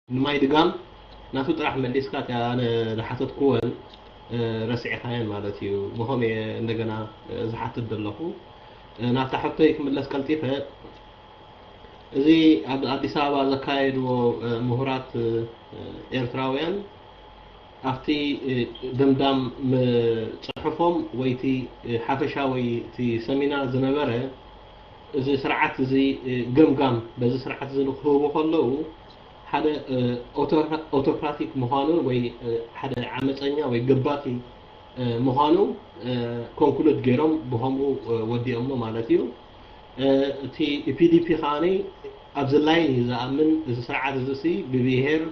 ንማይ ድጋም ናቱ ጥራሕ መሊስካ፣ እቲኣ ኣነ ዝሓተትኩወን ረሲዕካየን ማለት እዩ። ብኸምኡ እየ እንደገና ዝሓትት ዘለኹ። ናብታ ሕቶይ ክምለስ ቀልጢፈ። እዚ ኣብ ኣዲስ ኣበባ ዘካየድዎ ምሁራት ኤርትራውያን ኣብቲ ደምዳም ጽሑፎም ወይ እቲ ሓፈሻዊ እቲ ሰሚናር ዝነበረ፣ እዚ ስርዓት እዚ ገምጋም በዚ ስርዓት እዚ ንክህቡ ከለዉ፣ ሓደ ኦቶክራቲክ ምዃኑን ወይ ሓደ ዓመፀኛ ወይ ገባቲ ምዃኑ ኮንክሉድ ገይሮም ብኸምኡ ወዲኦሞ ማለት እዩ። እቲ ፒዲፒ ከዓኒ ኣብዚ ላይን እዩ ዝኣምን። እዚ ስርዓት እዚ ሲ ብብሄር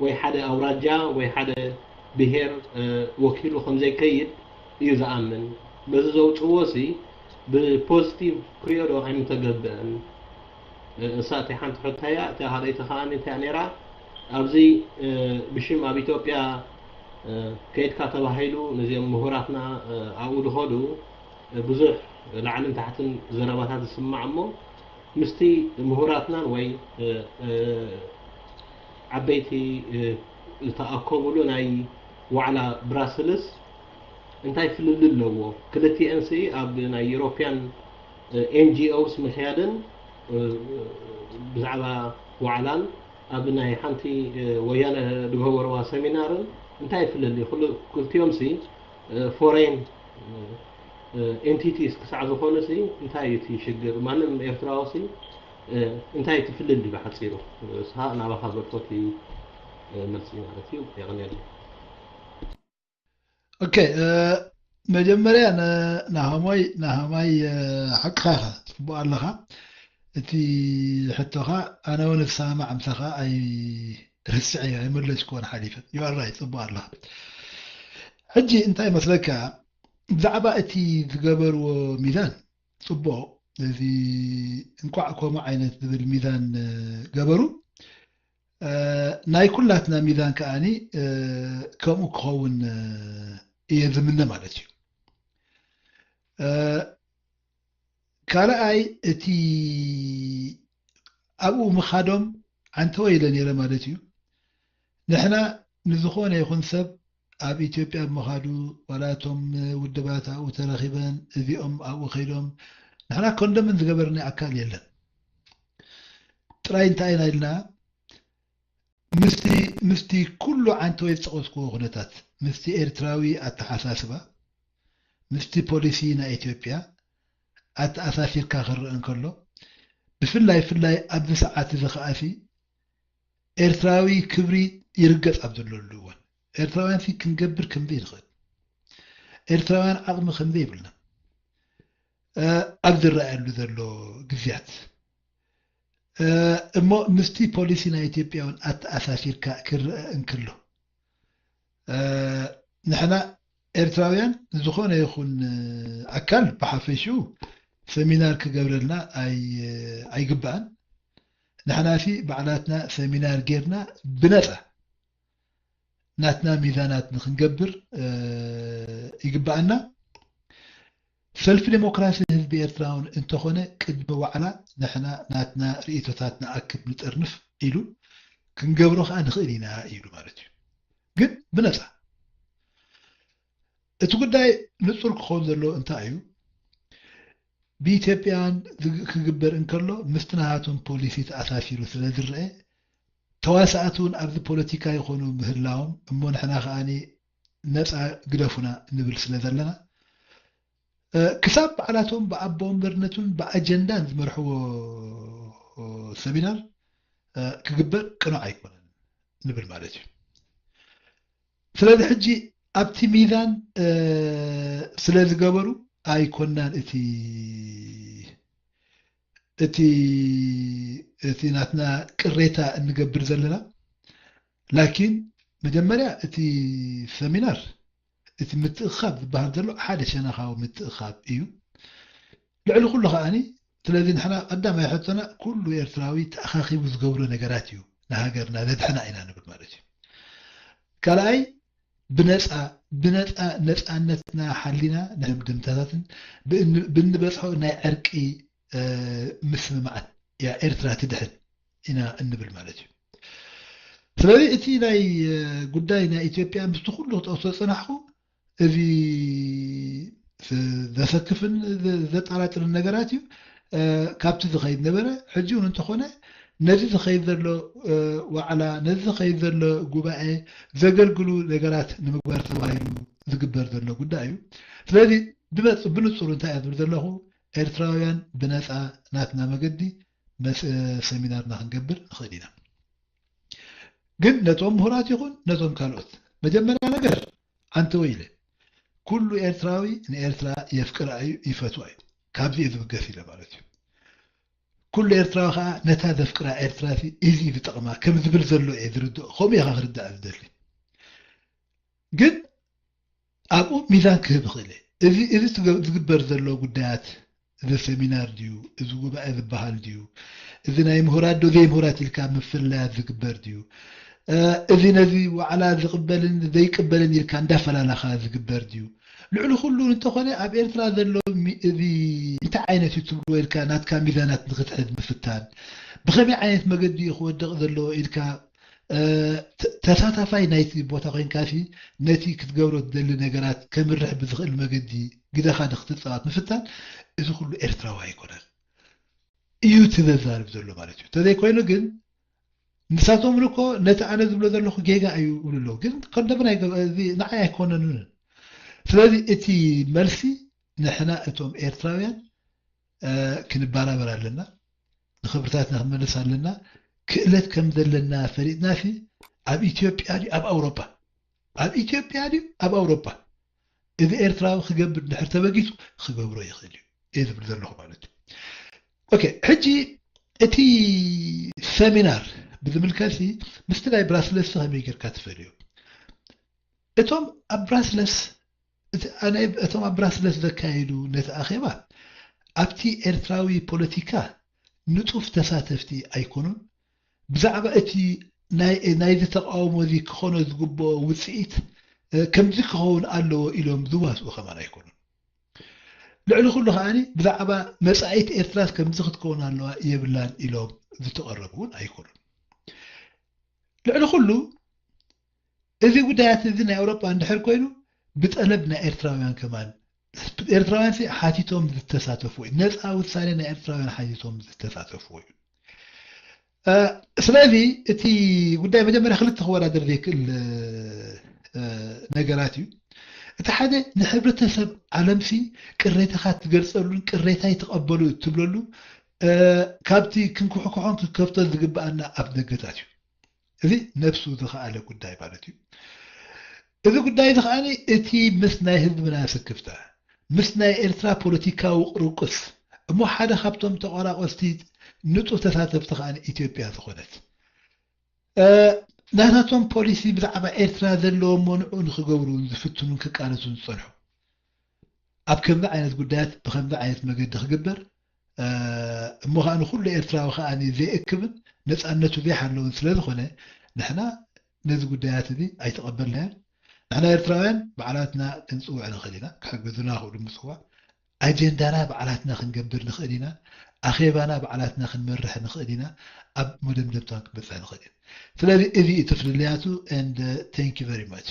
ወይ ሓደ ኣውራጃ ወይ ሓደ ብሄር ወኪሉ ከምዘይከይድ እዩ ዝኣምን። በዚ ዘውፅዎ ሲ ብፖዚቲቭ ክሪኦ ዶ ኣይምተገብአን? እሳ እቲ ሓንቲ ሕቶ እያ። እቲ ካልኣይቲ ከዓኒ እንታይ ነይራ? ኣብዚ ብሽም ኣብ ኢትዮጵያ ከይድካ ተባሂሉ ነዚኦም ምሁራትና ኣብኡ ዝኸዱ ብዙሕ ላዕልን ታሕትን ዘረባታት ዝስማዕ እሞ ምስቲ ምሁራትናን ወይ ዓበይቲ ዝተኣከቡሉ ናይ ዋዕላ ብራስልስ እንታይ ፍልልይ ኣለዎ? ክልቲኤንሲ ኣብ ናይ ዩሮፒያን ኤንጂኦስ ምክያድን ብዛዕባ ዋዕላን ኣብ ናይ ሓንቲ ወያነ ዝገበርዋ ሰሚናርን እንታይ ፍልልይ? ክልቲኦምሲ ፎሬን ኤንቲቲስ ክሳዕ ዝኾኑሲ እንታይ እዩ እቲ ሽግር? ማንም ኤርትራውሲ እንታይ እዩ እቲ ፍልልይ ብሓፂሩ? ንስኻ ናባኻ ዘርኮት መልሲ ማለት እዩ። የቐንየለይ። ኦኬ፣ መጀመርያ ናሃማይ ናሃማይ ሓቅኻ ኢኻ፣ ፅቡቅ ኣለኻ። እቲ ሕቶኻ ኣነ እውን እሰማማዕ ምሳኻ፣ ኣይ ርስዐ ኣይመለስኩዎን ሓሊፈ። ዩ ኣር ራይት፣ ፅቡቅ ኣለኻ። ሕጂ እንታይ መስለካ፣ ብዛዕባ እቲ ዝገበርዎ ሚዛን ፅቡቅ፣ እዚ እንኳዕ ከምኡ ዓይነት ዝብል ሚዛን ገበሩ። ናይ ኩላትና ሚዛን ከዓኒ ከምኡ ክኸውን እየ ዝምነ ማለት እዩ። ካልኣይ፣ እቲ ኣብኡ ምኻዶም ዓንተወ ኢለ ነይረ ማለት እዩ። ንሕና ንዝኾነ ይኹን ሰብ ኣብ ኢትዮጵያ ምኻዱ፣ ዋላ እቶም ውድባት ኣብኡ ተረኺበን እዚኦም ኣብኡ ከይዶም ንሕና ኮንደምን ዝገበርናዮ ኣካል የለን። ጥራይ እንታይ ኢና ኢልና፣ ምስቲ ምስቲ ኩሉ ዓንተወ ዝጠቐስክዎ ኩነታት፣ ምስቲ ኤርትራዊ ኣተሓሳስባ፣ ምስቲ ፖሊሲ ናይ ኢትዮጵያ ኣተኣሳሲርካ ክረአ እንከሎ፣ ብፍላይ ፍላይ ኣብዚ ሰዓት እዚ ከኣሲ ኤርትራዊ ክብሪ ይርገጽ ኣብ ዘለሉ እዋን፣ ኤርትራውያን ክንገብር ከምዘይ ንኽእል፣ ኤርትራውያን ዓቕሚ ከምዘይብልና ኣብ ዝረኣየሉ ዘሎ ግዜያት፣ እሞ ምስቲ ፖሊሲ ናይ ኢትዮጵያ እውን ኣተኣሳሲርካ ክረአ እንክሎ፣ ንሕና ኤርትራውያን ዝኾነ ይኹን ኣካል ብሓፈሽኡ ሰሚናር ክገብረልና ኣይግባእን። ንሕናሲ ባዕላትና ሰሚናር ጌርና ብነፃ ናትና ሚዛናት ንክንገብር ይግባኣና። ሰልፊ ዴሞክራሲ ህዝቢ ኤርትራ እውን እንተኾነ ቅድሚ ዋዕላ ንሕና ናትና ርእይቶታት ንኣክብ ንጠርንፍ ኢሉ ክንገብሮ ከዓ ንኽእል ኢና ኢሉ ማለት እዩ። ግን ብነፃ እቲ ጉዳይ ንፁር ክኸውን ዘለዎ እንታይ እዩ? ብኢትዮጵያውያን ክግበር እንከሎ ምስቲ ናሃቶም ፖሊሲ ተኣሳሲሩ ስለ ዝረአ ተዋሳእቲ እውን ኣብዚ ፖለቲካ ይኾኑ ምህላዎም እሞ ንሕና ከዓኒ ነፃ ግደፉና ንብል ስለ ዘለና ክሳብ ባዕላቶም ብኣቦ ወንበርነቱን ብኣጀንዳን ዝመርሕዎ ሰሚናር ክግበር ቅኑዕ ኣይኮነን ንብል ማለት እዩ። ስለዚ ሕጂ ኣብቲ ሚዛን ስለ ዝገበሩ ኣይኮናን እቲ እቲ እቲ ናትና ቅሬታ እንገብር ዘለና። ላኪን መጀመርያ እቲ ሰሚናር እቲ ምትእኻብ ዝበሃል ዘሎ ሓደ ሸነኻዊ ምትእኻብ እዩ። ልዕሊ ኩሉ ከዓኒ ስለዚ ንሕና ቀዳማይ ሕቶና ኩሉ ኤርትራዊ ተኣኻኺቡ ዝገብሮ ነገራት እዩ ንሃገርና ዘድሕና ኢና ንብል ማለት እዩ። ካልኣይ ብነፃ ብነፃ ነፃነትና ሓሊና ንሕምድምታታትን ብእን- ብንበፅሖ ናይ ዕርቂ ምስምማዓት እያ ኤርትራ ትድሕን ኢና እንብል ማለት እዩ። ስለዚ እቲ ናይ ጉዳይ ናይ ኢትዮጵያ ምስቲ ኩሉ ክጠቕሶ ዝጸናሕኩ እዚ ዘሰክፍን ዘጠራጥርን ነገራት እዩ። ካብቲ ዝኸይድ ነበረ። ሕጂ እውን እንተኾነ ነዚ ዝኸይድ ዘሎ ዋዕላ፣ ነዚ ዝኸይድ ዘሎ ጉባኤ ዘገልግሉ ነገራት ንምግባር ተባሂሉ ዝግበር ዘሎ ጉዳይ እዩ። ስለዚ ብነጽ-፣ ብንጹር እንታይ እየ ዝብል ዘለኹ፣ ኤርትራውያን ብነጻ ናትና መገዲ መስ-፣ ሰሚናርና ክንገብር ንኽእል ኢና። ግን ነቶም ምሁራት ይኹን ነቶም ካልኦት፣ መጀመርያ ነገር ኣንተ ወይለ፣ ኩሉ ኤርትራዊ ንኤርትራ የፍቅራ እዩ፣ ይፈትዋ እዩ። ካብዚ እየ ዝብገስ ኢለ ማለት እዩ። ኩሉ ኤርትራዊ ከዓ ነታ ዘፍቅራ ኤርትራ ሲ እዚ እዩ ዝጠቕማ ከም ዝብል ዘሎ እየ ዝርድኦ። ከምኡ ኢኻ ክርዳእ ዝደሊ። ግን ኣብኡ ሚዛን ክህብ ይኽእል እየ። እዚ፣ እዚ ዝገ-፣ ዝግበር ዘሎ ጉዳያት፣ እዚ ሰሚናር ድዩ፣ እዚ ጉባኤ ዝበሃል ድዩ፣ እዚ ናይ ምሁራት ዶ ዘይምሁራት ኢልካ ምፍላያት ዝግበር ድዩ፣ እ፣ እዚ ነዚ ዋዕላ ዝቕበልን ዘይቅበልን ኢልካ እንዳፈላለኻ ዝግበር ድዩ፣ ልዕሊ ኩሉ እንተኾነ ኣብ ኤርትራ ዘሎ ሚ-፣ እዚ እንታይ ዓይነት እዩ ትብልዎ ኢልካ ናትካ ሚዛናት ንክትሕዝ ምፍታን፣ ብኸመይ ዓይነት መገዲ እዩ ክወድቕ ዘለዎ ኢልካ እ፣ ተ-፣ ተሳታፋይ ናይቲ ቦታ ኮይንካሲ ነቲ ክትገብሮ ትደሊ ነገራት ከምርሕ ብዝኽእል መገዲ ግደኻ ንክትጻወት ምፍታን፣ እዚ ኩሉ ኤርትራዊ ኣይኮነን እዩ እቲ ዘዛርብ ዘሎ ማለት እዩ። እንተዘይኮይኑ ግን ንሳቶም እውን እኮ ነቲ ኣነ ዝብሎ ዘለኹ ጌጋ እዩ ይብሉ ኣለዉ። ግን ኮንደምና ኣይገ-፣ እዚ ንዓይ ኣይኮነንን። ስለዚ እቲ መልሲ ንሕና እቶም ኤርትራውያን እ፣ ክንበራበር ኣለና። ንኽብርታትና ክንመልስ ኣለና። ክእለት ከም ዘለና ፈሊጥናሲ ኣብ ኢትዮጵያ ድዩ ኣብ ኣውሮፓ? ኣብ ኢትዮጵያ ድዩ ኣብ ኣውሮፓ? እዚ ኤርትራዊ ክገብር እንድሕር ተበጊሱ ክገብሮ ይኽእል እዩ እየ ዝብል ዘለኹ ማለት እዩ። ኦኬ፣ ሕጂ እቲ ሰሚናር ብዝምልከትሲ ምስቲ ናይ ብራስለስ ከመይ ጌርካ ትፈልዮ? እቶም ኣብ ብራስለስ፣ እቲ፣ ኣነ፣ እቶም ኣብ ብራስለስ ዘካየዱ ነቲ ኣኼባ ኣብቲ ኤርትራዊ ፖለቲካ ንጡፍ ተሳተፍቲ ኣይኮኑን። ብዛዕባ እቲ ናይ፣ ናይዚ ተቃውሞ እዚ ክኾኖ ዝግብኦ ውጽኢት፣ እ፣ ከምዚ ክኸውን ኣለዎ ኢሎም ዝዋስኡ ከማን ኣይኮኑን። ልዕሊ ኩሉ ከኣኒ ብዛዕባ መጻኢት ኤርትራስ ከምዚ ክትከውን ኣለዋ የብላን ኢሎም ዝተቐረቡ እውን ኣይኮኑን። ልዕሊ ኩሉ እዚ ጉዳያት እዚ ናይ ኣውሮጳ እንድሕር ኮይኑ ብጠለብ ናይ ኤርትራውያን ከማን፣ ኤርትራውያን ሲ ሓቲቶም ዝተሳተፉ እዩ። ነጻ ውሳኔ ናይ ኤርትራውያን ሓቲቶም ዝተሳተፉ እዩ። እ፣ ስለዚ እቲ ጉዳይ መጀመርያ ክልተ ክወዳደር ዘይክእል፣ እ፣ ነገራት እዩ። እቲ ሓደ ንሕብረተሰብ ዓለምሲ ቅሬታኻ ትገልጸሉን ቅሬታይ ተቐበሉ እትብለሉ፣ እ፣ ካብቲ ክንኩሕኩሖን ክንከፍቶ ዝግብኣና ኣፍ ደገታት እዩ። እዚ ነብሱ ዝኸኣለ ጉዳይ ማለት እዩ። እዚ ጉዳይ እዚ ከኣ እቲ ምስ ናይ ህዝብና ስክፍታ፣ ምስ ናይ ኤርትራ ፖለቲካዊ ቅርቁስ፣ እሞ ሓደ ካብቶም ተቆራቆስቲ ንጡፍ ተሳተፍቲ ከኣ ኢትዮጵያ ዝኾነት፣ እ፣ ናታቶም ፖሊሲ ብዛዕባ ኤርትራ ዘለዎም እሞ ንዕኡ ንክገብሩ ዝፍትኑን ክቃለሱን ዝጸንሑ፣ ኣብ ከምዚ ዓይነት ጉዳያት ብከምዚ ዓይነት መገዲ ክግበር፣ እ፣ እሞ ከኣ ንኩሉ ኤርትራዊ ከኣ ዘይእክብን ነጻነቱ ዘይሓለውን ስለ ዝኾነ፣ ንሕና ነዚ ጉዳያት እዚ ኣይተቐበልናዮን። ንሕና ኤርትራውያን ባዕላትና ክንጽውዕ ንኽእል ኢና፣ ክሕግዙና ክእሉ ምጽዋዕ። ኣጀንዳና ባዕላትና ክንገብር ንኽእል ኢና። ኣኼባና ባዕላትና ክንመርሕ ንኽእል ኢና። ኣብ መደምደምታ ክንበጽሕ ንኽእል ኢና። ስለዚ እዚ እዩ እቲ ፍልልያቱ። And, uh, thank you very much።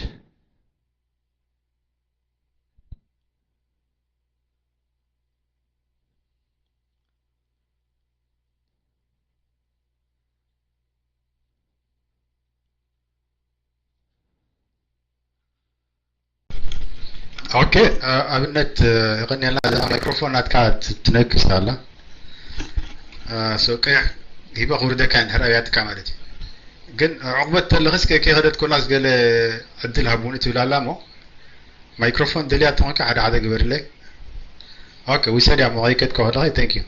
ኦኬ፣ እ፣ ኣብነት፣ እ፣ የቐንየልና። እዛ ማይክሮፎን ናትካ ት-፣ ትነክስ ኣላ። እ፣ ሶ ቀይሕ ሂበ ክውርደካ እንድሕር ኣብያትካ ማለት እዩ። ግን፣ እ፣ ዕቑበት ተለኽስ ከ-፣ ከይኸደት ኮላስ ገለ ዕድል ሃቡኒ ትብል ኣላ እሞ፣ ማይክሮፎን ደልያ ተኾንካ ሓደ ሓደ ግበርለይ። ኦኬ፣ ውሰድ እያ እሞ ከይከድካ ከለኻ፣ thank you።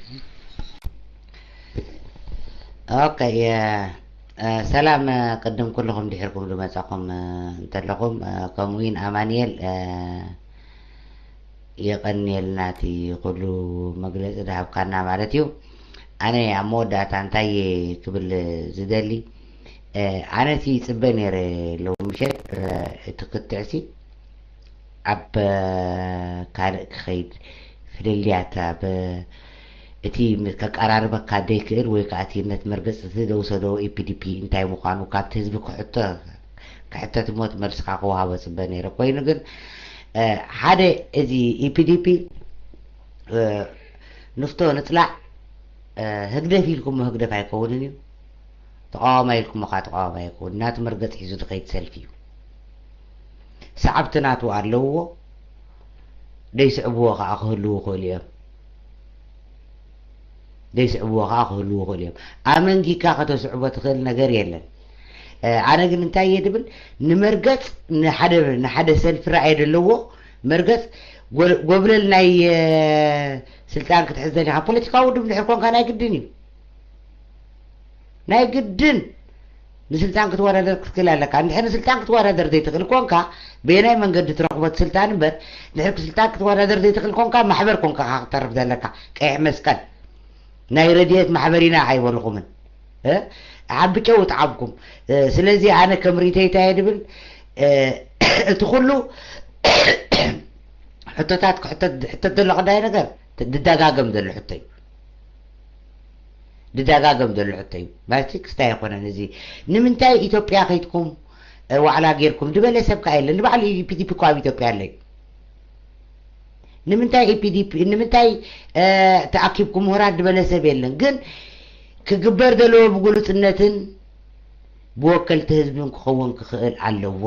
ኦኬ፣ የ-፣ እ፣ ሰላም፣ እ፣ ቅድም ኩልኹም ድሒርኩም ዝመጻኹም፣ እ፣ እንተለኹም፣ እ፣ ከምኡ እውን ኣማንኤል፣ እ፣ የቐንየልና እቲ ኩሉ መግለጺ ዝሃብካና ማለት እዩ። ኣነ ኣብ መወዳእታ እንታይ እየ ክብል ዝደሊ፣ እ፣ ኣነ እቲ ይጽበ ነይረ ሎሚ ምሸት፣ እ፣ እቲ ክትዕሲ ኣብ ካልእ ክኸይድ ፍልልያት ኣብ እቲ ከቀራርበካ ዘይክእል ወይ ከዓ እቲ ነቲ መርገፂ እቲ ዘውሰዶ ኢፒዲፒ እንታይ ምዃኑ ካብቲ ህዝቢ ክሕቶ ክሕተት እሞ እቲ መልስኻ ክወሃቦ ፅበ ነይረ። ኮይኑ ግን ሓደ እዚ ኢፒዲፒ ንፍቶ ንፅላዕ ህግደፍ ኢልኩሞ ህግደፍ ኣይከውንን እዩ። ተቃዋማይ ኢልኩሞ ከዓ ተቃዋማይ ኣይከውን። ናቱ መርገፂ ሒዙ ዝኸይድ ሰልፊ እዩ። ሰዓብቲ ናቱ ኣለውዎ። ደይስዕብዎ ከዓ ክህልዉ ይኽእሉ እዮም። ደይስዕብዎ ከዓ ክህልዉ ይኽእሉ እዮም። ኣመንጊካ ከተስዕቦ ትኽእል ነገር የለን። ኣነ ግን እንታይ እየ ድብል፣ ንመርገፅ ንሓደ ሰልፊ ረኣየ ደለዎ መርገፅ ጎብለል ናይ ስልጣን ክትሕዝ ዘሊካ ፖለቲካዊ ውድብ እንድሕር ኮንካ ናይ ግድን እዩ። ናይ ግድን ንስልጣን ክትወዳደር ክትክእል ኣለካ። እንድሕር ንስልጣን ክትወዳደር ዘይትኽእል ኮንካ ብየናይ መንገዲ ትረኽቦ ስልጣን እምበር፣ እንድሕር ስልጣን ክትወዳደር ዘይትኽእል ኮንካ ማሕበር ኮንካ ክትተርፍ ዘለካ። ቀይሕ መስቀል ናይ ረድኤት ማሕበር ኢና ኣይበልኹምን። ሓቢ ጨው ጣዕብኩም። ስለዚ ኣነ ከም ሪተይታ እየ ድብል እቲ ኩሉ ሕቶታት ክሕተት ዘሎ ቀዳይ ነገር ድደጋገም ዘሎ ሕቶ እዩ። ድደጋገም ዘሎ ሕቶ እዩ። ማለት ክስታይ ኣይኮነን። እዚ ንምንታይ ኢትዮጵያ ከይድኩም ዋዕላ ጌርኩም ዝበለ ሰብ ከ የለን። ንባዕሉ ኢፒዲፒ እኮ ኣብ ኢትዮጵያ ኣሎ እዩ። ንምንታይ ኢፒዲፒ ንምንታይ ተኣኪብኩም ምሁራት ዝበለ ሰብ የለን። ግን ክግበር ዘለዎ ብግሉፅነትን ብወከልቲ ህዝብን ክኸውን ክኽእል ኣለዎ።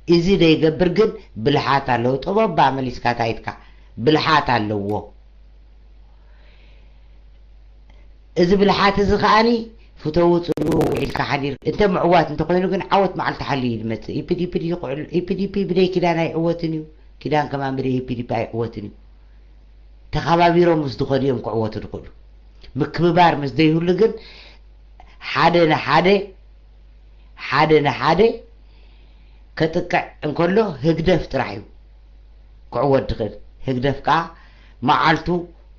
እዚ ዘይገብር ግን ብልሓት ኣለዎ። ጥበባ መሊስካ ታይትካ ብልሓት ኣለዎ። እዚ ብልሓት እዚ ከዓኒ ፍተዉ ፅልኡ ውዒልካ ሓዲር እንተ ምዕዋት እንተኮይኑ ግን ዓወት መዓልቲ ሓልዩ እዩ ዝመፅእ። ኢፒዲፒ ድዩ ክዕል ኢፒዲፒ ብደይ ኪዳን ኣይዕወትን እዩ። ኪዳን ከማን ብደይ ኢፒዲፒ ኣይዕወትን እዩ። ተኸባቢሮም ምስ ዝኸዱ እዮም ክዕወቱ ዝኽእሉ። ምክብባር ምስ ዘይህሉ ግን ሓደ ንሓደ ሓደ ንሓደ ከጥቅዕ እንከሎ ህግደፍ ጥራሕ እዩ ክዕወት ዝኽእል። ህግደፍ ከዓ መዓልቱ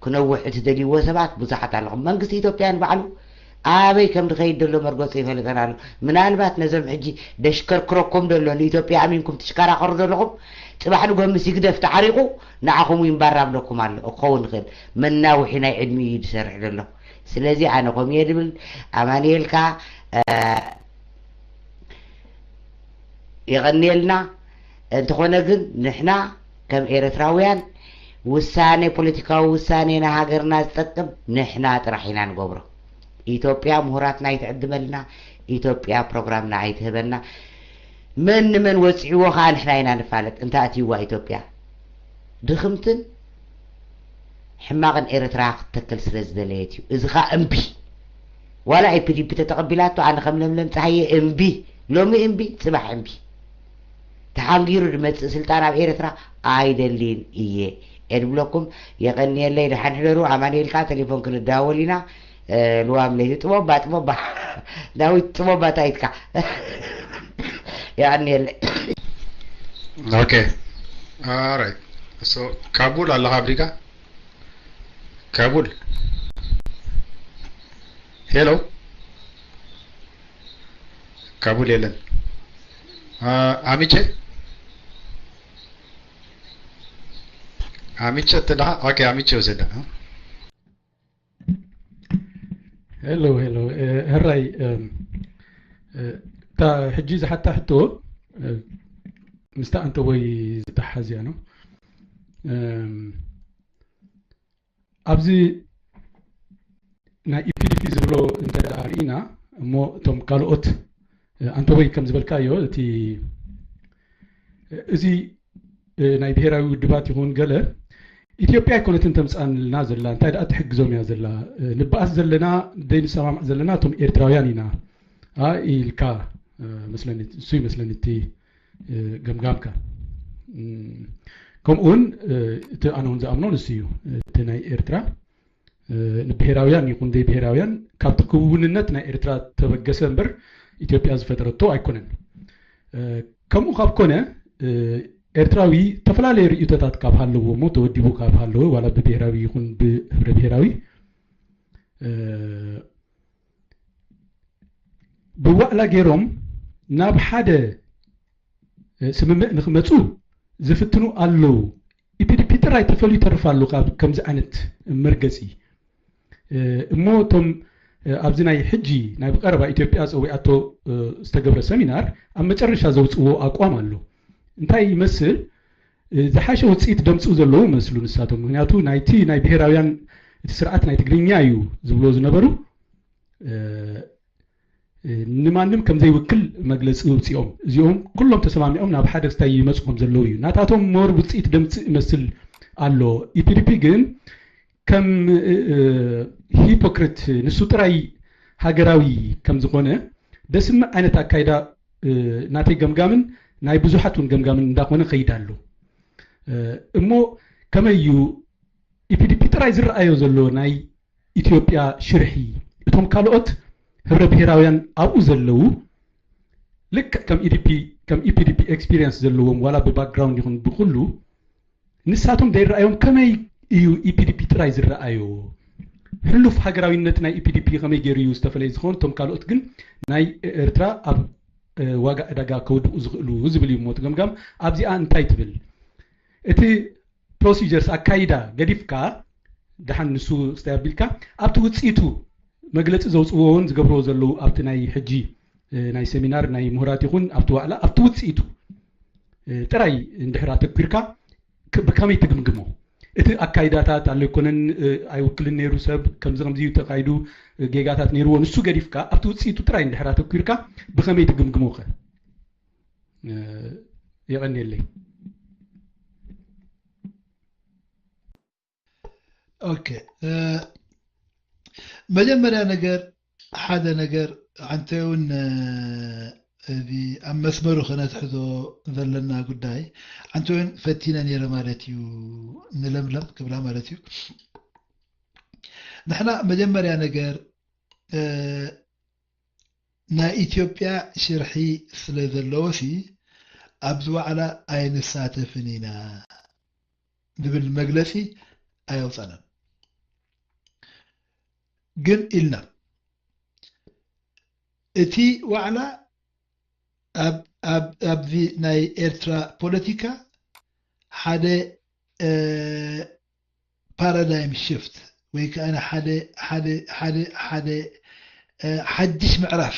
ክነውሕ እትደልይዎ ሰባት ብዙሓት ኣለኹም። መንግስቲ ኢትዮጵያ ንባዕሉ ኣበይ ከም ዝኸይድ ዘሎ መርገፁ ይፈልጠን ኣሎ። ምናልባት ነዞም ሕጂ ደሽከርክረኩም ዘሎ ንኢትዮጵያ ኣሚንኩም ትሽከራኸሩ ዘለኹም ፅባሕ ንጎ ምስ ህግደፍ ተዓሪቑ ንዓኹም ይንባር ኣብለኩም ኣሎ። ክኸውን ይኽእል። መናውሒ ናይ ዕድሚ እዩ ዝሰርሕ ዘሎ። ስለዚ ኣነ ከምኡ እየ ድብል። ኣማኑኤልካ የቐንየልና። እንተኾነ ግን ንሕና ከም ኤርትራውያን ውሳኔ ፖለቲካዊ ውሳኔ ንሃገርና ዝጠቅም ንሕና ጥራሕ ኢና ንገብሮ። ኢትዮጵያ ምሁራትና ኣይትዕድመልና። ኢትዮጵያ ፕሮግራምና ኣይትህበና። መን ንመን ወፂዕዎ ከዓ ንሕና ኢና ንፋለጥ። እንተ ኣትይዋ ኢትዮጵያ ድኽምትን ሕማቕን ኤርትራ ክትተክል ስለ ዝደለየት እዩ። እዚ ከዓ እምቢ። ዋላ ኢፒዲፒ ተተቐቢላቶ ኣነ ከም ለምለም ፀሃየ እምቢ። ሎሚ እምቢ፣ ፅባሕ እምቢ። ተሓንጊሩ ዝመፅእ ስልጣን ኣብ ኤርትራ ኣይደልይን እየ። እየ ድብለኩም። የቐንየለይ፣ ደሓን ሕደሩ። ኣማኑኤል ከዓ ቴሌፎን ክንደዋወል ኢና። ልዋም ለይቲ ጥበባ ጥበባ ዳዊት ጥበባ ታይትካ የቐንየለይ። ኦኬ። ኦራይት። ሶ ካቡል ኣለኻ ኣፍሪካ? ካቡል። ሄሎ። ካቡል የለን። ኣሚቼ ኣሚቼ ትዳ። ኦኬ፣ ኣሚቼ ወሰዳ። ሄሎ ሄሎ። ሕራይ እታ ሕጂ ዝሓታ ሕቶ ምስታ ኣንተ ወይ ዝተሓዝያ ነው። ኣብዚ ናይ ኢፒዲፒ ዝብሎ እንተ ደኣ ርኢና እሞ እቶም ካልኦት ኣንተ ወይ ከም ዝበልካዮ እቲ እዚ ናይ ብሄራዊ ውድባት ይኹን ገለ ኢትዮጵያ ኣይኮነትን ተምፃንልና ዘላ እንታይ ደኣ ትሕግዞም እያ ዘላ። ንበኣስ ዘለና ዘይንሰማማዕ ዘለና እቶም ኤርትራውያን ኢና ኢልካ መስለኒ። እሱ ይመስለኒ እቲ ገምጋምካ። ከምኡውን እቲ ኣነ እውን ዝኣምኖ ንሱ እዩ። እቲ ናይ ኤርትራ ንብሄራውያን ይኹን ዘይብሄራውያን ካብቲ ክውንነት ናይ ኤርትራ ተበገሰ እምበር ኢትዮጵያ ዝፈጠረቶ ኣይኮነን። ከምኡ ካብ ኮነ ኤርትራዊ ዝተፈላለዩ ርእይቶታት ካብ ሃለዎ እሞ ተወዲቡ ካብ ሃለወ ዋላ ብብሄራዊ ይኹን ብህብረ ብሄራዊ ብዋዕላ ገይሮም ናብ ሓደ ስምምዕ ንክመፁ ዝፍትኑ ኣለዉ። ኢፒዲፒ ጥራይ ተፈልዩ ይተርፍ ኣሎ ካብ ከምዚ ዓይነት መርገፂ። እሞ እቶም ኣብዚ ናይ ሕጂ ናይ ብቐረባ ኢትዮጵያ ጸዊዓቶ ዝተገብረ ሰሚናር ኣብ መጨረሻ ዘውፅዎ ኣቋም ኣሎ። እንታይ ይመስል? ዝሓሸ ውፅኢት ደምፅኡ ዘለዉ መስሉ ንሳቶም። ምክንያቱ ናይቲ ናይ ብሔራውያን እቲ ስርዓት ናይ ትግርኛ እዩ ዝብሎ ዝነበሩ ንማንም ከም ዘይውክል መግለፂ ውፅኦም። እዚኦም ኩሎም ተሰማሚዖም ናብ ሓደ ክስታይ ይመፁ ከም ዘለዉ እዩ። ናታቶም ሞር ውፅኢት ደምፅእ ይመስል ኣሎ። ኢፒዲፒ ግን ከም ሂፖክሪት ንሱ ጥራይ ሃገራዊ ከም ዝኾነ ደስምዕ ዓይነት ኣካይዳ ናተይ ገምጋምን ናይ ብዙሓት እውን ገምጋምን እንዳኾነ ከይድ ኣሎ። እሞ ከመይ እዩ ኢፒዲፒ ጥራይ ዝረኣዮ ዘሎ ናይ ኢትዮጵያ ሽርሒ? እቶም ካልኦት ህብረ ብሔራውያን ኣብኡ ዘለዉ ልክዕ ከም ኢዲፒ ከም ኢፒዲፒ ኤክስፒሪየንስ ዘለዎም ዋላ ብባክግራውንድ ይኹን ብኩሉ ንሳቶም ዘይረኣዮም ከመይ እዩ ኢፒዲፒ ጥራይ ዝረኣዮ? ህሉፍ ሃገራዊነት ናይ ኢፒዲፒ ከመይ ገይሩ እዩ ዝተፈለየ ዝኸውን? እቶም ካልኦት ግን ናይ ኤርትራ ኣብ ዋጋ ዕዳጋ ከውድቑ ዝኽእሉ ዝብል እዩ። ሞት ገምጋም ኣብዚኣ እንታይ ትብል? እቲ ፕሮሲጀርስ ኣካይዳ ገዲፍካ ደሓን ንሱ ክስታይ ኣቢልካ ኣብቲ ውፅኢቱ መግለፂ ዘውፅዎ እውን ዝገብርዎ ዘለዉ ኣብቲ ናይ ሕጂ ናይ ሰሚናር ናይ ምሁራት ይኹን ኣብቲ ዋዕላ ኣብቲ ውፅኢቱ ጥራይ እንድሕር ኣተኲርካ ብከመይ ትግምግሞ? እቲ ኣካይዳታት ኣሎ ኣይኮነን ኣይውክልን ነይሩ ሰብ ከምዚ ከምዚ እዩ ተኻይዱ ጌጋታት ነይርዎ ንሱ ገዲፍካ ኣብቲ ውፅኢቱ ጥራይ እንድሕር ኣተኲርካ ብከመይ ትግምግሞ ከ? የቐንየለይ። ኦኬ፣ መጀመርያ ነገር ሓደ ነገር ኣንተ እውን እዚ ኣብ መስመሩ ከነትሕዞ ዘለና ጉዳይ ኣንተ እውን ፈቲነ ነይረ ማለት እዩ። ንለምለም ክብላ ማለት እዩ። ንሕና መጀመርያ ነገር ናይ ኢትዮጵያ ሽርሒ ስለ ዘለዎ ሲ ኣብዚ ዋዕላ ኣይንሳተፍን ኢና ዝብል መግለፂ ኣየውፃናን። ግን ኢልና እቲ ዋዕላ ኣብዚ ናይ ኤርትራ ፖለቲካ ሓደ ፓራዳይም ሽፍት ወይ ከዓ ሓደ ሓደ ሓደ ሓደ ሓድሽ ምዕራፍ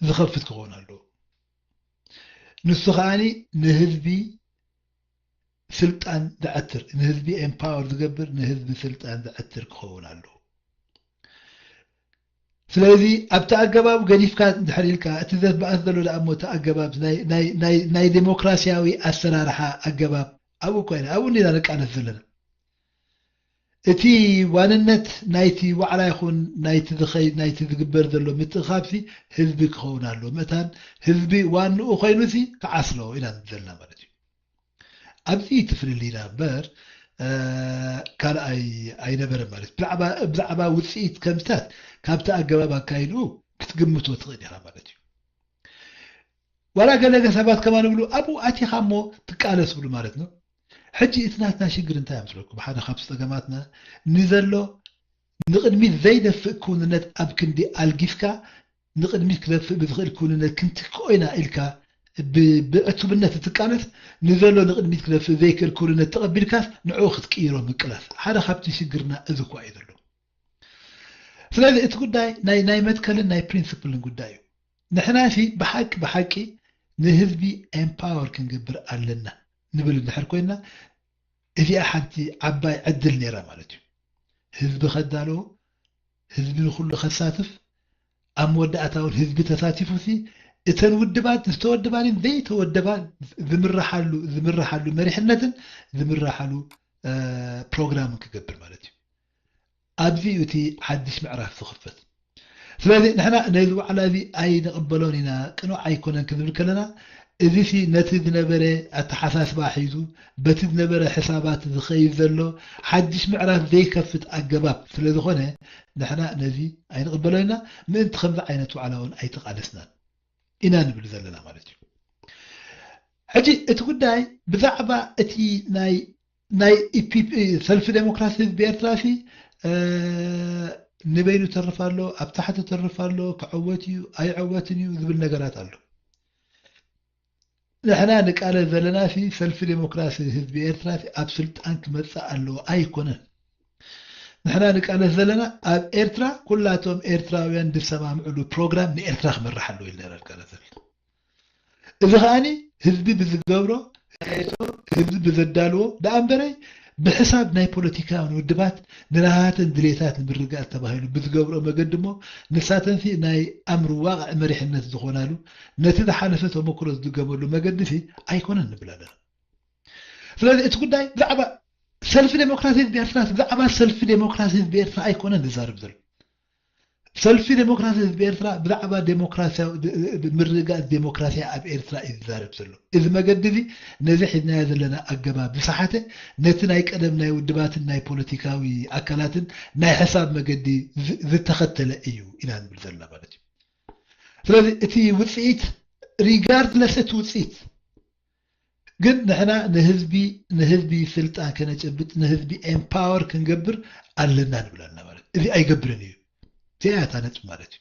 ዝኸፍት ክኸውን ኣለዎ። ንሱ ከዓኒ ንህዝቢ ስልጣን ዘዐትር፣ ንህዝቢ ኤምፓወር ዝገብር፣ ንህዝቢ ስልጣን ዘዐትር ክኸውን ኣለዎ። ስለዚ ኣብቲ ኣገባብ ገዲፍካ እንድሕር ኢልካ እቲ ዘትበኣስ ዘሎ ደኣ እሞ እቲ ኣገባብ ናይ ዴሞክራሲያዊ ኣሰራርሓ ኣገባብ ኣብኡ ኮይና ኣብኡ እንዲና ንቃለስ ዘለና። እቲ ዋንነት ናይቲ ዋዕላ ይኹን ናይቲ ዝኸይድ ናይቲ ዝግበር ዘሎ ምትእኻብሲ ህዝቢ ክኸውን ኣለዎ። ምእታን ህዝቢ ዋንኡ ኮይኑሲ ክዓስሎ ኢና ዘለና ማለት እዩ። ኣብዚ ትፍልል ኢና እምበር ካልኣይ ኣይነበረ ማለት ብዛዕባ ውፅኢት ከምዝታት ካብቲ ኣገባብ ኣካይድኡ ክትግምቶ ትኽእል ኢኻ ማለት እዩ። ዋላ ገለገ ሰባት ከማን ይብሉ ኣብኡ ኣቲኻ እሞ ትቃለስ ብሉ ማለት ነው። ሕጂ እቲ ናትና ሽግር እንታይ ኣምስለኩም ሓደ ካብ ፀገማትና ንዘሎ ንቕድሚት ዘይደፍእ ክውንነት ኣብ ክንዲ ኣልጊስካ ንቕድሚት ክደፍእ ብዝኽእል ክውንነት ክንትክኦ ኢና ኢልካ ብዕቱብነት እትቃለስ ንዘሎ ንቕድሚት ክደፍእ ዘይክእል ክውንነት ተቐቢልካስ ንዕኡ ክትቅይሮ ምቅላስ ሓደ ካብቲ ሽግርና እዚ እኳ እዩ ዘሎ። ስለዚ እቲ ጉዳይ ናይ ናይ መትከልን ናይ ፕሪንስፕልን ጉዳይ እዩ። ንሕና ሲ ብሓቂ ብሓቂ ንህዝቢ ኤምፓወር ክንገብር ኣለና ንብል እንድሕር ኮይና እዚኣ ሓንቲ ዓባይ ዕድል ነይራ ማለት እዩ። ህዝቢ ከዳልዎ፣ ህዝቢ ንኩሉ ከሳትፍ፣ ኣብ መወዳእታ እውን ህዝቢ ተሳቲፉ ሲ እተን ውድባት ዝተወደባን ዘይተወደባን ዝምርሓሉ ዝምርሓሉ መሪሕነትን ዝምርሓሉ ፕሮግራምን ክገብር ማለት እዩ። ኣብዚ እዩ እቲ ሓድሽ ምዕራፍ ዝኽፈት። ስለዚ ንሕና ነዚ ዋዕላ እዚ ኣይንቕበሎን ኢና፣ ቅኑዕ ኣይኮነን ክንብል ከለና እዚ ሲ ነቲ ዝነበረ ኣተሓሳስባ ሒዙ በቲ ዝነበረ ሕሳባት ዝኸይድ ዘሎ ሓድሽ ምዕራፍ ዘይከፍት ኣገባብ ስለ ዝኾነ ንሕና ነዚ ኣይንቕበሎን ኢና። ምእንቲ ከምዚ ዓይነት ዋዕላ እውን ኣይተቓለስናን ኢና ንብል ዘለና ማለት እዩ። ሕጂ እቲ ጉዳይ ብዛዕባ እቲ ናይ ናይ ሰልፊ ዴሞክራሲ ህዝቢ ኤርትራ ሲ ንበይኑ ተርፍ ኣሎ፣ ኣብ ታሕቲ ተርፍ ኣሎ፣ ክዕወት እዩ ኣይዕወትን እዩ ዝብል ነገራት ኣሎ። ንሕና ንቃለ ዘለና ሲ ሰልፊ ዴሞክራሲ ህዝቢ ኤርትራ ሲ ኣብ ስልጣን ክመጽእ ኣለዎ ኣይኮነን። ንሕና ንቃለስ ዘለና ኣብ ኤርትራ ኩላቶም ኤርትራውያን ዝሰማምዕሉ ፕሮግራም ንኤርትራ ክመርሕ ኣለዎ ኢልና ኢና ንቃለስ ዘለና። እዚ ከኣኒ ህዝቢ ብዝገብሮ ኣካይቶ፣ ህዝቢ ብዘዳልዎ ደኣ እምበረይ ብሕሳብ ናይ ፖለቲካውያን ውድባት ንናሃተን ድሌታት ንምርጋጽ ተባሂሉ ብዝገብሮ መገዲ እሞ ንሳተንሲ ናይ ኣምር ዋቕዕ መሪሕነት ዝኾናሉ ነቲ ዝሓለፈ ተመክሮ ዝድገመሉ መገዲ ሲ ኣይኮነን ንብል ኣለና። ስለዚ እቲ ጉዳይ ብዛዕባ ሰልፊ ዴሞክራሲ ህዝቢ ኤርትራ ብዛዕባ ሰልፊ ዴሞክራሲ ህዝቢ ኤርትራ ኣይኮነን ዝዛረብ ዘሎ። ሰልፊ ዴሞክራሲ ህዝቢ ኤርትራ ብዛዕባ ዴሞክራሲያዊ ምርግጋእ ዴሞክራሲ ኣብ ኤርትራ እዩ ዝዛረብ ዘሎ። እዚ መገዲ እዚ ነዚ ሒዝናዮ ዘለና ኣገባብ ዝሰሓተ ነቲ ናይ ቀደም ናይ ውድባትን ናይ ፖለቲካዊ ኣካላትን ናይ ሕሳብ መገዲ ዝ- ዝተኸተለ እዩ ኢና ንብል ዘለና ማለት እዩ። ስለዚ እቲ ውፅኢት ሪጋርድለስ እቲ ውፅኢት ግን ንሕና ንህዝቢ ንህዝቢ ስልጣን ከነጨብጥ ንህዝቢ ኤምፓወር ክንገብር ኣለና ንብል ኣለና ማለት እዚ ኣይገብርን እዩ። እዚኣ እያ እታ ነጥቢ ማለት እዩ።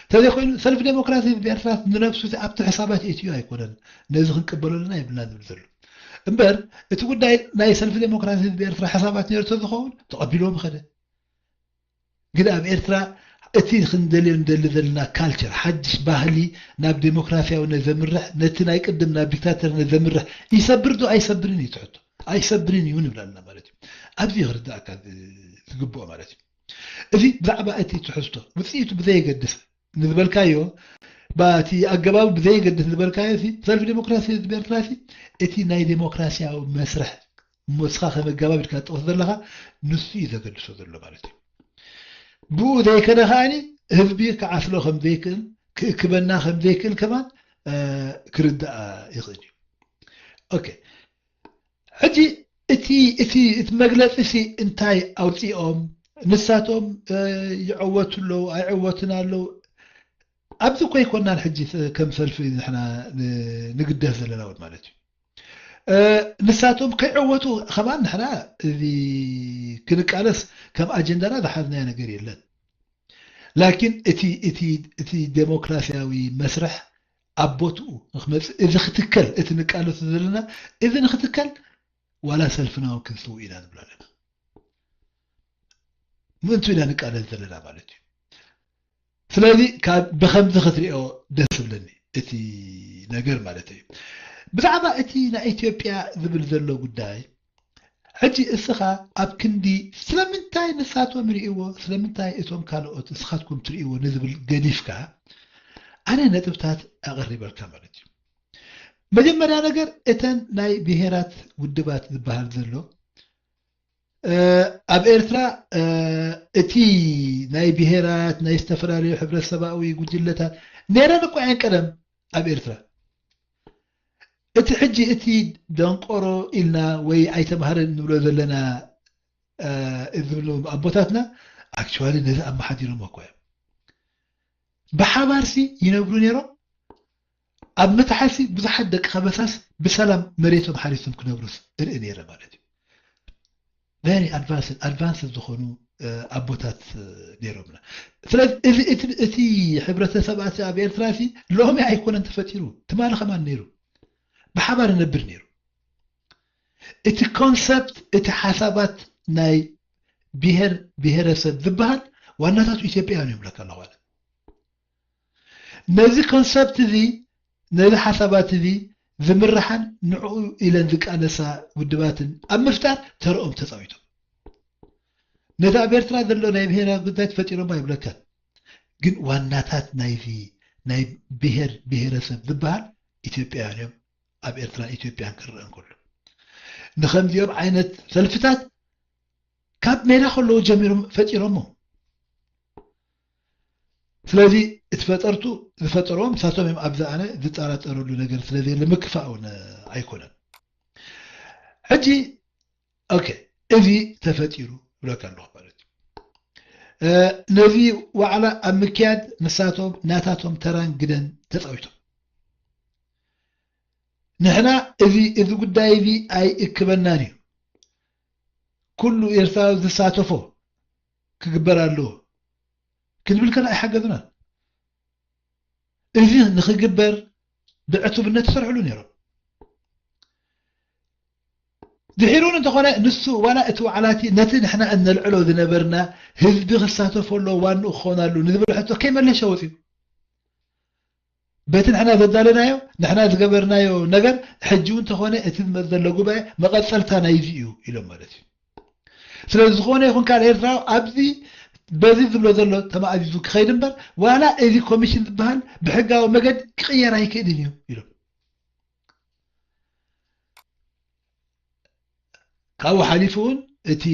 እንተዘይኮይኑ ሰልፊ ዴሞክራሲ ህዝቢ ኤርትራ ንነብሱ ኣብቲ ሕሳባት የእትዮ ኣይኮነን። ነዚ ክንቅበለሉና የብልና ዝብል ዘሎ እምበር እቲ ጉዳይ ናይ ሰልፊ ዴሞክራሲ ህዝቢ ኤርትራ ሕሳባት ነርቶ ዝኸውን ተቐቢልዎ ምኸደ። ግን ኣብ ኤርትራ እቲ ክንደልዮ ንደሊ ዘለና ካልቸር ሓድሽ ባህሊ ናብ ዴሞክራሲያውነት ዘምርሕ ነቲ ናይ ቅድም ናብ ዲክታተርነት ዘምርሕ ይሰብር ዶ ኣይሰብርን እዩ ትሕቶ። ኣይሰብርን እዩ ንብል ኣለና ማለት እዩ። ኣብዚ ክርዳእካ ዝግብኦ ማለት እዩ። እዚ ብዛዕባ እቲ ትሕዝቶ ውፅኢቱ ብዘየገድስ ንዝበልካዮ ባቲ ኣገባቡ ብዘየገድስ ዝበልካዮ ሲ ሰልፊ ዴሞክራሲ ህዝቢ ኤርትራ ሲ እቲ ናይ ዴሞክራሲያዊ መስርሕ ሞስኻ ከመጋባብ ኢልካ ትጠቕስ ዘለኻ ንሱ እዩ ዘገድሶ ዘሎ ማለት እዩ። ብኡ ዘይከነ ከዓኒ ህዝቢ ክዓስሎ ከም ዘይክእል ክእክበና ከም ዘይክእል ከማን ክርዳእ ይኽእል እዩ። ኦኬ ሕጂ እቲ እቲ እቲ መግለፂ ሲ እንታይ ኣውፂኦም ንሳቶም ይዕወቱ ኣለዉ ኣይዕወቱን ኣለዉ ኣብዚ እኮ ኣይኮናን ሕጂ ከም ሰልፊ ንሕና ንግደስ ዘለና እውን ማለት እዩ። ንሳቶም ከይዕወቱ ከማን ንሕና እዚ ክንቃለስ ከም ኣጀንዳና ዝሓዝናዮ ነገር የለን። ላኪን እቲ እቲ እቲ ዴሞክራሲያዊ መስርሕ ኣብ ቦትኡ ንክመፅእ እዚ ክትከል እቲ ንቃለሱ ዘለና እዚ ንክትከል ዋላ ሰልፍና እውን ክንስው ኢና ንብል ኣለና። ምእንቱ ኢና ንቃለስ ዘለና ማለት እዩ። ስለዚ ካብ ብከምዚ ክትሪኦ ደስ ዝብለኒ እቲ ነገር ማለት እዩ። ብዛዕባ እቲ ናይ ኢትዮጵያ ዝብል ዘሎ ጉዳይ ሕጂ እስኻ ኣብ ክንዲ ስለምንታይ ንሳቶም ይርእይዎ ስለምንታይ እቶም ካልኦት እስኻትኩም ትርእይዎ ንዝብል ገዲፍካ ኣነ ነጥብታት ኣቐሪበልካ ማለት እዩ። መጀመርያ ነገር እተን ናይ ብሄራት ውድባት ዝበሃል ዘሎ ኣብ ኤርትራ እቲ ናይ ብሄራት ናይ ዝተፈላለዩ ሕብረተሰባዊ ጉጅለታት ነይረን እኮ እየን ቀደም ኣብ ኤርትራ። እቲ ሕጂ እቲ ደንቆሮ ኢልና ወይ ኣይተማህረን እንብሎ ዘለና ዝብሉ ኣቦታትና ኣክቹዋሊ ነዚ ኣመሓዲሮም እኮ እዮም። ብሓባርሲ ይነብሩ ነይሮም። ኣብ ምትሓሲ ብዙሓት ደቂ ከበሳስ ብሰላም መሬቶም ሓሪሶም ክነብሩስ እርኢ ነይረ ማለት እዩ። ቨሪ ኣድቫንስድ ኣድቫንስድ ዝኾኑ ኣቦታት ነይሮምና። ስለዚ እዚ እቲ ሕብረተሰብ ኣብ ኤርትራ ሲ ሎሚ ኣይኮነን ተፈጢሩ፣ ትማሊ ከማን ነይሩ፣ ብሓባር ይነብር ነይሩ። እቲ ኮንሰፕት እቲ ሓሳባት ናይ ብሄር ብሄረሰብ ዝበሃል ዋናታቱ ኢትዮጵያውያን እዮም ለካ ኣለኳለ። ነዚ ኮንሰፕት እዚ ነዚ ሓሳባት እዚ ዝምርሓን ንዕኡ ኢለን ዝቃለሳ ውድባትን ኣብ ምፍጣር ተረኦም ተፃዊቶም። ነቲ ኣብ ኤርትራ ዘሎ ናይ ብሄራዊ ጉዳይ ተፈጢሮም ኣይብለካን፣ ግን ዋናታት ናይዚ ናይ ብሄር ብሄረሰብ ዝበሃል ኢትዮጵያውያን እዮም። ኣብ ኤርትራን ኢትዮጵያን ክረአ እንከሎ ንከምዚኦም ዓይነት ሰልፍታት ካብ ሜዳ ከለዉ ጀሚሮም ፈጢሮሞ። ስለዚ እቲ ፈጠርቱ ዝፈጠርዎም ንሳቶም እዮም። ኣብዚ ኣነ ዝጠራጠረሉ ነገር ስለ ዘየለ ምክፋእ እውን ኣይኮነን። ሕጂ ኦኬ እዚ ተፈጢሩ ብለካ ኣለኹ ማለት እዩ። ነዚ ዋዕላ ኣብ ምክያድ ንሳቶም ናታቶም ተራን ግደን ተፃዊቶም። ንሕና እዚ እዚ ጉዳይ እዚ ኣይእክበናን እዩ፣ ኩሉ ኤርትራዊ ዝሳተፎ ክግበር ኣለዎ ክንብል ከላ ኣይሓገዙናን። እዚ ንክግበር ብዕቱብነት ይሰርሕሉ ነይሮም። ድሒሩ እውን እንተኾነ ንሱ ዋላ እቲ ዋዕላቲ ነቲ ንሕና እነልዕሎ ዝነበርና ህዝቢ ክሳተፎ ኣለዎ፣ ዋንኡ ክኸውን ኣለዎ ንዝብል ሕቶ ከይመለሸ ወፂኡ። በቲ ንሕና ዘዳለናዮ፣ ንሕና ዝገበርናዮ ነገር ሕጂ እውን እንተኾነ እቲ ዝመፅ ዘሎ ጉባኤ መቐፀልታ ናይዚ እዩ ኢሎም ማለት እዩ። ስለዚ ዝኾነ ይኹን ካልእ ኤርትራዊ ኣብዚ በዚ ዝብሎ ዘሎ ተማእዚዙ ክኸይድ እምበር ዋላ እዚ ኮሚሽን ዝበሃል ብሕጋዊ መገዲ ክቕየር ኣይክእልን እዩ ኢሎም። ካብኡ ሓሊፉ እውን እቲ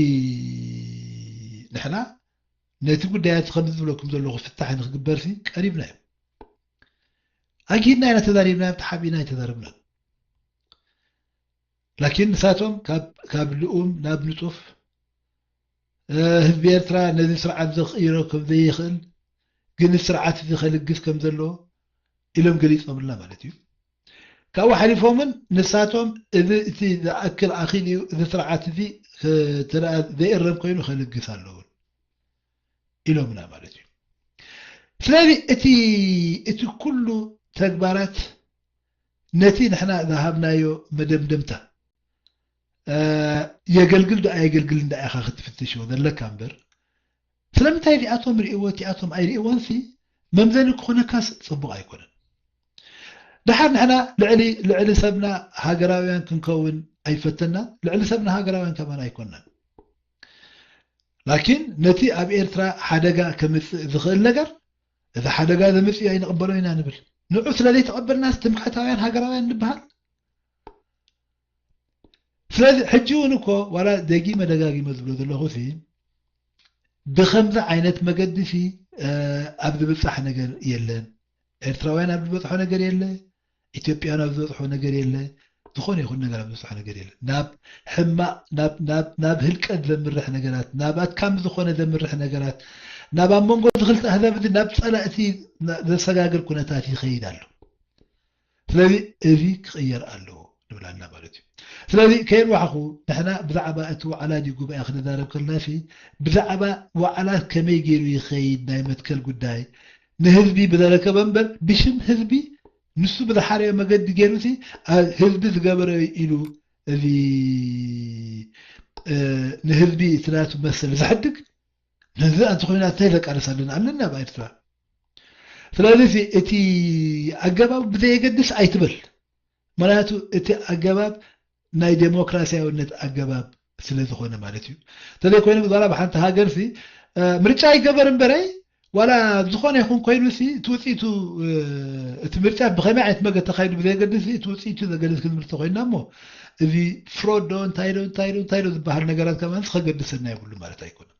ንሕና ነቲ ጉዳያት ከምዚ ዝብለኩም ዘለኹ ፍታሕ ንክግበር ሲ ቀሪብና እዩ። ኣጊድና ኢና ተዛሪብና፣ ተሓቢእና ኣይተዛረብናን። ላኪን ንሳቶም ካብ ልኡም ናብ ንጡፍ ህዝቢ ኤርትራ ነዚ ስርዓት ዘኽይሮ ከም ዘይኽእል ግን ስርዓት እዚ ከልግስ ከም ዘለዎ ኢሎም ገሊፆምልና ማለት እዩ። ካብኡ ሓሊፎምን ንሳቶም እዚ እቲ ዝኣክል ኣኺል እዩ፣ እዚ ስርዓት እዚ ዘይእረም ኮይኑ ከልግስ ኣለውን ኢሎምና ማለት እዩ። ስለዚ እቲ እቲ ኩሉ ተግባራት ነቲ ንሕና ዝሃብናዮ መደምደምታ የገልግል ዶ ኣየገልግልን ዳ ኢኻ ክትፍትሽዎ ዘለካ እምበር ስለምንታይ እዚኣቶም ርእይዎ እቲኣቶም ኣይርእይዎን ሲ መምዘኒ ክኾነካስ ጽቡቕ ኣይኮነን። ደሓር ንሕና ልዕሊ ልዕሊ ሰብና ሃገራውያን ክንከውን ኣይፈተናን፣ ልዕሊ ሰብና ሃገራውያን ከማን ኣይኮናን። ላኪን ነቲ ኣብ ኤርትራ ሓደጋ ከምጽእ ዝኽእል ነገር እዚ ሓደጋ ዘምጽእ ኣይንቕበሎ ኢና ንብል። ንዑ ስለ ዘይተቐበልናስ ትምክሕታውያን ሃገራውያን ንበሃል። ስለዚ ሕጂ እውን እኮ ዋላ ደጊመ ደጋጊመ ዝብሎ ዘለኹ ሲ ብኸምዚ ዓይነት መገዲ ሲ ኣብ ዝብጻሕ ነገር የለን። ኤርትራውያን ኣብ ዝበጽሖ ነገር የለ፣ ኢትዮጵያን ኣብ ዝበጽሖ ነገር የለ፣ ዝኾነ ይኹን ነገር ኣብ ዝበጽሖ ነገር የለ። ናብ ሕማቕ ናብ ናብ ናብ ህልቀት ዘምርሕ ነገራት፣ ናብ ኣድካሚ ዝኾነ ዘምርሕ ነገራት፣ ናብ ኣብ መንጎ እዚ ክልተ ኣህዛብ እዚ ናብ ጸላእቲ ዘሰጋግር ኩነታት ይኸይድ ኣሎ። ስለዚ እዚ ክቕየር ኣለዎ ንብል ኣለና ማለት እዩ። ስለዚ ከየንዋሕኹ ንሕና ብዛዕባ እቲ ዋዕላ ድዩ ጉባኤ ክንዛረብ ከለና ሲ ብዛዕባ ዋዕላ ከመይ ገይሩ ይኸይድ ናይ መትከል ጉዳይ ንህዝቢ ብዘረከበ እምበር ብሽም ህዝቢ ንሱ ብዝሓረዮ መገዲ ገይሩ ሲ ህዝቢ ዝገበረ ኢሉ እዚ ንህዝቢ እቲ ናቱ መሰል ዘሕድግ ነዚ እንተኾይና እንታይ ዘቃልስ ኣለና ኣለና ኣብ ኤርትራ ስለዚ እቲ ኣገባብ ብዘየገድስ ኣይትበል። ምክንያቱ እቲ ኣገባብ ናይ ዴሞክራሲያዊነት ኣገባብ ስለ ዝኾነ ማለት እዩ። እንተዘይኮይኑ ዛላ ብሓንቲ ሃገር ሲ ምርጫ ይገበር እምበረይ ዋላ ዝኾነ ይኹን ኮይኑ ሲ እቲ ውፅኢቱ እቲ ምርጫ ብኸመይ ዓይነት መገድ ተኻይዱ ብዘየገድስ እቲ ውፅኢቱ ዘገድስ ክንብል ተኮይንና እሞ እዚ ፍሮድ ዶ እንታይ ዶ እንታይ ዶ እንታይ ዶ ዝበሃል ነገራት ከማን ከገድሰና የብሉ ማለት ኣይኮነን።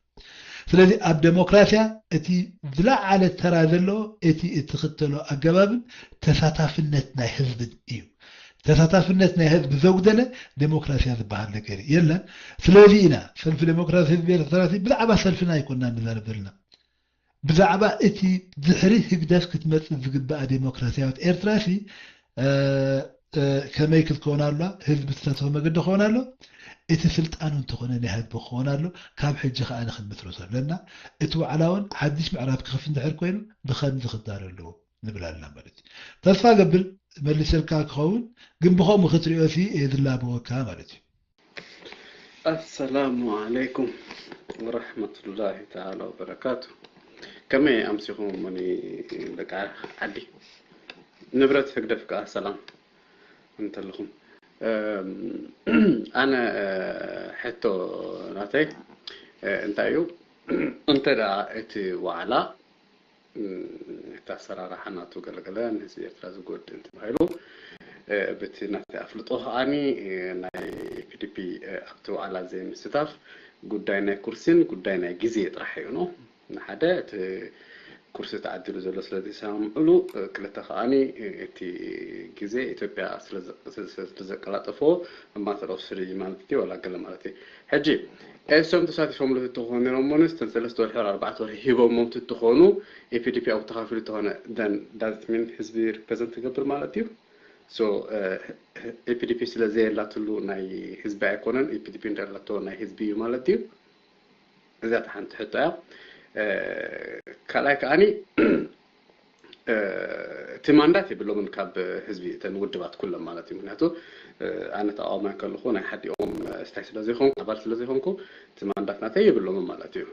ስለዚ ኣብ ዴሞክራሲያ እቲ ዝለዓለ ተራ ዘለዎ እቲ እትኽተሎ ኣገባብን ተሳታፍነት ናይ ህዝብን እዩ። ተሳታፍነት ናይ ህዝቢ ዘጉደለ ዴሞክራሲያ ዝበሃል ነገር የለን። ስለዚ ኢና ሰልፊ ዴሞክራሲ ህዝቢ ኤርትራ ብዛዕባ ሰልፍና ኣይኮና ንዛረብ ዘለና። ብዛዕባ እቲ ድሕሪ ህግደፍ ክትመጽእ ዝግባኣ ዴሞክራሲያዊት ኤርትራ ሲ ከመይ ክትከውን ኣላ ህዝቢ ዝተሰፈ መገዲ ክኸውን ኣሎ እቲ ስልጣኑ እንተኾነ ናይ ህዝቢ ክኸውን ኣሎ ካብ ሕጂ ከዓ ንክንምስርቶ ኣለና እቲ ዋዕላ እውን ሓድሽ ምዕራፍ ክኸፍት እንድሕር ኮይኑ ብከምዚ ክዳሎ ኣለዎ ንብል ኣለና ማለት እዩ ተስፋ ገብር መልሰልካ ክኸውን ግን ብኸምኡ ክትሪኦ ሲ እየ ዝላበወካ ማለት እዩ ኣሰላሙ ዓለይኩም ወረሕመቱላሂ ተዓላ ወበረካቱ። ከመይ ኣምሲኹም እኒ ደቂ ዓዲ? ንብረት ህግደፍ ከኣ ሰላም እንተለኹም። ኣነ ሕቶ ናተይ እንታይ እዩ፣ እንተ ደኣ እቲ ዋዕላ እቲ ኣሰራርሓ ናቱ ገለገለ ንህዝቢ ኤርትራ ዝጎድእ እንተባሂሉ ብቲ ናተይ ኣፍልጦ ከዓኒ ናይ ፒዲፒ ኣብቲ ዋዕላ ዘይምስታፍ ጉዳይ ናይ ኩርሲን ጉዳይ ናይ ግዜ ጥራሕ እዩ ነው ንሓደ እቲ ኩርሲ ተዓዲሉ ዘሎ ስለ ዘይሰማምዕሉ ክልተ ከዓኒ እቲ ግዜ ኢትዮጵያ ስለዘቀላጠፎ እማተር ኦፍ ስሪ ማለት እዩ ዋላ ገለ ማለት እዩ ሕጂ እሶም ተሳቲፎምሉ ትኾኑ ነይሮም ሞንስ ተን ሰለስተ ወርሒ ኣርባዕተ ወርሒ ሂቦሞም ትኾኑ ኢፒዲፒ ኣብኡ ተኻፊሉ ተኾነ ደን ዳዝት ሚን ህዝቢ ሪፕሬዘንት ትገብር ማለት እዩ ሶ ኢፒዲፒ ስለ ዘየላትሉ ናይ ህዝቢ ኣይኮነን ኢፒዲፒ እንዳላቶ ናይ ህዝቢ እዩ ማለት እዩ እዚኣ ሓንቲ ሕቶ እያ ካልኣይ ከዓኒ እቲ ማንዳት የብሎምን ካብ ህዝቢ እተን ውድባት ኩለን ማለት እዩ። ምክንያቱ ኣነ ተቃዋማይ ከለኹ ናይ ሓዲኦም ስታይ ስለዘይኮንኩ ኣባል ስለዘይኮንኩ እቲ ማንዳት ናተይ የብሎምን ማለት እዩ።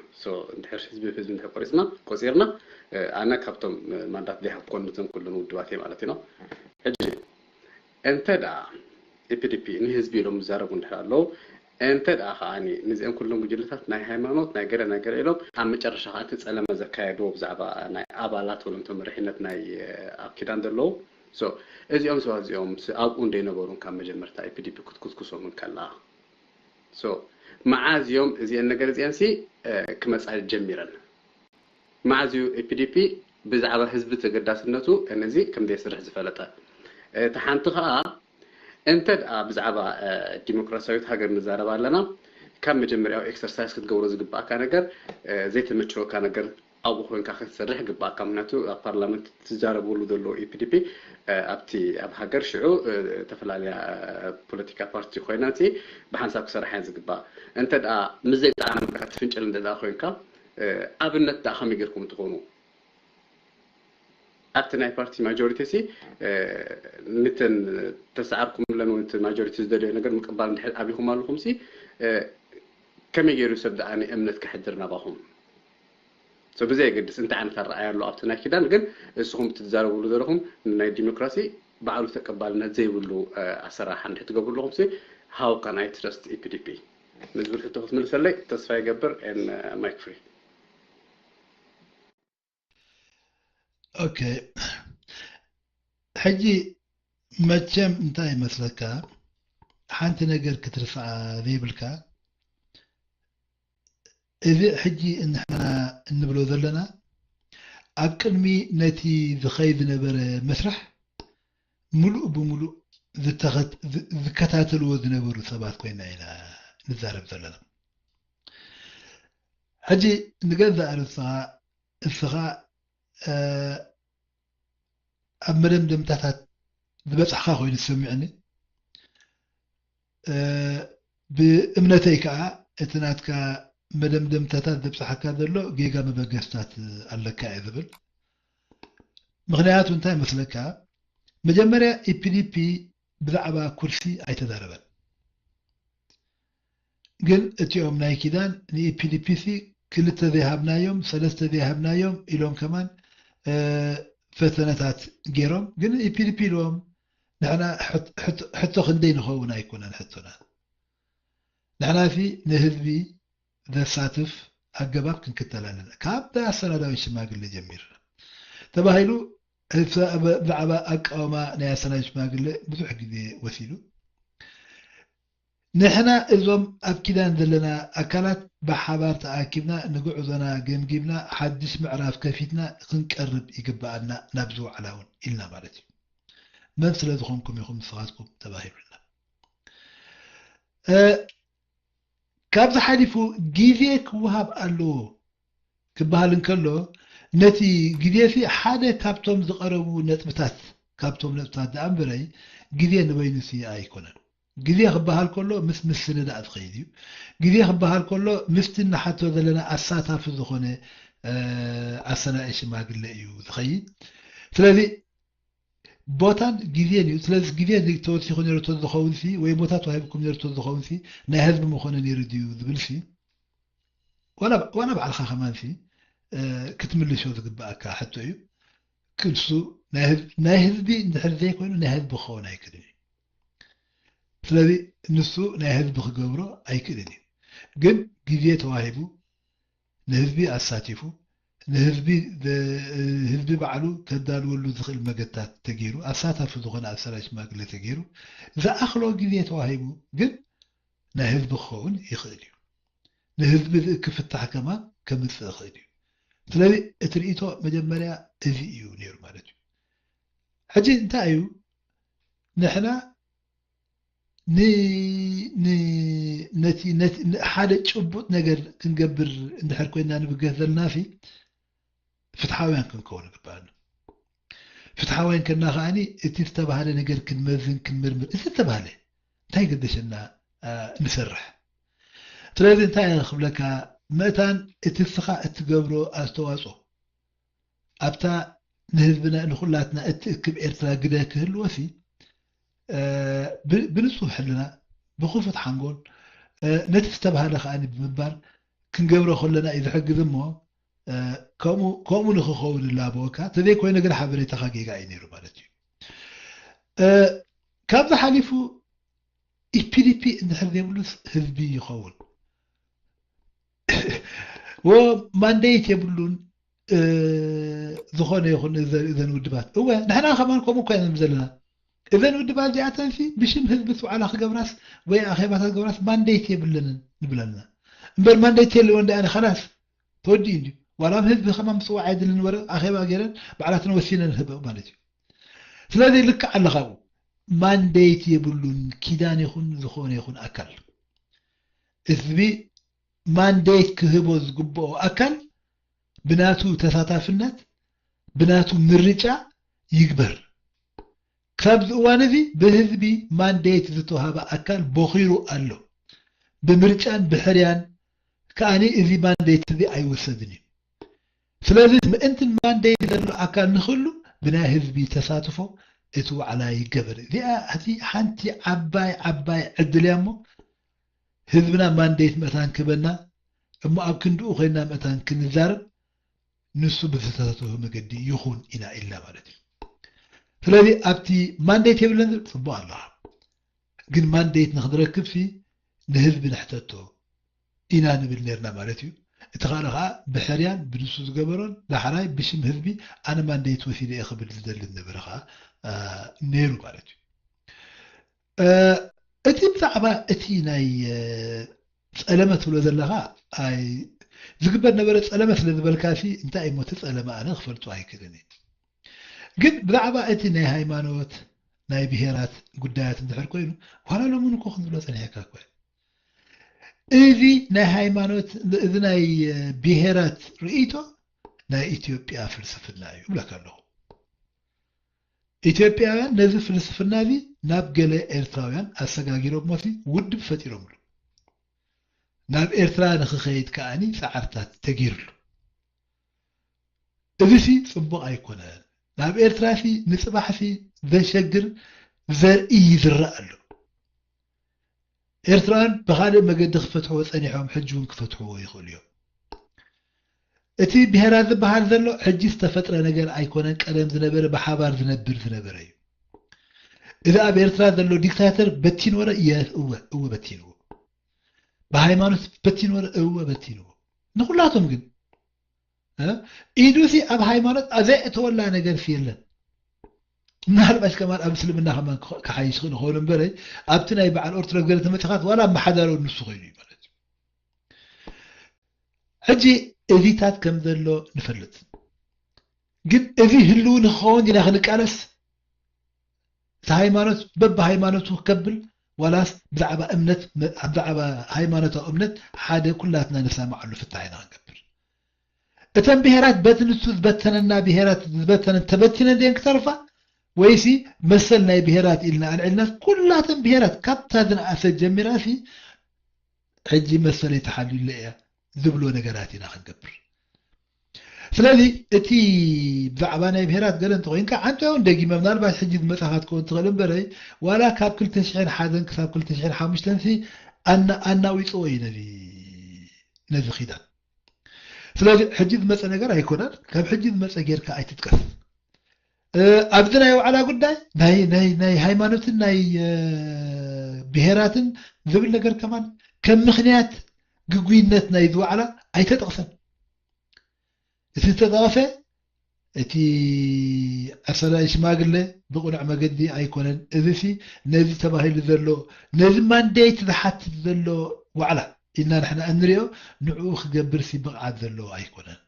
እንድሕር ህዝቢ ህዝቢ እንድሕር ቆሪፅና ቆፂርና ኣነ ካብቶም ማንዳት ዘይሃብኮን ነተን ኩለን ውድባት እየ ማለት እዩ። ሕጂ እንተ ደኣ ኢፒዲፒ ንህዝቢ ኢሎም ዝዛረቡ እንድሕር ኣለዉ እንተ ደኣ ከዓኒ ንዚኦም ኩሎም ጉጅለታት ናይ ሃይማኖት ናይ ገለ ናይ ገለ ኢሎም ኣብ መጨረሻ ከዓ እቲ ጸለመ ዘካየድዎ ብዛዕባ ናይ ኣባላት ወለንቶ መሪሕነት ናይ ኣብ ኪዳን ዘለዉ እዚኦም ሰባት እዚኦም ኣብኡ እንደይነበሩን ካብ መጀመርታ ኢፒዲፒ ክትኩስኩሶም እንከላ መዓዝ እዮም እዚአን ነገር እዚአን ሲ ክመፃ ጀሚረን መዓዝ እዩ ኢፒዲፒ ብዛዕባ ህዝቢ ተገዳስነቱ ነዚ ከም ዘይስርሕ ዝፈለጠ እቲ ሓንቲ ከዓ እንተ ደኣ ብዛዕባ ዲሞክራሲያዊት ሃገር ንዛረብ ኣለና ካብ መጀመርያው ኤክሰርሳይዝ ክትገብሮ ዝግባኣካ ነገር ዘይተመቸወካ ነገር ኣብኡ ኮይንካ ክትሰርሕ ይግባኣካ ምክንያቱ ኣብ ፓርላመንት ትዛረብሉ ዘሎ ኢፒዲፒ ኣብቲ ኣብ ሃገር ሽዑ ዝተፈላለያ ፖለቲካ ፓርቲ ኮይና ብሓንሳብ ክሰርሓ ዝግባእ እንተ ደኣ ምስ ዘይጣዕመካ ትፍንጨል እንተ ኮይንካ ኣብነት ደኣ ከመይ ጌርኩም ትኾኑ ኣብቲ ናይ ፓርቲ ማጆሪቲ ሲ ንተን ተሰዓርኩምለን ወይ እቲ ማጆሪቲ ዝደልዮ ነገር ምቅባል እንድሕር ኣቢኹም ኣለኹም ሲ ከመይ ገይሩ ሰብ ደኣ እምነት ከሕድር ናባኹም ብዘየገድስ እንታይ ዓይነት ኣረኣያ ኣሎ ኣብቲ ናይ ኪዳን ግን እስኹም ትዛረብሉ ዘለኹም ናይ ዲሞክራሲ ባዕሉ ተቀባልነት ዘይብሉ ኣሰራርሓ እንድሕር ትገብሩ ኣለኹም ሲ how can I trust ኢፒዲፒ ንዝብል ሕቶ ክትምልሰለይ ተስፋ ይገብር and mic free okay ሕጂ መቸም እንታይ ይመስለካ ሓንቲ ነገር ክትርስዓ ዘይብልካ እዚ ሕጂ ንሕና እንብሎ ዘለና ኣብ ቅድሚ ነቲ ዝኸይድ ዝነበረ መስርሕ ሙሉእ ብሙሉእ ዝተኸት- ዝ- ዝከታተልዎ ዝነበሩ ሰባት ኮይና ኢና ንዛረብ ዘለና ሕጂ ንገዛእ ርእስኻ እስኻ ኣብ መደምደምታታት ዝበፅሕካ ኮይኑ ዝሰሚዕኒ ብእምነተይ ከዓ እቲ ናትካ መደምደምታታት ዘብፅሓካ ዘሎ ጌጋ መበገስታት ኣለካ እየ ዝብል ምክንያቱ እንታይ መስለካ መጀመርያ ኢፒዲፒ ብዛዕባ ኩርሲ ኣይተዛረበን ግን እቲኦም ናይ ኪዳን ንኢፒዲፒ ሲ ክልተ ዘይሃብናዮም ሰለስተ ዘይሃብናዮም ኢሎም ከማን ፈተነታት ገይሮም ግን ኢፒዲፒ ኢልዎም ንሕና ሕቶ ክንደይ ንኸውን ኣይኮነን ሕቶና ንሕና ሲ ንህዝቢ ዘሳትፍ ኣገባብ ክንክተል ኣለና ካብ ኣሰናዳዊ ሽማግሌ ጀሚርና ተባሂሉ ብዛዕባ ኣቃወማ ናይ ኣሰናዳዊ ሽማግሌ ብዙሕ ግዜ ወሲዱ ንሕና እዞም ኣብ ኪዳን ዘለና ኣካላት ብሓባር ተኣኪብና ንጉዕዞና ገምጊምና ሓድሽ ምዕራፍ ከፊትና ክንቀርብ ይግበኣና ናብ ዝወዕላ እውን ኢልና ማለት እዩ መን ስለ ዝኾንኩም ኢኹም ንስኻትኩም ተባሂሉና ካብዚ ሓሊፉ ግዜ ክወሃብ ኣለዎ ክበሃል እንከሎ ነቲ ግዜ ሲ ሓደ ካብቶም ዝቐረቡ ነጥብታት ካብቶም ነጥብታት ደኣ እምበረይ ግዜ ንበይኑ ሲ ኣይኮነን ግዜ ክበሃል ከሎ ምስ ምስንዳእ ዝኸይድ እዩ ግዜ ክበሃል ከሎ ምስቲ ንሓቶ ዘለና ኣሳታፊ ዝኾነ ኣሰናኢ ሽማግለ እዩ ዝኸይድ ስለዚ ቦታን ግዜን እዩ ስለዚ ግዜ ተወሲኹ ነርቶ ዝኸውን ሲ ወይ ቦታ ተዋሂብኩም ነርቶ ዝኸውን ሲ ናይ ህዝቢ ምኾነ ነይሩ ድዩ ዝብል ሲ ዋላ ባዕልኻ ከማን ሲ ክትምልሾ ዝግበኣካ ሕቶ እዩ ክንሱ ናይ ህዝቢ እንድሕር ዘይኮይኑ ናይ ህዝቢ ክኸውን ኣይክእልን እዩ ስለዚ ንሱ ናይ ህዝቢ ክገብሮ ኣይክእልን እዩ ግን ግዜ ተዋሂቡ ንህዝቢ ኣሳቲፉ ንህዝቢ ህዝቢ ባዕሉ ከዳልወሉ ዝኽእል መገታት ተገይሩ ኣሳታፊ ዝኾነ ኣሰራይ ሽማግሌ ተገይሩ ዝኣኽሎ ግዜ ተዋሂቡ ግን ናይ ህዝቢ ክኸውን ይኽእል እዩ ንህዝቢ ዝእክብ ፍታሕ ከማን ከምፅእ ይኽእል እዩ ስለዚ እቲ ርእቶ መጀመርያ እዚ እዩ ነይሩ ማለት እዩ ሕጂ እንታይ እዩ ንሕና ነቲ ሓደ ጭቡጥ ነገር ክንገብር እንድሕር ኮይና ንብገስ ዘለና ሲ ፍትሓውያን ክንከውን ይግበኣና ፍትሓውያን ከና ከዓኒ እቲ ዝተባህለ ነገር ክንመዝን ክንምርምር እቲ ዝተባህለ እንታይ ገደሸና ንሰርሕ ስለዚ እንታይ ክብለካ መእታን እቲ ስኻ እትገብሮ ኣስተዋፅኦ ኣብታ ንህዝብና ንኹላትና እትእክብ ኤርትራ ግደ ክህልወሲ ብንጹህ ሕልና ብኽፉት ሓንጎል ነቲ ዝተባህለ ከኣ ብምባር ክንገብሮ ከለና እዩ ዝሕግዝ እሞ ከምኡ ንክኸውን እላበወካ። ተዘይኮይኑ ግን ሓበሬታኻ ጌጋ እዩ ነይሩ ማለት እዩ። ካብዚ ሓሊፉ ኢፒዲፒ እንድሕር ዘይብሉስ ህዝቢ ይኸውን ወ ማንዴት የብሉን። ዝኾነ ይኹን እዘን ውድባት እወ ንሕና ከማን ከምኡ እኳ ኢና ዘለና። እዘን ውድባት እዚኣተንሲ ብሽም ህዝቢ ስውዓላ ክገብራስ ወይ ኣኼባታት ክገብራስ ማንዴት የብለንን ንብል ኣለና። እምበር ማንዴት የለወን ደኣ ኸላስ ተወዲኡ እንድዩ። ዋላ ህዝቢ ከማን ምፅዋዕ ኣይድልን ወረ ኣኼባ ገይረን ባዕላትን ወሲነን ህበ ማለት እዩ። ስለዚ ልክዕ ኣለኻ ማንዴት የብሉን። ኪዳን ይኹን ዝኾነ ይኹን ኣካል ህዝቢ ማንዴት ክህቦ ዝግብኦ ኣካል ብናቱ ተሳታፍነት ብናቱ ምርጫ ይግበር። ካብዚ እዋን እዚ ብህዝቢ ማንዴት ዝተዋሃበ ኣካል ቦኺሩ ኣሎ። ብምርጫን ብሕርያን ከኣኒ እዚ ማንዴት እዚ ኣይወሰድን እዩ። ስለዚ ምእንትን ማንዴት ዘሎ ኣካል ንክሉ ብናይ ህዝቢ ተሳትፎ እቲ ዋዕላ ይገበር። እዚኣ እቲ ሓንቲ ዓባይ ዓባይ ዕድል እያ እሞ ህዝብና ማንዴት መእታን ክበና እሞ ኣብ ክንድኡ ኮይና መእታን ክንዛረብ ንሱ ብዝተሳተፈ መገዲ ይኹን ኢና ኢልና ማለት እዩ። ስለዚ ኣብቲ ማንዴት የብለን ዝብል ፅቡቅ ኣለኻ፣ ግን ማንዴት ንክንረክብ ሲ ንህዝቢ ንሕተቶ ኢና ንብል ነርና ማለት እዩ። እቲ ካልእ ከዓ ብሕርያን ብንሱ ዝገበሮን ዳሕራይ ብሽም ህዝቢ ኣነ ማንዴት ወሲደ እየ ክብል ዝደሊ ዝነበረ ከዓ ነይሩ ማለት እዩ። እቲ ብዛዕባ እቲ ናይ ጸለመ ትብሎ ዘለኻ ኣይ ዝግበር ነበረ ጸለመ ስለ ዝበልካ ሲ እንታይ እሞ እቲ ጸለመ ኣነ ክፈልጦ ኣይክእልን እየ። ግን ብዛዕባ እቲ ናይ ሃይማኖት ናይ ብሄራት ጉዳያት እንድሕር ኮይኑ ዋላ ሎምን እኮ ክንብሎ ጸኒሐካ እኮ እዚ ናይ ሃይማኖት እዚ ናይ ብሄራት ርእይቶ ናይ ኢትዮጵያ ፍልስፍና እዩ ብለካ ኣለኹ። ኢትዮጵያውያን ነዚ ፍልስፍና እዚ ናብ ገለ ኤርትራውያን ኣሰጋጊሮሞሲ ውድብ ፈጢሮምሉ። ናብ ኤርትራ ንክኸይድ ከኣኒ ጻዕርታት ተገይርሉ። እዚሲ ጽቡቕ ኣይኮነን። ናብ ኤርትራሲ ንጽባሕሲ ዘሸግር ዘርኢ ይዝራእ ኣሎ። ኤርትራውያን ብኻልእ መገዲ ክፈትሕዎ ጸኒሖም ሕጂ እውን ክፈትሕዎ ይኽእሉ እዮም። እቲ ብሄራት ዝበሃል ዘሎ ሕጂ ዝተፈጥረ ነገር ኣይኮነን፣ ቀደም ዝነበረ ብሓባር ዝነብር ዝነበረ እዩ። እዚ ኣብ ኤርትራ ዘሎ ዲክታተር በቲንዎ ዶ? እወ እወ በቲንዎ። ብሃይማኖት በቲንዎ ዶ? እወ በቲንዎ። ንኹላቶም ግን ኢዱሲ ኣብ ሃይማኖት ዘእተወላ ነገርሲ የለን። ምናልባሽ ከማን ኣብ እስልምና ከማን ክሓይሽ ክእል ኾኑ እምበረይ ኣብቲ ናይ በዓል ኦርቶዶክስ ገለ ተመፂኻት ዋላ መሓዳሮ ንሱ ኮይኑ እዩ ማለት እዩ። ሕጂ እዚታት ከም ዘሎ ንፈልጥ፣ ግን እዚ ህልው ንክኸውን ኢና ክንቃለስ። እቲ ሃይማኖት በብሃይማኖቱ ክከብል ዋላስ ብዛዕባ እምነት ብዛዕባ ሃይማኖታዊ እምነት ሓደ ኩላትና ንሰማዓሉ ፍታሕ ኢና ክንገብር። እተን ብሄራት በቲ ንሱ ዝበተነና ብሄራት ዝበተነን ተበቲነን ደን ክተርፋ ወይሲ መሰል ናይ ብሄራት ኢልና ኣልዕልናስ ኩላተን ብሄራት ካብታ ዝነኣሰ ጀሚራሲ ሕጂ መሰለይ ተሓልዩለ እያ ዝብሎ ነገራት ኢና ክንገብር። ስለዚ እቲ ብዛዕባ ናይ ብሄራት ገለ እንተኮይንካ ሓንቲ እውን ደጊመ ምናልባት ሕጂ ዝመፃኻ ትከውን ትኽእል እምበረይ ዋላ ካብ ክልተ ሽሕን ሓደን ክሳብ ክልተ ሽሕን ሓሙሽተን ሲ ኣናዊፅዎ እዩ ነዚ ነዚ ኪዳን። ስለዚ ሕጂ ዝመፀ ነገር ኣይኮነን። ካብ ሕጂ ዝመፀ ጌርካ ኣይትጥቀስ። ኣብዚ ናይ ዋዕላ ጉዳይ ናይ ናይ ናይ ሃይማኖትን ናይ ብሄራትን ዝብል ነገር ከማን ከም ምኽንያት ግጉይነት ናይ ዝዋዕላ ኣይተጠቕሰን። እቲ ዝተጠቐሰ እቲ ኣፈላላይ ሽማግለ ብቕኑዕ መገዲ ኣይኮነን። እዚሲ ነዚ ተባሂሉ ዘሎ ነዚ ማንዴት ዝሓትት ዘሎ ዋዕላ ኢልና ንሕና እንሪኦ ንዕኡ ክገብርሲ ብቕዓት ዘለዎ ኣይኮነን።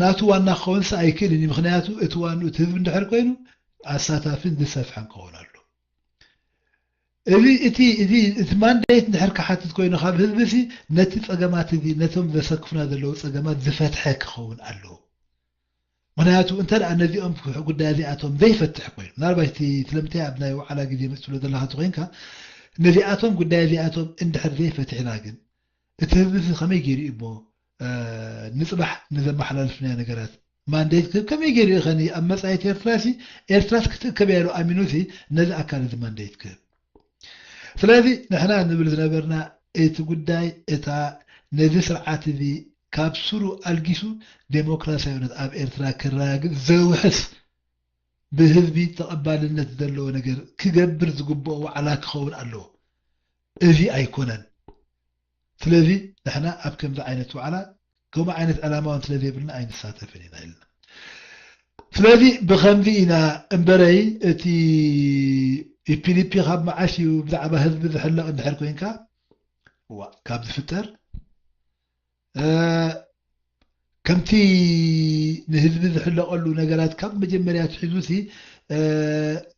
ናቱ ዋና ክኸውንስ ኣይክእልን እዩ። ምኽንያቱ እቲ ዋንኡ እቲ ህዝቢ እንድሕር ኮይኑ ኣሳታፍን ዝሰፍሐን ክኸውን ኣሎ። እዚ እቲ እዚ እቲ ማንዴት እንድሕር ክሓትት ኮይኑ ካብ ህዝቢ ሲ ነቲ ፀገማት እዚ ነቶም ዘሰክፉና ዘለዉ ፀገማት ዝፈትሐ ክኸውን ኣለዎ። ምክንያቱ እንተ ደኣ ነዚኦም ጉዳይ እዚኣቶም ዘይፈትሕ ኮይኑ ምናልባት እቲ ስለምንታይ ኣብ ናይ ዋዕላ ግዜ መፅእ ትብሎ ዘለካ እንተኮይንካ ነዚኣቶም ጉዳይ እዚኣቶም እንድሕር ዘይፈትሕና ግን እቲ ህዝቢ እዚ ከመይ ገይሩ እዩ እሞ ንፅባሕ ንዘመሓላልፍናዮ ነገራት ማንዴት ክህብ ከመይ ገይሩ ይኸኒ ኣብ መጻኢት ኤርትራ ሲ ኤርትራስ ክትእከብ እያ ኢሉ ኣሚኑ ሲ ነዚ ኣካል እዚ ማንዴት ክህብ? ስለዚ ንሕና ንብል ዝነበርና እቲ ጉዳይ እታ ነዚ ስርዓት እዚ ካብ ስሩ ኣልጊሱ ዴሞክራሲያውነት ኣብ ኤርትራ ክረጋግጽ ዘውሕስ ብህዝቢ ተቐባልነት ዘለዎ ነገር ክገብር ዝግብኦ ዋዕላ ክኸውን ኣለዎ። እዚ ኣይኮነን። ስለዚ ንሕና ኣብ ከምዚ ዓይነት ዋዕላ ከምኡ ዓይነት ዕላማ እውን ስለ ዘይብልና ኣይንሳተፍን ኢና ኢልና። ስለዚ ብኸምዚ ኢና እምበረይ እቲ ፒዲፒ ካብ መዓስ እዩ ብዛዕባ ህዝቢ ዝሕለቕ እንድሕር ኮንካ ዋ ካብ ዝፍጠር ከምቲ ንህዝቢ ዝሕለቐሉ ነገራት ካብ መጀመርያ ኣትሒዙ ሲ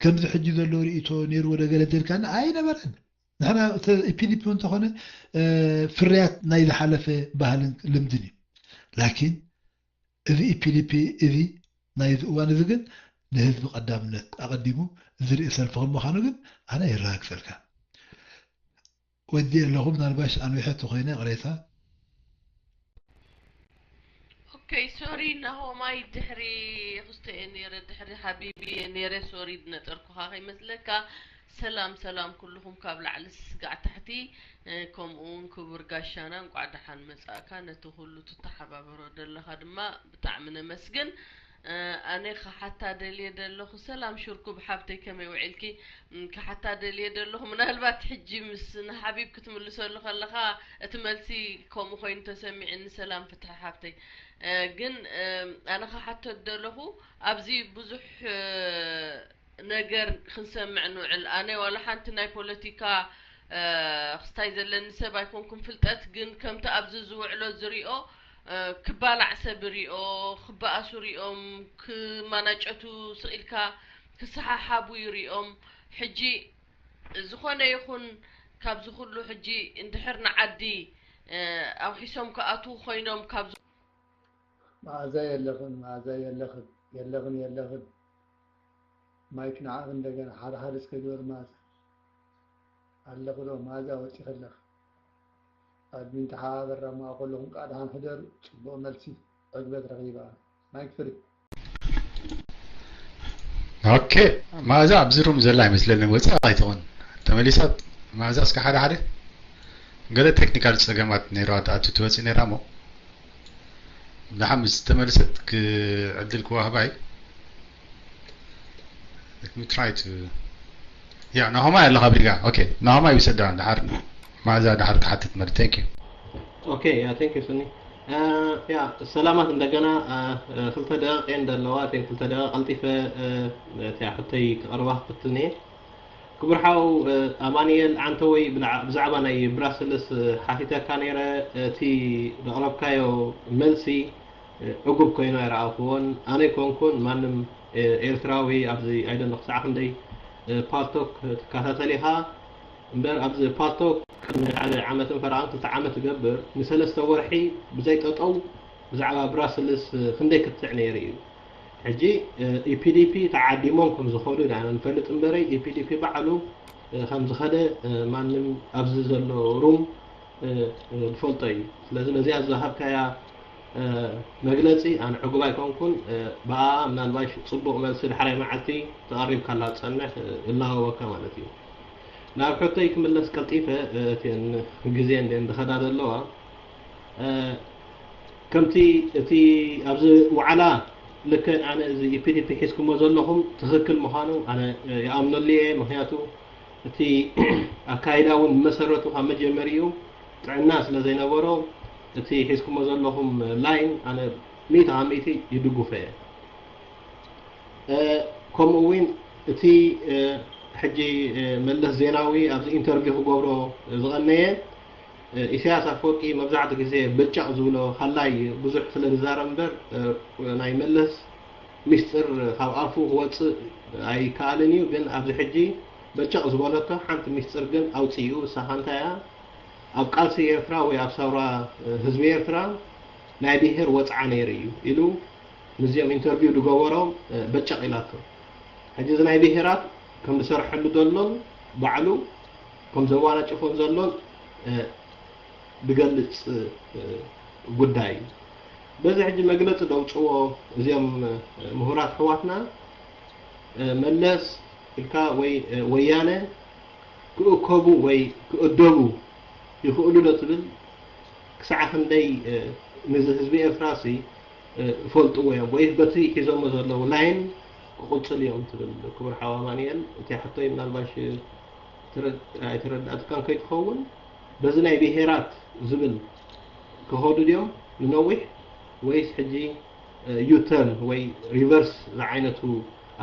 ከምዚ ሕጂ ዘሎ ርእቶ ነይርዎ ዶ ገለ እንተልካኒ ኣይነበረን። ንሕና ፒዲፒ እውን እንተኾነ ፍርያት ናይ ዝሓለፈ ባህልን ልምድን እዩ። ላኪን እዚ ፒዲፒ እዚ ናይዚ እዋን እዚ ግን ንህዝቢ ቀዳምነት ኣቐዲሙ ዝርኢ ሰልፊ ከም ምዃኑ ግን ኣነ የረጋግፀልካ። ወዲእ ኣለኹ፣ ምናልባሽ ኣንዊሐ ተኾይነ ይቕሬታ። ኦኬ ሶሪ ናሆማይ ድሕሪ ክስቶ እየ ነይረ ድሕሪ ሓቢቢ እየ ነይረ ሶሪ ዝነጠርኩኻ ከይመስለካ። ሰላም ሰላም ኩልኹም ካብ ላዕሊ ስጋዕ ታሕቲ። ከምኡ እውን ክቡር ጋሻና እንቋዕ ደሓን መጻእካ። ነቲ ኩሉ ትተሓባበሮ ዘለኻ ድማ ብጣዕሚ ነመስግን። ኣነ ክሓታ ደልየ ዘለኹ ሰላም ሽርኩብ ሓብተይ ከመይ ውዒልኪ? ክሓታ ደልየ ዘለኹ ምናልባት ሕጂ ምስ ንሓቢብ ክትምልሰሉ ከለኻ እቲ መልሲ ከምኡ ኮይኑ ተሰሚዕኒ። ሰላም ፍትሒ ሓብተይ። ግን ኣነ ክሓቶ ደለኹ ኣብዚ ብዙሕ ነገር ክንሰምዕ ንውዕል። ኣነ ዋላ ሓንቲ ናይ ፖለቲካ ክስታይ ዘለኒ ሰብ ኣይኮንኩም ፍልጠት ግን ከምቲ ኣብዚ ዝውዕሎ ዝሪኦ ክባላዕ ሰብ ሪኦ ክበኣሱ ሪኦም ክማናጨቱ ስቕ ኢልካ ክሰሓሓቡ ይሪኦም። ሕጂ ዝኾነ ይኹን ካብዚ ኩሉ ሕጂ እንድሕር ንዓዲ ኣውሒሶም ክኣትዉ ኮይኖም ካብ መኣዛ የለኽን መኣዛ የለኽን የለኽን የለኽን ማይክ ንዓኺ እንደገና ሓደ ሓደ እስከ ግበር መኣዛ ኣለኺ ዶ መኣዛ ወፂኺ ኣለኺ ኣድሚን ተሓባበራ ማእኸሉ ክንቃ ደሓን ሕደሩ ፅቡቕ መልሲ ዕግበት ረኺባ ማይክ ፍሪ ኦኬ መኣዛ ኣብዚ ሩም ዘላ ኣይመስለንን ወፂኣ ኣይትኾን ተመሊሳ መኣዛ እስከ ሓደ ሓደ ገለ ቴክኒካል ፀገማት ነይረዋ ትኣቱ ትወፅእ ነይራ እሞ ደሓን ምስ ተመልሰት ዕድል ክዋህባ እዩ try to ያ ናሆማይ ኣለኻ ብሪጋ ኦኬ ናሆማይ ይውሰዳ ደሓር መኣዛ ደሓር ክሓትት መሪ thank you okay yeah thank you Sunny yeah ሰላማት እንደገና ክልተ ደቂቕ እየን ዘለዋ እተን ክልተ ደቂቕ ቀልጢፈ እቲኣ ሕቶይ ክቐርባ ክፍትን እየ ክቡር ሓው ኣማንኤል ዓንተወይ ብዛዕባ ናይ ብራስልስ ሓቲተካ ነይረ እቲ ዘቕረብካዮ መልሲ ዕጉብ ኮይኑ ኣይረኣኹዎን ኣነ ኮንኩን ማንም ኤርትራዊ ኣብዚ ኣይደለ ክሳዕ ክንደይ ፓልቶክ ትከታተል ኢኻ እምበር ኣብዚ ፓልቶክ ቅድሚ ሓደ ዓመትን ፈረቓን ክልተ ዓመት ትገብር ንሰለስተ ወርሒ ብዘይ ጠጠው ብዛዕባ ብራስልስ ክንደይ ክትዕ ነይሩ እዩ ሕጂ ኢፒዲፒ ተዓዲሞም ከም ዝኸዱ ኢና ንፈልጥ እምበረይ ኢፒዲፒ ባዕሉ ከም ዝኸደ ማንም ኣብዚ ዘሎ ሩም ዝፈልጦ እዩ ስለዚ ነዚኣ ዝሃብካያ መግለፂ ኣነ ዕጉብ ኣይኮንኩን ብኣ ምናልባሽ ፅቡቕ መልሲ ዳሕራይ መዓልቲ ተቐሪብካላ ትፀንሕ እላወወካ ማለት እዩ ናብ ሕቶይ ክምለስ ቀልጢፈ እቲን ግዜ እንድኸዳ ዘለዋ ከምቲ እቲ ኣብዚ ዋዕላ ልክዕ ኣነ እዚ ኢፒዲፒ ሒዝኩሞ ዘለኹም ትኽክል ምዃኑ ኣነ ይኣምነሉ እየ ምክንያቱ እቲ ኣካይዳ እውን መሰረቱ ካብ መጀመሪኡ ጥዕና ስለ ዘይነበሮ እቲ ሒዝኩሞ ዘለኹም ላይን ኣነ ሚእቲ ካብ ሚእቲ ይድግፎ እየ ከምኡ እውን እቲ ሕጂ መለስ ዜናዊ ኣብዚ ኢንተርቪው ክገብሮ ዝቐነየ ኢሳያስ ኣፈወርቂ መብዛሕትኡ ግዜ በጫቕ ዝብሎ ሃላይ ብዙሕ ስለ ዝዛረብ እምበር ናይ መለስ ሚስጥር ካብ ኣፉ ክወፅእ ኣይከኣልን እዩ ግን ኣብዚ ሕጂ በጨቕ ዝበለቶ ሓንቲ ሚስጥር ግን ኣውፅኡ እሳኻ እንታይ እያ ኣብ ቃልሲ ኤርትራ ወይ ኣብ ሰውራ ህዝቢ ኤርትራ ናይ ብሄር ወፅዓ ነይሩ እዩ ኢሉ ምስዚኦም ኢንተርቪው ዝገበሮም በጨቕ ኢላቶ ሕጂ እዚ ናይ ብሄራት ከም ዝሰርሐሉ ዘሎን ባዕሉ ከም ዘዋናጭፎም ዘሎን ዝገልፅ ጉዳይ እዩ በዚ ሕጂ መግለፂ ደውፅዎ እዚኦም ምሁራት ኣሕዋትና፣ መለስ ኢልካ ወይ ወያነ ክእከቡ ወይ ክእደቡ ይኽእሉ ዶ ትብል? ክሳዕ ክንደይ ንዚ ህዝቢ ኤርትራ ሲ ይፈልጥዎ እዮም ወይ በቲ ሒዞሞ ዘለዉ ላይን ክቕፅል እዮም ትብል? ክቡር ሓው ኣማንኤል፣ እቲ ሕቶይ ምናልባሽ ኣይተረዳእትካን ከይትኸውን፣ በዚ ናይ ብሄራት ዝብል ክኸዱ ድዮም ንነዊሕ፣ ወይስ ሕጂ ዩተርን ወይ ሪቨርስ ዝዓይነቱ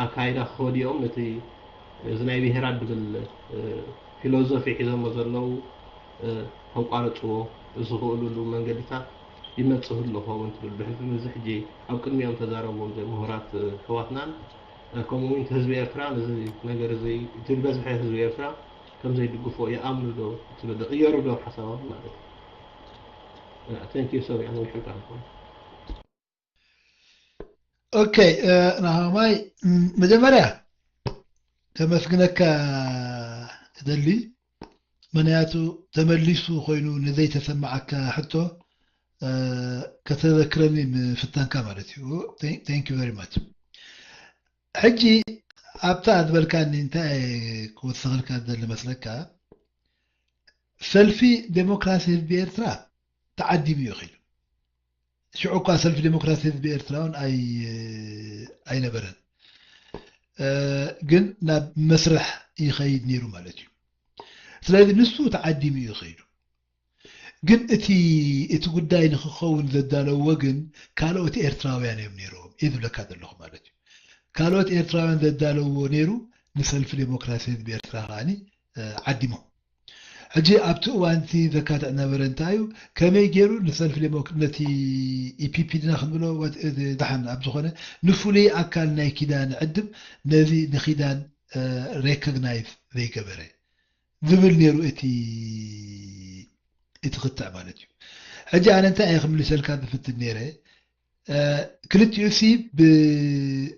ኣካይዳ ክኸዱ እዮም? ነቲ እዚ ናይ ብሄራት ድብል ፊሎዞፊ ሒዞሞ ዘለዉ ከቋርፅዎ ዝኽእሉሉ መንገድታት ይመፅእ ህሉ ኸውን ትብል? ብሕልፊ ምዚ ሕጂ ኣብ ቅድሚኦም ተዛረብዎም ዘ ምሁራት ኣሕዋትናን ከምኡ እውን ህዝቢ ኤርትራ ነዚ ነገር እዚ እቲ ዝበዝሐ ህዝቢ ኤርትራ ከም ዘይድግፎ ይኣምኑ ዶ ትብል? ይቕየሩ ዶ ሓሳቦም ማለት እዩ? Thank you። ሶሪ፣ ኣነ ይሕልካ ክኾን። ኦኬ፣ ናሃማይ፣ መጀመርያ ከመስግነካ እደሊ። ምክንያቱ ተመሊሱ ኮይኑ ንዘይተሰማዓካ ሕቶ ከተዘክረኒ ምፍታንካ ማለት እዩ። Thank you very much። ሕጂ ኣብታ ዝበልካኒ እንታይ ክወስኸልካ ዝደሊ መስለካ፣ ሰልፊ ዴሞክራሲ ህዝቢ ኤርትራ ተዓዲሙ እዩ ኸይዱ። ሽዑ እኳ ሰልፊ ዴሞክራሲ ህዝቢ ኤርትራ እውን ኣይነበረን፣ ግን ናብ መስርሕ ይኸይድ ነይሩ ማለት እዩ። ስለዚ ንሱ ተዓዲሙ እዩ ኸይዱ። ግን እቲ እቲ ጉዳይ ንክኸውን ዘዳለውዎ ግን ካልኦት ኤርትራውያን እዮም ነይሮም እየ ዝብለካ ዘለኹ ማለት እዩ። ካልኦት ኤርትራውያን ዘዳለውዎ ነይሩ ንሰልፊ ዴሞክራሲ ህዝቢ ኤርትራ ከዓኒ ዓዲሞም። ሕጂ ኣብቲ እዋን እቲ ዘካትዕ ነበረ እንታይ እዩ? ከመይ ገይሩ ንሰልፊ ዴሞክ-፣ ነቲ ኢፒፒ ድና ክንብሎ ወት-፣ እ-፣ ደሓን ኣብ ዝኾነ ንፍሉይ ኣካል ናይ ኪዳን ዕድም ነዚ ንኪዳን ሬኮግናይዝ ዘይገበረ ዝብል ነይሩ እቲ እቲ ክትዕ ማለት እዩ። ሕጂ ኣነ እንታይ እየ ክምልሰልካ ዝፍትን ነይረ፣ ክልቲኡ ሲ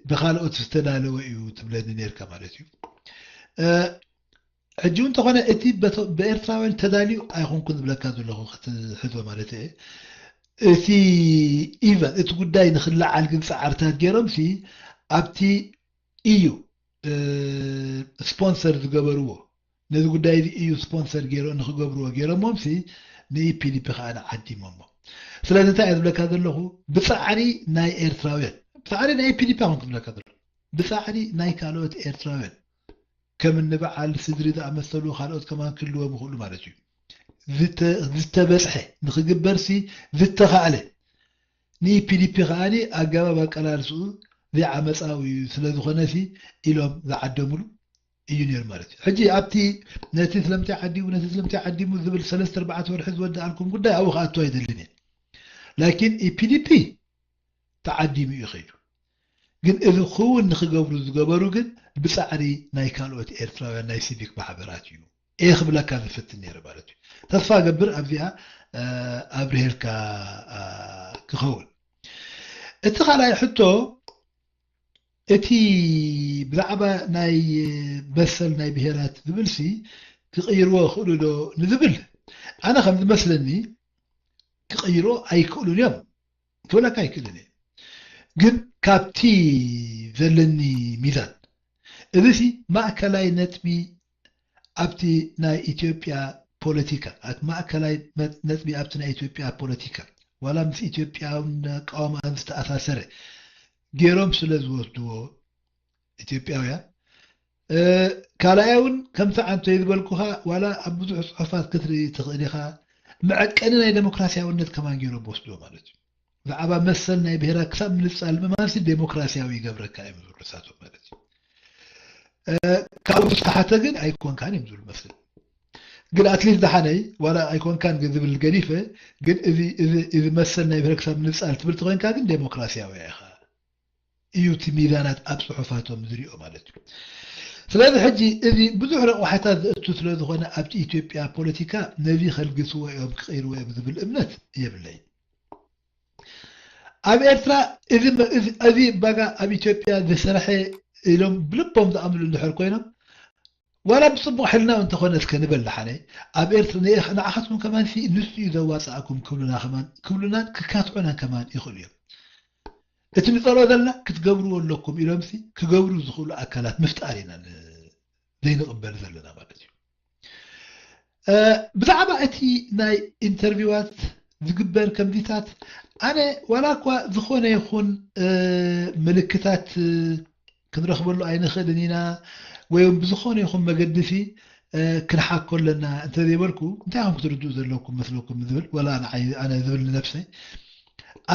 ብካልኦት ዝተዳለወ እዩ ትብለኒ ነርካ ማለት እዩ። ሕጂ እውን እንተኾነ እቲ ብኤርትራውያን ተዳልዩ ኣይኮንኩን ዝብለካ ዘለኹ ክትሕዞ ማለት እየ። እቲ ኢቨን እቲ ጉዳይ ንክለዓል ግን ፃዕርታት ገይሮም ሲ ኣብቲ ኢዩ ስፖንሰር ዝገበርዎ፣ ነዚ ጉዳይ እዚ ኢዩ ስፖንሰር ገይሮ ንክገብርዎ ገይሮሞም ሲ ንኢፒዲፒ ከዓ ንዓዲሞሞ። ስለዚ እንታይ እየ ዝብለካ ዘለኹ፣ ብፃዕሪ ናይ ኤርትራውያን፣ ብፃዕሪ ናይ ኢፒዲፒ ኣይኮንኩ ዝብለካ ዘለኹ፣ ብፃዕሪ ናይ ካልኦት ኤርትራውያን ከም እንበዓል ስድሪ ዝኣመሰሉ ካልኦት ከማን ክህልዎም ይኽእሉ ማለት እዩ። ዝተበፅሐ ንክግበር ሲ ዝተኻእለ ንኢፒዲፒ ከዓኒ ኣገባብ ኣቀላልስኡ ዘይዓመፃዊ እዩ ስለዝኾነ ሲ ኢሎም ዝዓደሙሉ እዩ ነይሩ ማለት እዩ። ሕጂ ኣብቲ ነቲ ስለምንታይ ዓዲሙ ነቲ ስለምንታይ ዓዲሙ ዝብል ሰለስተ ኣርባዕተ ወርሒ ዝወድኣልኩም ጉዳይ ኣብኡ ክኣቱ ኣይደልን እየ። ላኪን ኢፒዲፒ ተዓዲሙ እዩ ከይዱ። ግን እዚ ክውን ንክገብሩ ዝገበሩ ግን ብፃዕሪ ናይ ካልኦት ኤርትራውያን ናይ ሲቪክ ማሕበራት እዩ እየ ክብለካ ዝፍትን ነይረ ማለት እዩ። ተስፋ ገብር ኣብዚኣ ኣብርሄልካ ክኸውን። እቲ ካልኣይ ሕቶ እቲ ብዛዕባ ናይ መሰል ናይ ብሄራት ዝብልሲ ክቕይርዎ ይኽእሉ ዶ ንዝብል ኣነ ከም ዝመስለኒ ክቕይርዎ ኣይክእሉን እዮም ክብለካ ኣይክእልን እየ። ግን ካብቲ ዘለኒ ሚዛን እዚሲ ማእከላይ ነጥቢ ኣብቲ ናይ ኢትዮጵያ ፖለቲካ ማእከላይ ነጥቢ ኣብቲ ናይ ኢትዮጵያ ፖለቲካ ዋላ ምስ ኢትዮጵያውን ኣቃውማን ዝተኣሳሰረ ገይሮም ስለ ዝወስድዎ ኢትዮጵያውያን ካልኣይ እውን ከምቲ ዓንቶይ ዝበልኩኻ ዋላ ኣብ ብዙሕ ፅሑፋት ክትርኢ ትኽእል ኢኻ። መዐቀኒ ናይ ዴሞክራሲያውነት ከማን ገይሮም ወስድዎ ማለት እዩ። ብዛዕባ መሰል ናይ ብሄራት ክሳብ ምንፃል ምማንሲ ዴሞክራሲያዊ ይገብረካ እዮም ዝብሉ ንሳቶም ማለት እዩ። ካብኡ ዝተሓተ ግን ኣይኮንካን እዮም ዝብሉ መስል ግን ኣትሊስት ደሓነይ ዋላ ኣይኮንካን ዝብል ገዲፈ ግን እዚ መሰል ናይ ብሄር ክሳብ ምንፃል ትብል ተኮይንካ ግን ዴሞክራሲያዊ ኢኻ እዩ እቲ ሚዛናት ኣብ ፅሑፋቶም ዝሪኦ ማለት እዩ። ስለዚ ሕጂ እዚ ብዙሕ ረቑሓታት ዘእቱ ስለ ዝኾነ ኣብቲ ኢትዮጵያ ፖለቲካ ነዚ ከልግስዎ እዮም ክቐይርዎ እዮም ዝብል እምነት የብለይ። ኣብ ኤርትራ እዚ ባጋ ኣብ ኢትዮጵያ ዝሰርሐ ኢሎም ብልቦም ዝኣምሉ እንድሕር ኮይኖም ዋላ ብፅቡቕ ሕልና እንተኾነ እስከ ንበል ደሓነ ኣብ ኤርትራ ንኢኽ- ንዓኻትኩም ከማን ሲ ንሱ እዩ ዘዋፅኣኩም ክብሉና ከማን ክብሉናን ክካትዑናን ከማን ይኽእሉ እዮም። እቲ ንፀልኦ ዘለና ክትገብርዎ ኣለኩም ኢሎም ሲ ክገብሩ ዝኽእሉ ኣካላት ምፍጣር ኢና ን- ዘይንቕበል ዘለና ማለት እዩ። ብዛዕባ እቲ ናይ ኢንተርቪዋት ዝግበር ከምዚታት ኣነ ዋላ እኳ ዝኾነ ይኹን ምልክታት ክንረኽበሉ ኣይንኽእልን ኢና ወይ ብዝኾነ ይኹን መገዲ ሲ ክንሓኮ ኣለና እንተዘይበልኩ እንታይ ከም ክትርድኡ ዘለኩም መስለኩም ዝብል ወላ ኣነ ዝብል ንነብሰይ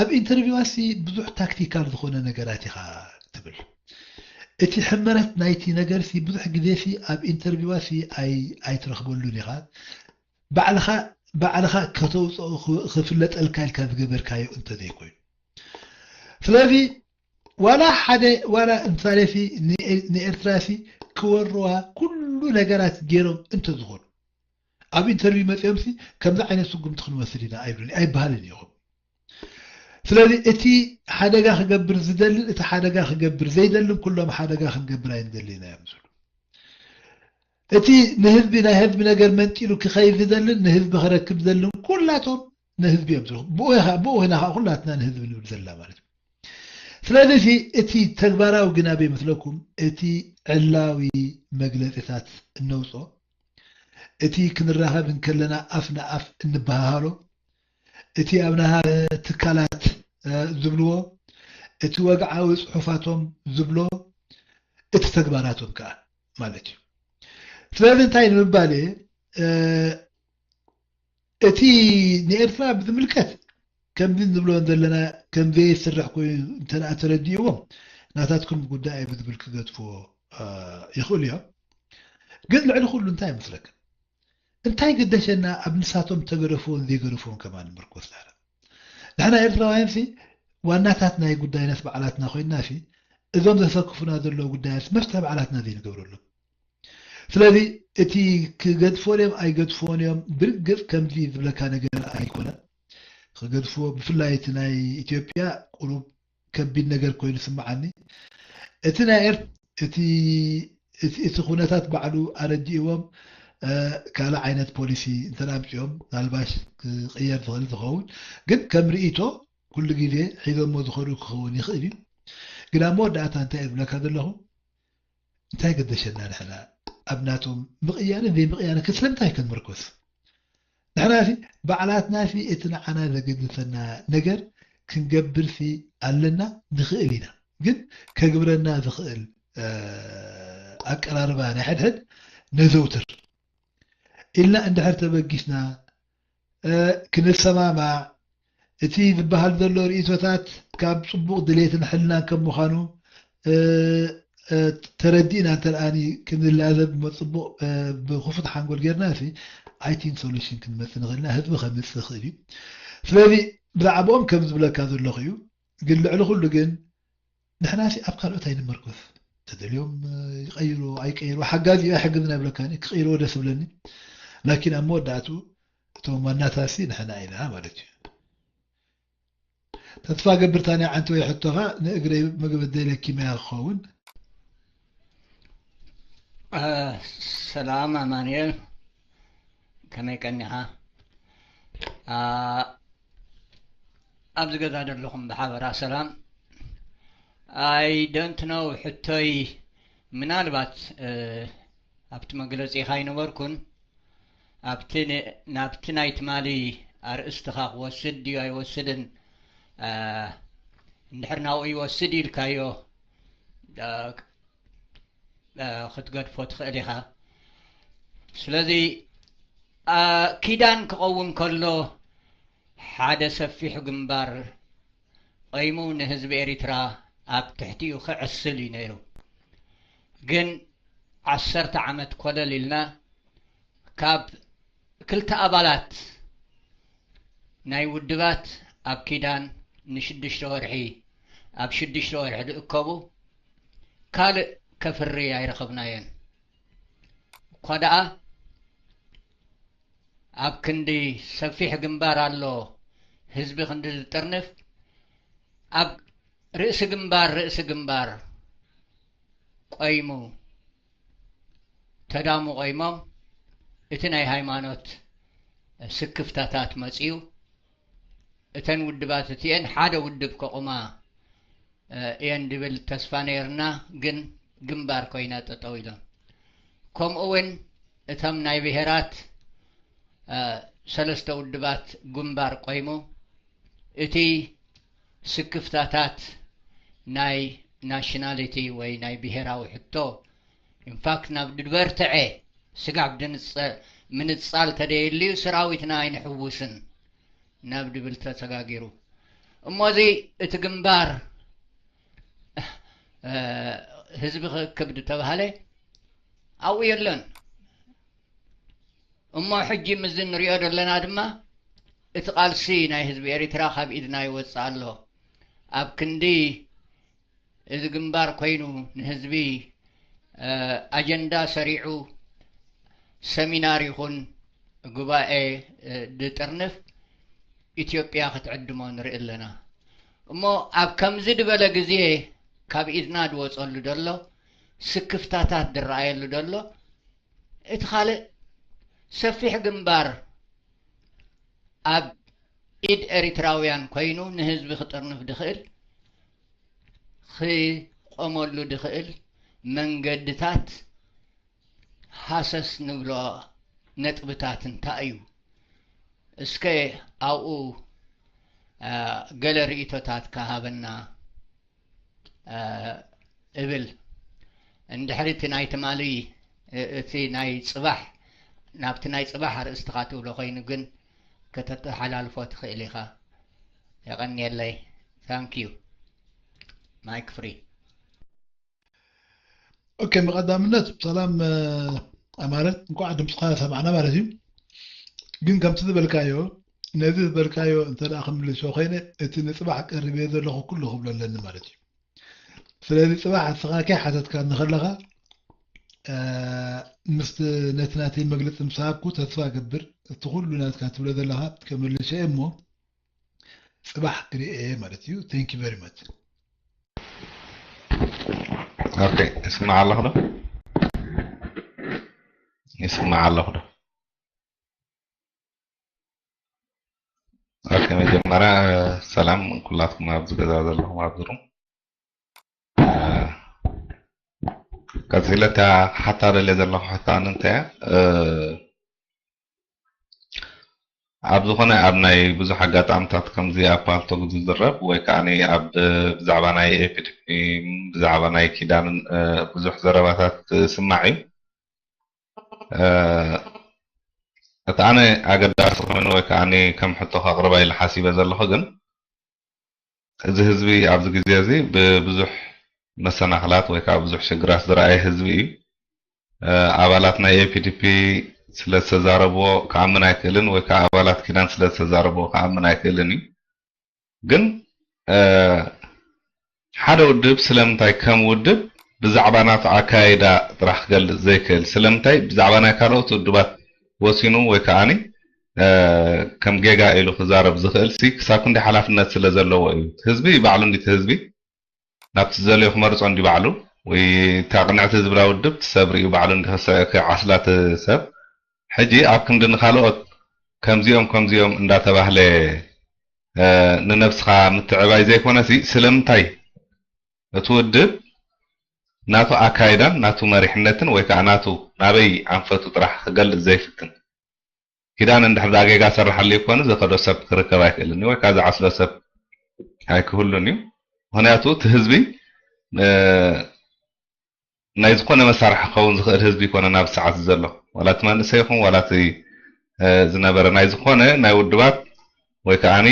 ኣብ ኢንተርቪዋት ሲ ብዙሕ ታክቲካል ዝኾነ ነገራት ኢኻ ትብል እቲ ሕመረት ናይቲ ነገር ሲ ብዙሕ ግዜ ሲ ኣብ ኢንተርቪዋ ሲ ኣይ ኣይትረኽበሉን ኢኻ ባዕልኻ ባዕልኻ ከተውፅኦ ክፍለጠልካ ኢልካ ዝገበርካዮ እንተዘይኮይኑ ስለዚ ዋላ ሓደ ዋላ ምሳሌ ሲ ንኤርትራ ሲ ክወርዋ ኩሉ ነገራት ገይሮም እንተዝኾኑ ኣብ ኢንተርቪው መፂኦም ሲ ከምዚ ዓይነት ስጉምቲ ክንወስድ ኢና ኣይብሉን ኣይበሃልን ኢኹም ስለዚ እቲ ሓደጋ ክገብር ዝደልን እቲ ሓደጋ ክገብር ዘይደልን ኩሎም ሓደጋ ክንገብር ኣይንደልን ኢና እዮም ዝብሉ። እቲ ንህዝቢ ናይ ህዝቢ ነገር መንጢሉ ክኸይድ ዝደልን ንህዝቢ ክረክብ ዝደልን ኩላቶም ንህዝቢ እዮም ዝረኽቡ። ብኡ ኢና ከዓ ኩላትና ንህዝቢ ንብል ዘለና ማለት እዩ። ስለዚ እቲ ተግባራዊ ግን ኣበይ መስለኩም እቲ ዕላዊ መግለፂታት እነውፅኦ እቲ ክንራኸብ እንከለና ኣፍ ንኣፍ እንበሃሃሎ እቲ ኣብ ናሃ ትካላት ዝብልዎ እቲ ወግዓዊ ፅሑፋቶም ዝብሎ እቲ ተግባራቶም ከዓ ማለት እዩ ስለዚ እንታይ ንምባል እቲ ንኤርትራ ብዝምልከት ከምዚ ንብሎ ዘለና ከምዘየስርሕ ኮይኑ እንተ ተረዲእዎም ናታትኩም ጉዳይ ብዝብል ክገድፍዎ ይኽእሉ እዮም ግን ልዕሊ ኩሉ እንታይ ይመስለካ እንታይ ገደሸና ኣብ ንሳቶም ተገደፍዎን ዘይገደፍዎን ከማን ንምርኮስ ዳራ ንሕና ኤርትራውያን ሲ ዋናታት ናይ ጉዳይ ነስ ባዕላትና ኮይንና ሲ እዞም ዘሰክፉና ዘለዉ ጉዳያት መፍትሒ ባዕላትና ዘይንገብረሎም ስለዚ እቲ ክገድፎን እዮም ኣይገድፎን እዮም ብርግፅ ከምዚ ዝብለካ ነገር ኣይኮነን ክገድፍዎ ብፍላይ እቲ ናይ ኢትዮጵያ ቁሩብ ከቢድ ነገር ኮይኑ ስምዓኒ እቲ ናይ ኤርት እቲ እቲ እቲ ኩነታት ባዕሉ ኣረዲእዎም ካልእ ዓይነት ፖሊሲ እንተ ኣምፅኦም ናልባሽ ክቅየር ዝኽእል ዝኸውን ግን ከም ርእቶ ኩሉ ግዜ ሒዞሞ ዝኸዱ ክኸውን ይኽእል እዩ ግን ኣብ መወዳእታ እንታይ ዝብለካ ዘለኹ እንታይ ገደሸና ንሕና ኣብ ናቶም ምቕያርን ዘይምቕያርን ክስለምታይ ክንምርኮስ ንሕና ሲ ባዕላትና ሲ እቲ ንዓና ዘገድሰና ነገር ክንገብር ሲ ኣለና ንኽእል ኢና ግን ከግብረና ዝኽእል ኣቀራርባ ናይ ሕድሕድ ነዘውትር ኢልና እንድሕር ተበጊስና ክንሰማማዕ እቲ ዝበሃል ዘሎ ርእቶታት ካብ ፅቡቕ ድሌትን ሕልናን ከም ምዃኑ ተረዲእና እንተደኣኒ ክንላዘብ መፅቡቕ ብክፉት ሓንጎል ጌርና ሲ ኣይቲን ሶሉሽን ክንመፅእ ንኽእልና ህዝቢ ከምፅእ ይኽእል እዩ ስለዚ ብዛዕባኦም ከም ዝብለካ ዘለኹ እዩ ግን ልዕሊ ኩሉ ግን ንሕና ሲ ኣብ ካልኦት ኣይንመርኮስ ተደልዮም ይቀይሩ ኣይቀይሩ ሓጋዚ ኣይሕግዝን ኣይብለካን ክቀይርዎ ደስ ብለኒ ላኪን ኣብ መወዳእቱ እቶም ዋናታት ሲ ንሕና ኢና ማለት እዩ ተስፋ ገብር ታንያ ዓንቲ ወይ ሕቶኻ ንእግረይ መግበደይ ለኪመያ ክኸውን ሰላም ኣማንኤል ከመይ ቀኒኻ ኣብዚ ገዛ ዘለኹም ብሓበራ ሰላም I don't know ሕቶይ ምናልባት ኣብቲ መግለፂኻ ኣይነበርኩን ኣብቲ ናብቲ ናይ ትማሊ ኣርእስትኻ ክወስድ ድዩ ኣይወስድን እንድሕር ናብኡ ይወስድ ኢልካዮ ክትገድፎ ትኽእል ኢኻ ስለዚ ኪዳን ክቐውም ከሎ ሓደ ሰፊሕ ግንባር ቐይሙ ንህዝቢ ኤሪትራ ኣብ ትሕቲኡ ክዕስል እዩ ነይሩ ግን ዓሰርተ ዓመት ኮለል ኢልና ካብ ክልተ ኣባላት ናይ ውድባት ኣብ ኪዳን ንሽዱሽተ ወርሒ ኣብ ሽዱሽተ ወርሒ ዝእከቡ ካልእ ከፍሪ ኣይረኸብናዮን እኳ ደኣ ኣብ ክንዲ ሰፊሕ ግንባር ኣሎ ህዝቢ ክንዲ ዝጥርንፍ ኣብ ርእሲ ግንባር ርእሲ ግንባር ቆይሙ ተዳሙ ቆይሞም፣ እቲ ናይ ሃይማኖት ስክፍታታት መጺኡ፣ እተን ውድባት እቲኤን ሓደ ውድብ ከቑማ እየን ድብል ተስፋ ነይርና፣ ግን ግንባር ኮይና ጠጠው ኢሎም። ከምኡ እውን እቶም ናይ ብሄራት ሰለስተ ውድባት ግንባር ቆይሙ፣ እቲ ስክፍታታት ናይ ናሽናሊቲ ወይ ናይ ብሄራዊ ሕቶ ኢንፋክት ናብ ድበርትዐ ስጋብ ድንጸ ምንጻል ተደየልዩ ሰራዊትና ኣይንሕውስን ናብ ድብል ተሰጋጊሩ። እሞዚ እቲ ግንባር ህዝቢ ክእክብ ዝተባህለ ኣብኡ የለን። እሞ ሕጂ ምዚ ንሪኦ ዘለና ድማ እቲ ቃልሲ ናይ ህዝቢ ኤሪትራ ካብ ኢድና ይወፅእ ኣሎ። ኣብ ክንዲ እዚ ግንባር ኮይኑ ንህዝቢ ኣጀንዳ ሰሪዑ ሰሚናር ይኹን ጉባኤ ድጥርንፍ ኢትዮጵያ ክትዕድሞ ንርኢ ኣለና። እሞ ኣብ ከምዚ ድበለ ግዜ ካብ ኢድና ድወፀሉ ደሎ ስክፍታታት ድረኣየሉ ደሎ እቲ ካልእ ሰፊሕ ግንባር ኣብ ኢድ ኤሪትራውያን ኮይኑ ንህዝቢ ክጥርንፍ ድኽእል ክቆመሉ ድኽእል መንገድታት ሃሰስ ንብሎ ነጥብታት እንታይ እዩ? እስከ ኣብኡ ገለ ርእይቶታት ከሃበና እብል። እንድሕሪ እቲ ናይ ትማሊ እቲ ናይ ፅባሕ ናብቲ ናይ ፅባሕ ኣርእስትኻ ትብሎ ኮይኑ ግን ከተተሓላልፎ ትኽእል ኢኻ። የቐንየለይ። Thank you. Mic free. ኦኬ፣ ብቐዳምነት ሰላም ኣማረ፣ እንኳዕ ድምፅኻ ሰማዕና ማለት እዩ። ግን ከምቲ ዝበልካዮ ነዚ ዝበልካዮ እንተ ደኣ ክምልሶ ኮይነ እቲ ንፅባሕ ቀሪበ ዘለኹ ኩሉ ክብሎ ኣለኒ ማለት እዩ። ስለዚ ፅባሕ ንስኻ ከይሓተትካኒ ከለኻ ምስ ነቲ ናተይ መግለፂ ምስ ሃብኩ ተስፋ እገብር እቲ ኩሉ ናትካ ትብሎ ዘለኻ ከመልሶ እየ እሞ ፅባሕ ክርኢ እየ ማለት እዩ። Thank you very much. ኦኬ፣ ይስማዕ ኣለኹ ዶ? ይስማዕ ኣለኹ ዶ? ኦኬ፣ መጀመርያ ሰላም ኩላትኩም ኣብዚ ገዛ ዘለኹም ኣብዚ ሩም። ቀፂለ እታ ክሓታ ደልየ ዘለኹ ሕቶ እንታይ እያ? ኣብ ዝኾነ ኣብ ናይ ብዙሕ ኣጋጣምታት ከምዚ ኣብ ፓልቶግ ዝዝረብ ወይ ከዓ ኣብ ብዛዕባ ናይ ኤፒዲፒ ብዛዕባ ናይ ኪዳንን ብዙሕ ዘረባታት ስማዕ እዩ። እቲ ኣነ ኣገዳሲ ኮይኑ ወይ ከዓ ከም ሕቶ ከቕርባ ኢለ ሓሲበ ዘለኹ ግን እዚ ህዝቢ ኣብዚ ግዜ እዚ ብብዙሕ መሰናኽላት ወይ ከዓ ብዙሕ ሽግራት ዝረኣየ ህዝቢ እዩ። ኣባላት ናይ ኤፒዲፒ ስለ ዝተዛረብዎ ክኣምን ኣይክእልን ወይ ከዓ ኣባላት ኪዳን ስለ ዝተዛረብዎ ክኣምን ኣይክእልን እዩ። ግን ሓደ ውድብ ስለምንታይ ከም ውድብ ብዛዕባ ናቱ ኣካይዳ ጥራሕ ክገልፅ ዘይክእል ስለምንታይ ብዛዕባ ናይ ካልኦት ውድባት ወሲኑ ወይ ከዓኒ ከም ጌጋ ኢሉ ክዛረብ ዝኽእል ሲ ክሳብ ክንደይ ሓላፍነት ስለ ዘለዎ እዩ ህዝቢ ባዕሉ እንዲቲ ህዝቢ ናብቲ ዝደለዮ ክመርፆ እንዲ ባዕሉ ወይ እታ ቅንዕቲ ዝብላ ውድብ ትሰብር እዩ ባዕሉ እንዲ ክዓስላ ሰብ ሕጂ ኣብ ክንዲ ንካልኦት ከምዚኦም ከምዚኦም እንዳተባህለ ንነብስኻ ምትዕባይ ዘይኮነሲ ስለምንታይ እቲ ውድብ ናቱ ኣካይዳን ናቱ መሪሕነትን ወይ ከዓ ናቱ ናበይ ኣንፈቱ ጥራሕ ክገልፅ ዘይፍትን ኪዳን እንድሕር ዳ ጌጋ ሰራሓሉ ይኮኑ ዝኸዶ ሰብ ክርከብ ኣይክእልን ወይ ከዓ ዝዓስሎ ሰብ ኣይክህሉን እዩ ምክንያቱ እቲ ህዝቢ ናይ ዝኾነ መሳርሒ ክኸውን ዝኽእል ህዝቢ ይኮነ ናብ ሰዓት ዘሎ ዋላ እቲ መንእሰይ ይኹን ዋላ እቲ ዝነበረ ናይ ዝኾነ ናይ ውድባት ወይ ከዓኒ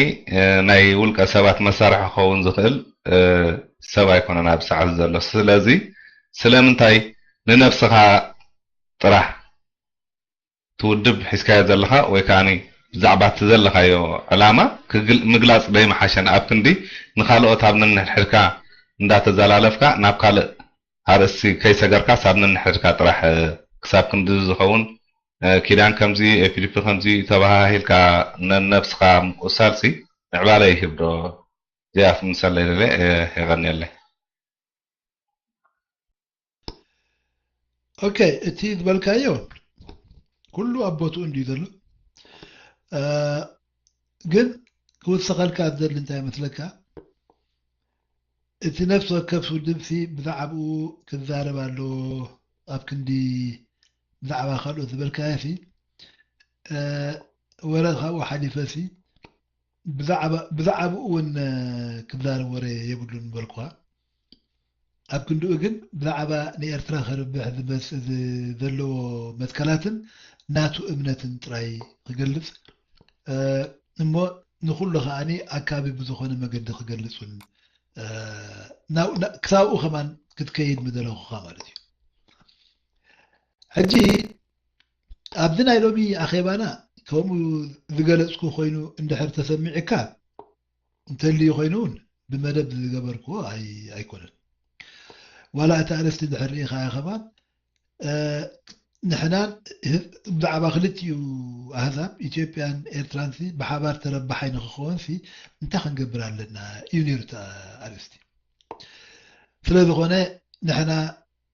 ናይ ውልቀ ሰባት መሳርሒ ክኸውን ዝኽእል ሰብ ኣይኮነን ኣብ ሰዓት ዘሎ ስለዚ ስለምንታይ ንነብስኻ ጥራሕ ትውድብ ሒዝካዮ ዘለኻ ወይ ከዓ ብዛዕባ እቲ ዘለኻዮ ዕላማ ምግላፅ ደይመሓሸን ኣብ ክንዲ ንካልኦት ኣብ ነንሕድሕድካ እንዳተዘላለፍካ ናብ ካልእ ኣርእስቲ ከይሰገርካስ ኣብ ነንሕድካ ጥራሕ ክሳብ ክንዲ ዝኸውን ኪዳን ከምዚ ኤፒዲፒ ከምዚ ተባሃሂልካ ነነብስኻ ምቁሳልሲ ምዕባለ ይህብ ዶ? እዚኣ ትምልሰለይ ደለ የቐንየለይ። ኦኬ፣ እቲ ዝበልካዮ ኩሉ ኣብ ቦትኡ እንድዩ ዘሎ። እ፣ ግን ክውስኸልካ ዝደሊ እንታይ መስለካ? እቲ ነፍሲ ወከፍ ውድብሲ ብዛዕባኡ ክዛረብ ኣለዎ። ኣብ ክንዲ ብዛዕባ ካልኦት ዝበልካዮሲ፣ እ፣ ወረ ካብኡ ሓሊፈሲ ብዛዕባ፣ ብዛዕባኡ እውን፣ እ፣ ክዛረብ ወረ የብሉን በልኩኻ። ኣብ ክንድኡ ግን ብዛዕባ ንኤርትራ ከርብሕ ዝመጽእ ዝ-፣ ዘለዎ መትከላትን ናቱ እምነትን ጥራይ ክገልጽ፣ እ፣ እሞ ንኹሉ ከኣኒ ኣካቢ ብዝኾነ መገዲ ክገልጽ እውን፣ እ፣ ናብ-፣ ና-፣ ክሳብኡ ከማን ክትከይድ ምደለኹኻ ማለት እዩ። ሕጂ ኣብዚ ናይ ሎሚ ኣኼባና ከምኡ ዝገለጽኩ ኮይኑ እንድሕር ተሰሚዕካ፣ እንተልዩ ኮይኑ እውን ብመደብ ዝገበርክዎ ኣይ-፣ ኣይኮነን። ዋላ እቲ ኣርእስቲ እንድሕር ርኢኻዮ ከማን፣ እ፣ ንሕናን ህ-፣ ብዛዕባ ክልቲኡ ኣህዛብ ኢትዮጵያን ኤርትራንሲ ብሓባር ተረባሓይ ንክኸውንሲ እንታይ ክንገብር ኣለና እዩ ነይሩ እቲ ኣርእስቲ። ስለ ዝኾነ ንሕና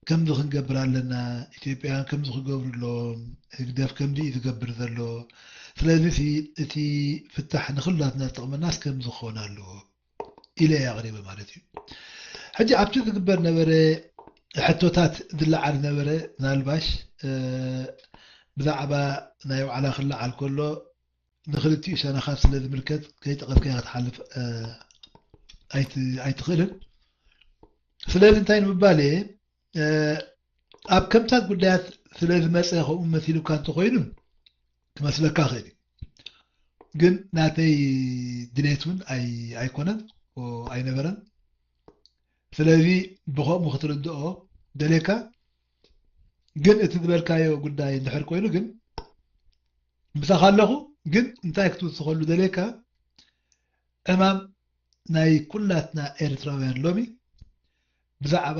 ከምዚ ክንገብር ኣለና፣ ኢትዮጵያውያን ከምዚ ክገብሩ ኣለዎም፣ ህግደፍ ከምዚ እዩ ዝገብር ዘሎ። ስለዚ እቲ ፍታሕ ንኹላትና ዝጠቕመናስ ከምዚ ክኸውን ኣለዎ ኢለ እየ ኣቕሪበ ማለት እዩ። ሕጂ ኣብቲ ዝግበር ነበረ ሕቶታት ዝለዓል ነበረ ምናልባሽ፣ እ፣ ብዛዕባ ናይ ዋዕላ ክለዓል ከሎ ንክልቲኡ ሸነኻት ስለ ዝምልከት ከይጠቐስካዮ ክትሓልፍ፣ እ፣ ኣይት-፣ ኣይትኽእልን። ስለዚ እንታይ ንምባል እየ፣ እ፣ ኣብ ከምታት ጉዳያት ስለ ዝመጸ ከምኡ መሲሉካ እንተኾይኑ ክመስለካ ይኽእል እዩ። ግን ናተይ ድሌት እውን ኣይ-፣ ኣይኮነን፣ ኦ፣ ኣይነበረን። ስለዚ ብኸምኡ ክትርድኦ ደሌካ። ግን እቲ ዝበልካዮ ጉዳይ እንድሕር ኮይኑ ግን ምሳኻ ኣለኹ። ግን እንታይ ክትውስኸሉ ደሌካ፣ ዕማም ናይ ኩላትና ኤርትራውያን ሎሚ ብዛዕባ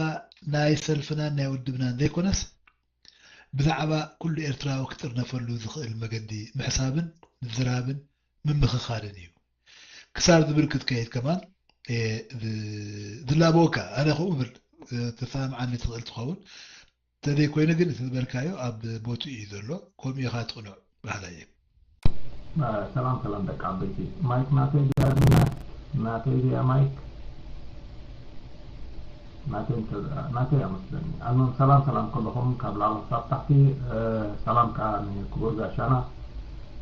ናይ ሰልፍናን ናይ ውድብናን ዘይኮነስ፣ ብዛዕባ ኩሉ ኤርትራዊ ክጥርነፈሉ ዝኽእል መገዲ ምሕሳብን ምዝራብን ምምኽኻርን እዩ። ክሳብ ዝብል ክትከይድ ከማን፣ እ፣ ዝ-፣ ዝላበወካ፣ ኣነ ከምኡ እብል፣ እ፣ ተሰማምዓኒ ትኽእል ትኸውን። እንተዘይኮይኑ ግን እቲ ዝበልካዮ ኣብ ቦትኡ እዩ ዘሎ፣ ከምኡ ኢኻ ትቕኑዕ በሃላይ እየ። እ፣ ሰላም፣ ሰላም ደቂ ዓበይቲ። ማይክ ናተይ ድያ፣ ናተይ ድያ ማይክ? ናተይ እንተ-፣ ናተይ እያ መስለኒ። ኣልሙም ሰላም፣ ሰላም ኩልኹም ካብ ላዕሊ ክሳብ ታሕቲ፣ እ፣ ሰላም ከኣ ንክቡር ጋሻና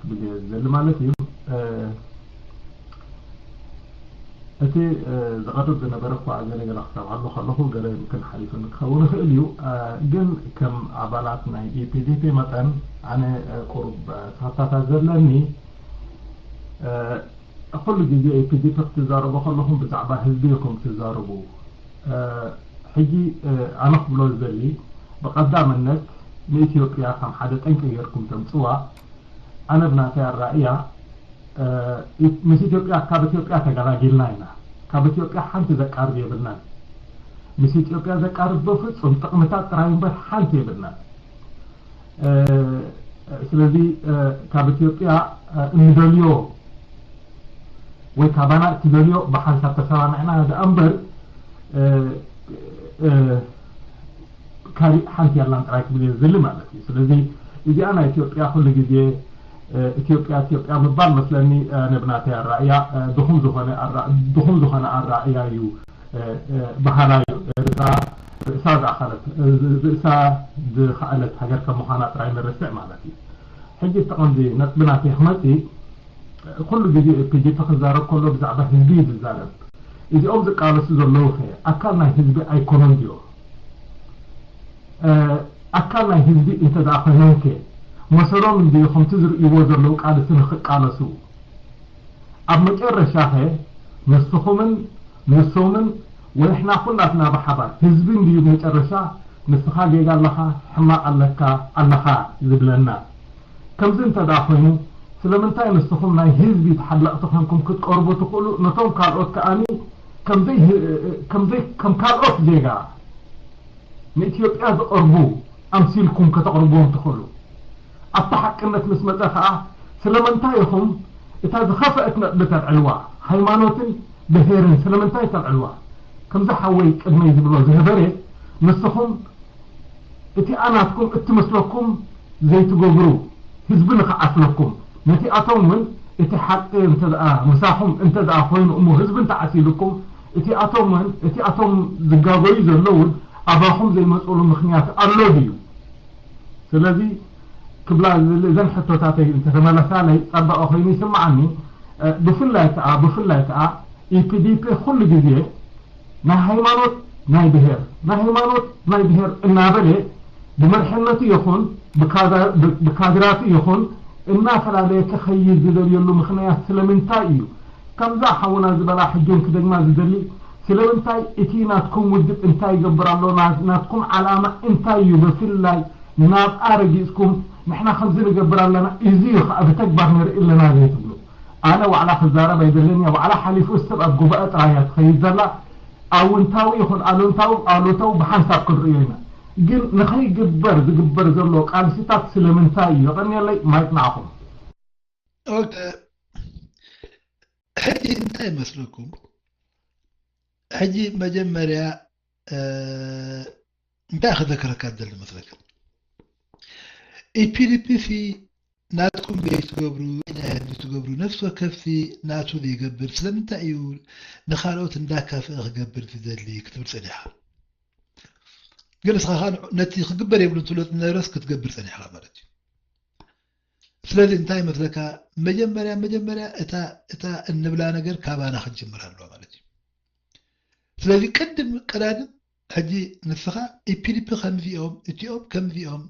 ክብል እየ ዝደሊ ማለት እዩ። እ፣ እቲ፣ እ፣ ዝቐርብ ዝነበረ እኳ ገለ ገለ ክሰምዓሉ ከለኹ፣ ገለ ይምክን ሓሊፉኒ ክኸውን ይኽእል እዩ። እ፣ ግን ከም ኣባላት ናይ ኢ ፒ ዲ ፒ መጠን፣ ኣነ፣ እ፣ ቁሩብ፣ እ፣ ተኸታታት ዘለኒ፣ እ፣ ኩሉ ግዜ ኢ ፒ ዲ ፒ ክትዛረቡ ከለኹም ብዛዕባ ህዝቢ ኢኹም ትዛረቡ። እ፣ ሕጂ፣ እ፣ ኣነ ክብሎ ዝደሊ፣ ብቐዳምነት ንኢትዮጵያ ከም ሓደ ጠንቂ ጌርኩም ተምጽዋ። ኣነ ብናተይ ኣራእያ፣ እ፣ ምስ ኢትዮጵያ፣ ካብ ኢትዮጵያ ተገላጊልና ኢና። ካብ ኢትዮጵያ ሓንቲ ዘቃርብ የብልናን። ምስ ኢትዮጵያ ዘቃርብ በፍጹም ጥቕምታት ጥራይ እምበር ሓንቲ የብልናን። እ፣ ስለዚ፣ እ፣ ካብ ኢትዮጵያ፣ እ፣ እንደልዮ ወይ ካባና እትደልዮ ብሓንሳብ ተሰማሚዕና ደኣ እምበር፣ እ፣ እ፣ ካሊእ ሓንቲ ያላን ጥራይ ክብል እየ ዝደሊ ማለት እዩ። ስለዚ እዚኣ ናይ ኢትዮጵያ ኩሉ ግዜ፣ እ፣ ኢትዮጵያ፣ ኢትዮጵያ ምባል መስለኒ፣ እ፣ ነብናተይ ኣራእያ፣ እ፣ ድኹም ዝኾነ ኣራ-፣ ድኹም ዝኾነ ኣራእያ እዩ፣ እ፣ እ፣ በሃላይ እዩ። ኤርትራ ርእሳ ዝኣኸለት፣ እ፣ ርእሳ ዝኸኣለት ሃገር ከም ምዃና ጥራይ ንርስዕ ማለት እዩ። ሕጂ እቲ ቀንዲ ነጥቢ ናተይ ክመጽእ፣ ኩሉ ግዜ ፒ ዲ ፒ ክዛረብ ከሎ ብዛዕባ ህዝቢ እዩ ዝዛረብ። እዚኦም ዝቃለሱ ዘለዉ ኸ ኣካል ናይ ህዝቢ ኣይኮኑን ድዮም? እ፣ ኣካል ናይ ህዝቢ እንተ ደኣ ኮይኖም ከ መሰሎም እንድዩ ከምቲ ዝርእይዎ ዘለዉ ቃልሲ ንኽቃለሱ? ኣብ መጨረሻ ኸ ንስኹምን ንሶምን ወይ ንሕና ኩላትና ብሓባር ህዝቢ እንድዩ መጨረሻ ንስኻ ጌጋ ኣለኻ፣ ሕማቕ ኣለካ፣ ኣለኻ ዝብለና? ከምዚ እንተ ደኣ ኮይኑ፣ ስለምንታይ ንስኹም ናይ ህዝቢ ተሓለቕቲ ኮንኩም ክትቀርቡ ትኽእሉ፣ ነቶም ካልኦት ከኣኒ ከም ዘይ-፣ ከም ዘይ-፣ ከም ካልኦት ዜጋ ንኢትዮጵያ ዝቐርቡ ኣምሲልኩም ከተቕርብዎም ትኽእሉ? ኣብቲ ሓቅነት ምስ መጸ ከኣ፣ ስለምንታይ ኢኹም እታ ዝኸፍአት ነጥቢ ተልዕልዋ? ሃይማኖትን ብሄርን ስለምንታይ ተልዕልዋ? ከምዚ ሓወይ ቅድመይ ዝብሎ ዝነበረ፣ ንስኹም እቲኣ ናትኩም እትመስለኩም ዘይትገብሩ፣ ህዝቢ ንኽዓስለኩም፣ ነቲኣቶም እውን እቲ ሓቂ እንተ ደኣ ምሳኹም እንተ ደኣ ኮይኑ እሞ ህዝቢ እንተዓሲሉኩም፣ እቲኣቶም እውን እቲኣቶም ዝጋገዩ ዘለውን ኣባኹም ዘይመፅሉ ምኽንያት ኣሎ ድዩ? ስለዚ ክብላ ዝብል እዘን ሕቶታተይ እንተተመለሳለይ ጸባቐ ኮይኑ ይስምዓኒ። ብፍላይ ከኣ ብፍላይ ከኣ ኢፒዲፒ ኩሉ ግዜ ናይ ሃይማኖት ናይ ብሄር ናይ ሃይማኖት ናይ ብሄር እናበለ ብመርሕነቱ ይኹን ብካድራቱ ይኹን እናፈላለየ ክኸይድ ዝደልየሉ ምኽንያት ስለምንታይ እዩ? ከምዛ ሓውና ዝበላ ሕጆን ክደግማ ዝደሊ ስለምንታይ እቲ ናትኩም ውድብ እንታይ ይገብር ኣሎ ናትኩም ዓላማ እንታይ እዩ ብፍላይ ናብኣ ረጊጽኩም ንሕና ከምዚ ንገብር ኣለና እዚ እዩ ከዓ ብተግባር ንርኢ ኣለና ዘይትብሉ ኣነ ዋዕላ ክዛረብ ኣይደልን እያ ዋዕላ ሓሊፉ ሰብ ኣብ ጉባኤ ጥራይ እያ ትኸይድ ዘላ ኣውንታዊ ይኹን ኣሉንታዊ ኣሉታዊ ብሓንሳብ ክንርእዮ ኢና ግን ንኸይግበር ዝግበር ዘሎ ቃልሲታት ስለምንታይ እዩ የቐንየለይ ማይክ ንዓኹም ኦኬ ሕጂ እንታይ ይመስለኩም ሕጂ መጀመርያ እንታይ ክዘክረካ ደሊ መስለካ ኢፒዲፒ ሲ ናትኩም ቤት ትገብሩ ናይ ህዝቢ ትገብሩ ነፍሲ ወከፍሲ ናቱ ዘይገብር ስለምንታይ እዩ ንኻልኦት እንዳካፍአ ክገብር ዝደሊ ክትብል ጸኒሓ ግን እስኻ ነቲ ክግበር የብሉን ትብሎ ዝነበረስ ክትገብር ጸኒሕካ ማለት እዩ ስለዚ እንታይ ይመስለካ መጀመርያ መጀመርያ እታ እታ እንብላ ነገር ካባና ክትጅምር ኣለዋ ማለት እዩ ስለዚ ቅድም ቀዳድም ሕጂ ንስኻ ኢፒዲፒ ከምዚኦም እቲኦም ከምዚኦም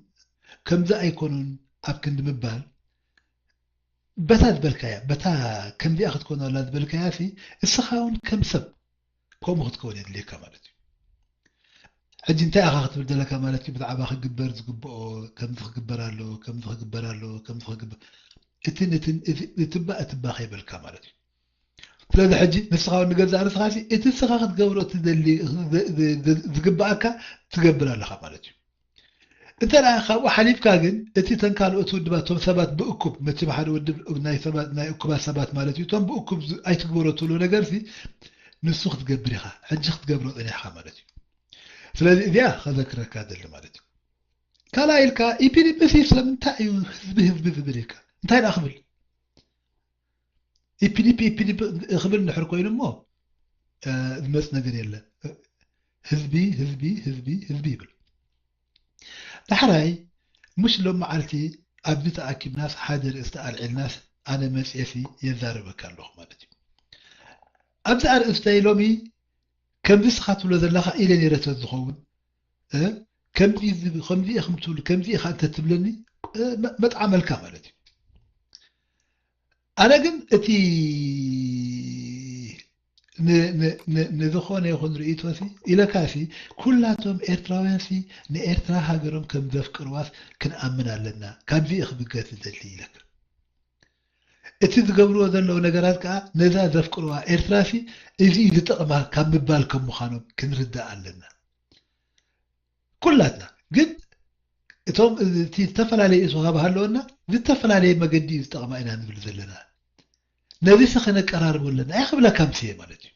ከምዚ ኣይኮኑን ኣብ ክንዲ ምባል በታ ዝበልካያ በታ ከምዚኣ ክትኮን ኣላ ዝበልካያ ሲ እስኻ እውን ከም ሰብ ከምኡ ክትከውን የድልየካ ማለት እዩ ሕጂ እንታይ ኢኻ ክትብል ዘለካ ማለት እዩ ብዛዕባ ክግበር ዝግብኦ ከምዚ ክግበር ኣሎ ከምዚ ክግበር ኣሎ ከምዚ ክግበር እትን እትን እትባ እትባ ከይበልካ ማለት እዩ ስለዚ ሕጂ ንስኻ እውን ንገዛእ ርእስኻ ሲ እቲ ንስኻ ክትገብሮ እትደሊ ዝግብኣካ ትገብር ኣለኻ ማለት እዩ እንተ ደኣ ካብኡ ሓሊፍካ ግን እቲ ተን ካልኦት ውድባት እቶም ሰባት ብእኩብ መቸም ሓደ ውድብ ናይ ሰባት ናይ እኩባት ሰባት ማለት እዩ እቶም ብእኩብ ዝ- ኣይትግበሮ ትብሎ ነገር ሲ ንሱ ክትገብር ኢኻ ሕጂ ክትገብሮ ጸኒሕካ ማለት እዩ ስለዚ እዚኣ ከዘክረካ ደሊ ማለት እዩ ካልኣ ኢልካ ኢፒዲፒ ሲ ስለምንታይ እዩ ህዝቢ ህዝቢ ዝብል ኢልካ እንታይ ደኣ ክብል ኢፒዲፒ ኢፒዲፒ ክብል እንድሕር ኮይኑ እሞ ዝመፅ ነገር የለን ህዝቢ ህዝቢ ህዝቢ ህዝቢ ይብል ዳሕራይ ሙሽ ሎም መዓልቲ ኣብዚ ተኣኪብናስ ሓደ ርእስቲ ኣልዒልናስ ኣነ መፅኤሲ የዛረበካ ኣለኹ ማለት እዩ ኣብዚ ኣርእስተይ ሎሚ ከምዚ ስኻ ትብሎ ዘለኻ ኢለ ነይረ ተዝኸውን ከምዚ ከምዚ ኢኹም ትብሉ ከምዚ ኢኻ እንተ ትብለኒ መጥዓመልካ ማለት እዩ ኣነ ግን እቲ ንዝኾነ ይኹን ርእይቶሲ ኢለካሲ ኩላቶም ኤርትራውያንሲ ንኤርትራ ሃገሮም ከም ዘፍቅርዋስ ክንኣምን ኣለና ካብዚ ክብገስ ዝደሊ ኢለካ እቲ ዝገብርዎ ዘለዉ ነገራት ከዓ ነዛ ዘፍቅርዋ ኤርትራሲ እዚ ዝጠቕማ ካብ ምባል ከም ምዃኖም ክንርዳእ ኣለና ኩላትና ግን እቶም እቲ ዝተፈላለየ እሱ ካብ ሃለወና ዝተፈላለየ መገዲ እዩ ዝጠቕማ ኢና ንብል ዘለና ነዚ ሰ ከነቀራርቦ ኣለና እያ ክብለካ ምስ እየ ማለት እዩ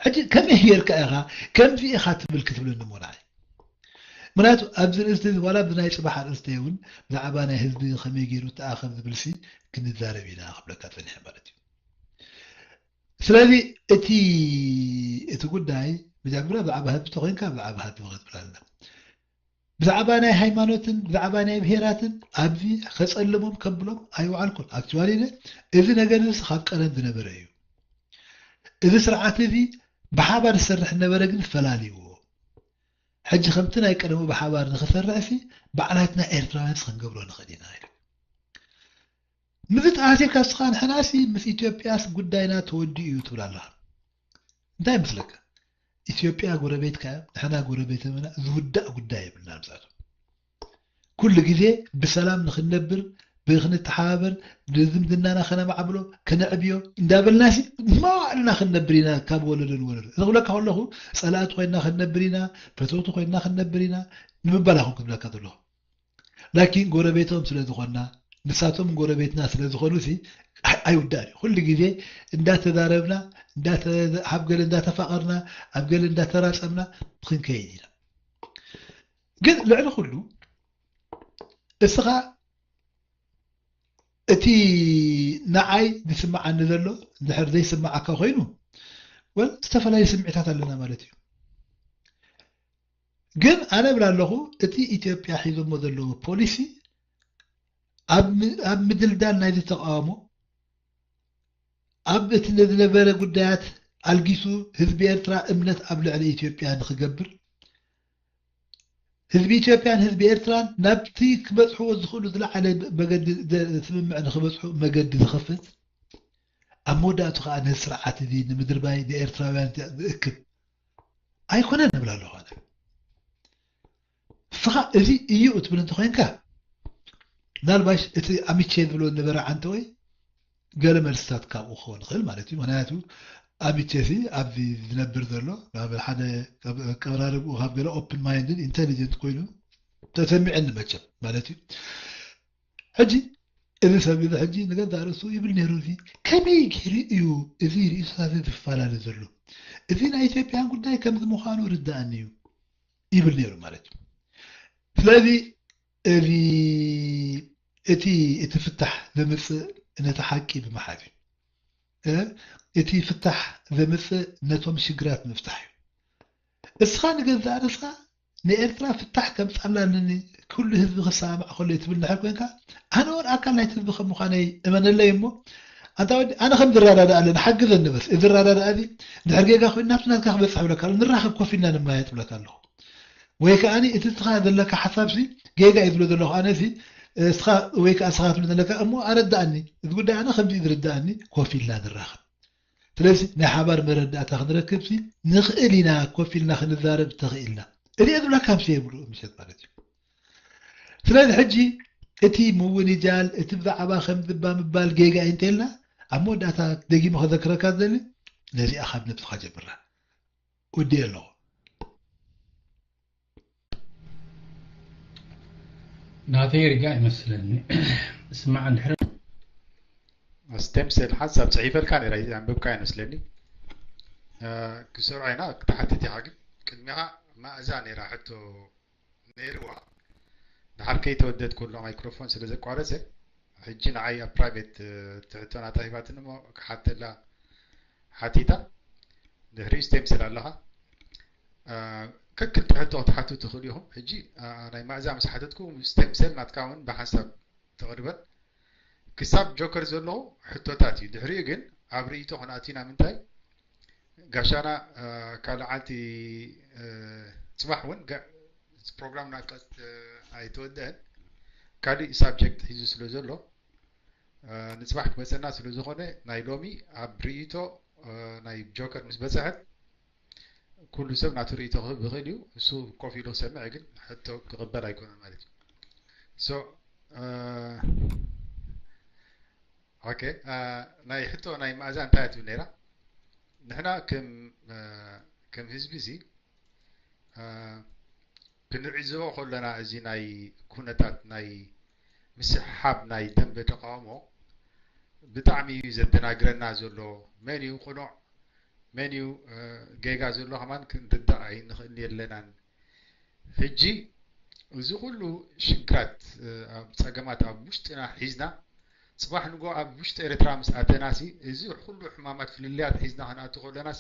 ሕጂ ከመይ ጌርካ ኢኻ ከምዚ ኢኻ ትብል ክትብለኒ እሞ ንዓይ ምክንያቱ ኣብዚ ርእስቲ እዚ ዋላ ብናይ ፅባሕ ኣርእስተ እውን ብዛዕባ ናይ ህዝቢ ከመይ ገይሩ ተኣኸብ ዝብልሲ ክንዛረብ ኢና ክብለካ ፀኒሐ ማለት እዩ ስለዚ እቲ እቲ ጉዳይ መጀመርያ ብዛዕባ ህዝቢ ተኮይንካ ብዛዕባ ህዝቢ ክትብል ኣለና ብዛዕባ ናይ ሃይማኖትን ብዛዕባ ናይ ብሄራትን ኣብዚ ከፀልሞም ከብሎም ኣይወዓልኩን ኣክቹዋሊ እዚ ነገር እዚ ካብ ቀደም ዝነበረ እዩ እዚ ስርዓት እዚ ብሓባር ዝሰርሕ ነበረ ግን ፈላልይዎ ሕጂ ከምቲ ናይ ቀደሙ ብሓባር ንክሰርሕ ሲ ባዕላትና ኤርትራውያንስ ክንገብሮ ንኽእል ኢና ኢሉ ምዚ ተኣሲርካ ስኻ ንሕናሲ ምስ ኢትዮጵያስ ጉዳይና ተወዲኡ እዩ ትብል ኣለኻ እንታይ ይመስለካ ኢትዮጵያ ጎረቤትካ እዮም ንሕና ጎረቤትና ዝውዳእ ጉዳይ የብልና ንሳቶም ኩሉ ግዜ ብሰላም ንክንነብር ብክንተሓባበር ንዝምድናና ከነማዕብሎ ከነዕብዮ እንዳበልናሲ መዋዕልና ክንነብር ኢና ካብ ወለዶ ንወለዶ እዚ ክብለካ ከለኹ ፀላእቲ ኮይንና ክንነብር ኢና ፈተውቲ ኮይንና ክንነብር ኢና ንምባል ኣኹም ክብለካ ዘለኹ ላኪን ጎረቤቶም ስለ ዝኾንና ንሳቶም ጎረቤትና ስለ ዝኾኑ ሲ ኣይውዳእን እዩ ኩሉ ግዜ እንዳተዛረብና ኣብ ገለ እንዳተፋቐርና ኣብ ገለ እንዳተራፀምና ክንከይድ ኢና ግን ልዕሊ ኩሉ እስኻ እቲ ንዓይ ዝስምዓኒ ዘሎ እንድሕር ዘይስምዓካ ኮይኑ ወል ዝተፈላለዩ ስምዒታት ኣለና ማለት እዩ። ግን ኣነ እብል ኣለኹ እቲ ኢትዮጵያ ሒዞሞ ዘለዎ ፖሊሲ ኣብ ም- ኣብ ምድልዳል ናይዚ ተቃውሞ ኣብ እቲ ዝነበረ ጉዳያት ኣልጊሱ ህዝቢ ኤርትራ እምነት ኣብ ልዕሊ ኢትዮጵያ ንክገብር ህዝቢ ኢትዮጵያን ህዝቢ ኤርትራን ናብቲ ክበጽሕዎ ዝኽእሉ ዝለዓለ መገዲ ስምምዕ ንክበጽሑ መገዲ ዝኸፍት ኣብ መወዳእቱ ከዓ ነዚ ስርዓት እዚ ንምድርባይ ንኤርትራውያን ዝእክብ ኣይኮነን እብል ኣለኹ ኣነ። ንስኻ እዚ እዩ እትብል እንተኾይንካ ምናልባሽ እቲ ኣሚቼ ዝብሎ ዝነበረ ዓንተ ወይ ገለ መልስታት ካብኡ ክኸውን ይኽእል ማለት እዩ። ምክንያቱ ኣሚቼ ሲ ኣብዚ ዝነብር ዘሎ ሓደ ኣቀራርብኡ ካብ ገለ ኦፕን ማይንድን ኢንቴሊጀንት ኮይኑ ተሰሚዐኒ መቸም ማለት እዩ። ሕጂ እዚ ሰብ እዚ ሕጂ ንገዛእ ርእሱ ይብል ነይሩ እዚ ከመይ ገይሩ እዩ እዚ ርእሱታት ዝፈላለ ዘሎ እዚ ናይ ኢትዮጵያን ጉዳይ ከምዚ ምዃኑ ርዳእኒ እዩ ይብል ነይሩ ማለት እዩ። ስለዚ እዚ እቲ እቲ ፍታሕ ዘምፅእ ነቲ ሓቂ ብምሓዝ እዩ። እቲ ፍታሕ ዘምፅእ ነቶም ሽግራት ምፍታሕ እዩ። እስኻ ንገዛእ ርእስኻ ንኤርትራ ፍታሕ ከምፃላ ኩሉ ህዝቢ ክሰማማዕ ከሎ ትብል ድሕር ኮይንካ ኣነ እውን ኣካል ናይቲ ህዝቢ ከም ምዃነይ እመነለይ እሞ ኣንታ ወዲ ኣነ ከም ዝረዳዳእ ኣለ ንሓግዘ ንበስ እዚ ረዳዳእ እዚ ድሕር ጌጋ ኮይኑ ናብቲ ናትካ ክበፅሕ ብለካ ኣሎ ንራኸብ ኮፍ ኢልና ንመያየጥ ብለካ ኣለኹ። ወይ ከዓ እቲ እስኻ ዘለካ ሓሳብ ሲ ጌጋ እዩ ዝብሎ ዘለኹ ኣነ ሲ እስኻ ወይ ከዓ እስኻ ትብል ዘለካ እሞ ኣረዳእኒ እዚ ጉዳይ ኣነ ከምዚ እዩ ዝርዳእኒ ኮፍ ኢልና ንራኸብ ስለዚ ናይ ሓባር መረዳእታ ክንረክብ ሲ ንኽእል ኢና ኮፍ ኢልና ክንዛረብ ተኽኢልና እሪኦ ዝብለካ ምሽ የብሉ ምሸት ማለት እዩ ስለዚ ሕጂ እቲ ምውንጃል እቲ ብዛዕባ ከም ዝባ ምባል ጌጋ እዩ እንተልና ኣብ መወዳእታ ደጊመ ከዘክረካ ዝደሊ ነዚኣ ካብ ነብስኻ ጀምራ ወዲ ኣለኹ ናተይ ሪጋ ይመስለኒ ስማዕ እንድሕር ስቴም ሴል ሓንሳብ ፅሒፈልካ ነራ ኣንብብካ ይመስለኒ ክሰርዖ ኢና ክትሓትት ኢኻ ግን ቅድሚኻ ማእዛ ነራ ሕቶ ነይርዋ ድሓር ከይተወደት ኩሎ ማይክሮፎን ስለ ዘቋረፀ ሕጂ ንዓይ ኣብ ፕራይቬት ትሕቶ ናታ ሂባትኒ እሞ ክሓተላ ሓቲታ ድሕሪኡ ስቴም ሴል ኣለኻ ከክል ትሕቶ ክትሓቱ ትኽእሉ ኢኹም ሕጂ ናይ ማእዛ ምስ ሓተትኩ ስቴም ሴል ናትካ እውን ብሓንሳብ ተቕርበን ክሳብ ጆከር ዘለዉ ሕቶታት እዩ ድሕሪኡ ግን ኣብ ርእይቶ ክንኣቲና ምንታይ ጋሻና ካልእ ዓልቲ ፅባሕ እውን ፕሮግራም ናቀት ኣይተወደአን ካልእ ሳብጀክት ሒዙ ስለ ዘሎ ንፅባሕ ክመፀና ስለ ዝኾነ ናይ ሎሚ ኣብ ርእይቶ ናይ ጆከር ምስ በፅሐት ኩሉ ሰብ ናቱ ርእይቶ ክህብ ይኽእል እዩ እሱ ኮፍ ኢሉ ክሰምዕ ግን ሕቶ ክቕበል ኣይኮነን ማለት እዩ so ኦኬ ናይ ሕቶ ናይ መኣዛ እንታይ ትብል ነይራ ንሕና ከም ከም ህዝቢ እዚ ክንዕዝቦ ከለና እዚ ናይ ኩነታት ናይ ምስሕሓብ ናይ ደንበ ተቃውሞ ብጣዕሚ እዩ ዘደናግረና ዘሎ መን እዩ ቅኑዕ መን እዩ ጌጋ ዘሎ ከማን ክንርዳእ ኣይንኽእል የለናን ሕጂ እዚ ኩሉ ሽግራት ኣብ ፀገማት ኣብ ውሽጥና ሒዝና ፅባሕ ንጎ ኣብ ውሽጢ ኤርትራ ምስ ኣተናሲ እዚ ኩሉ ሕማማት ፍልልያት ሒዝና ክንኣቱ ከለናስ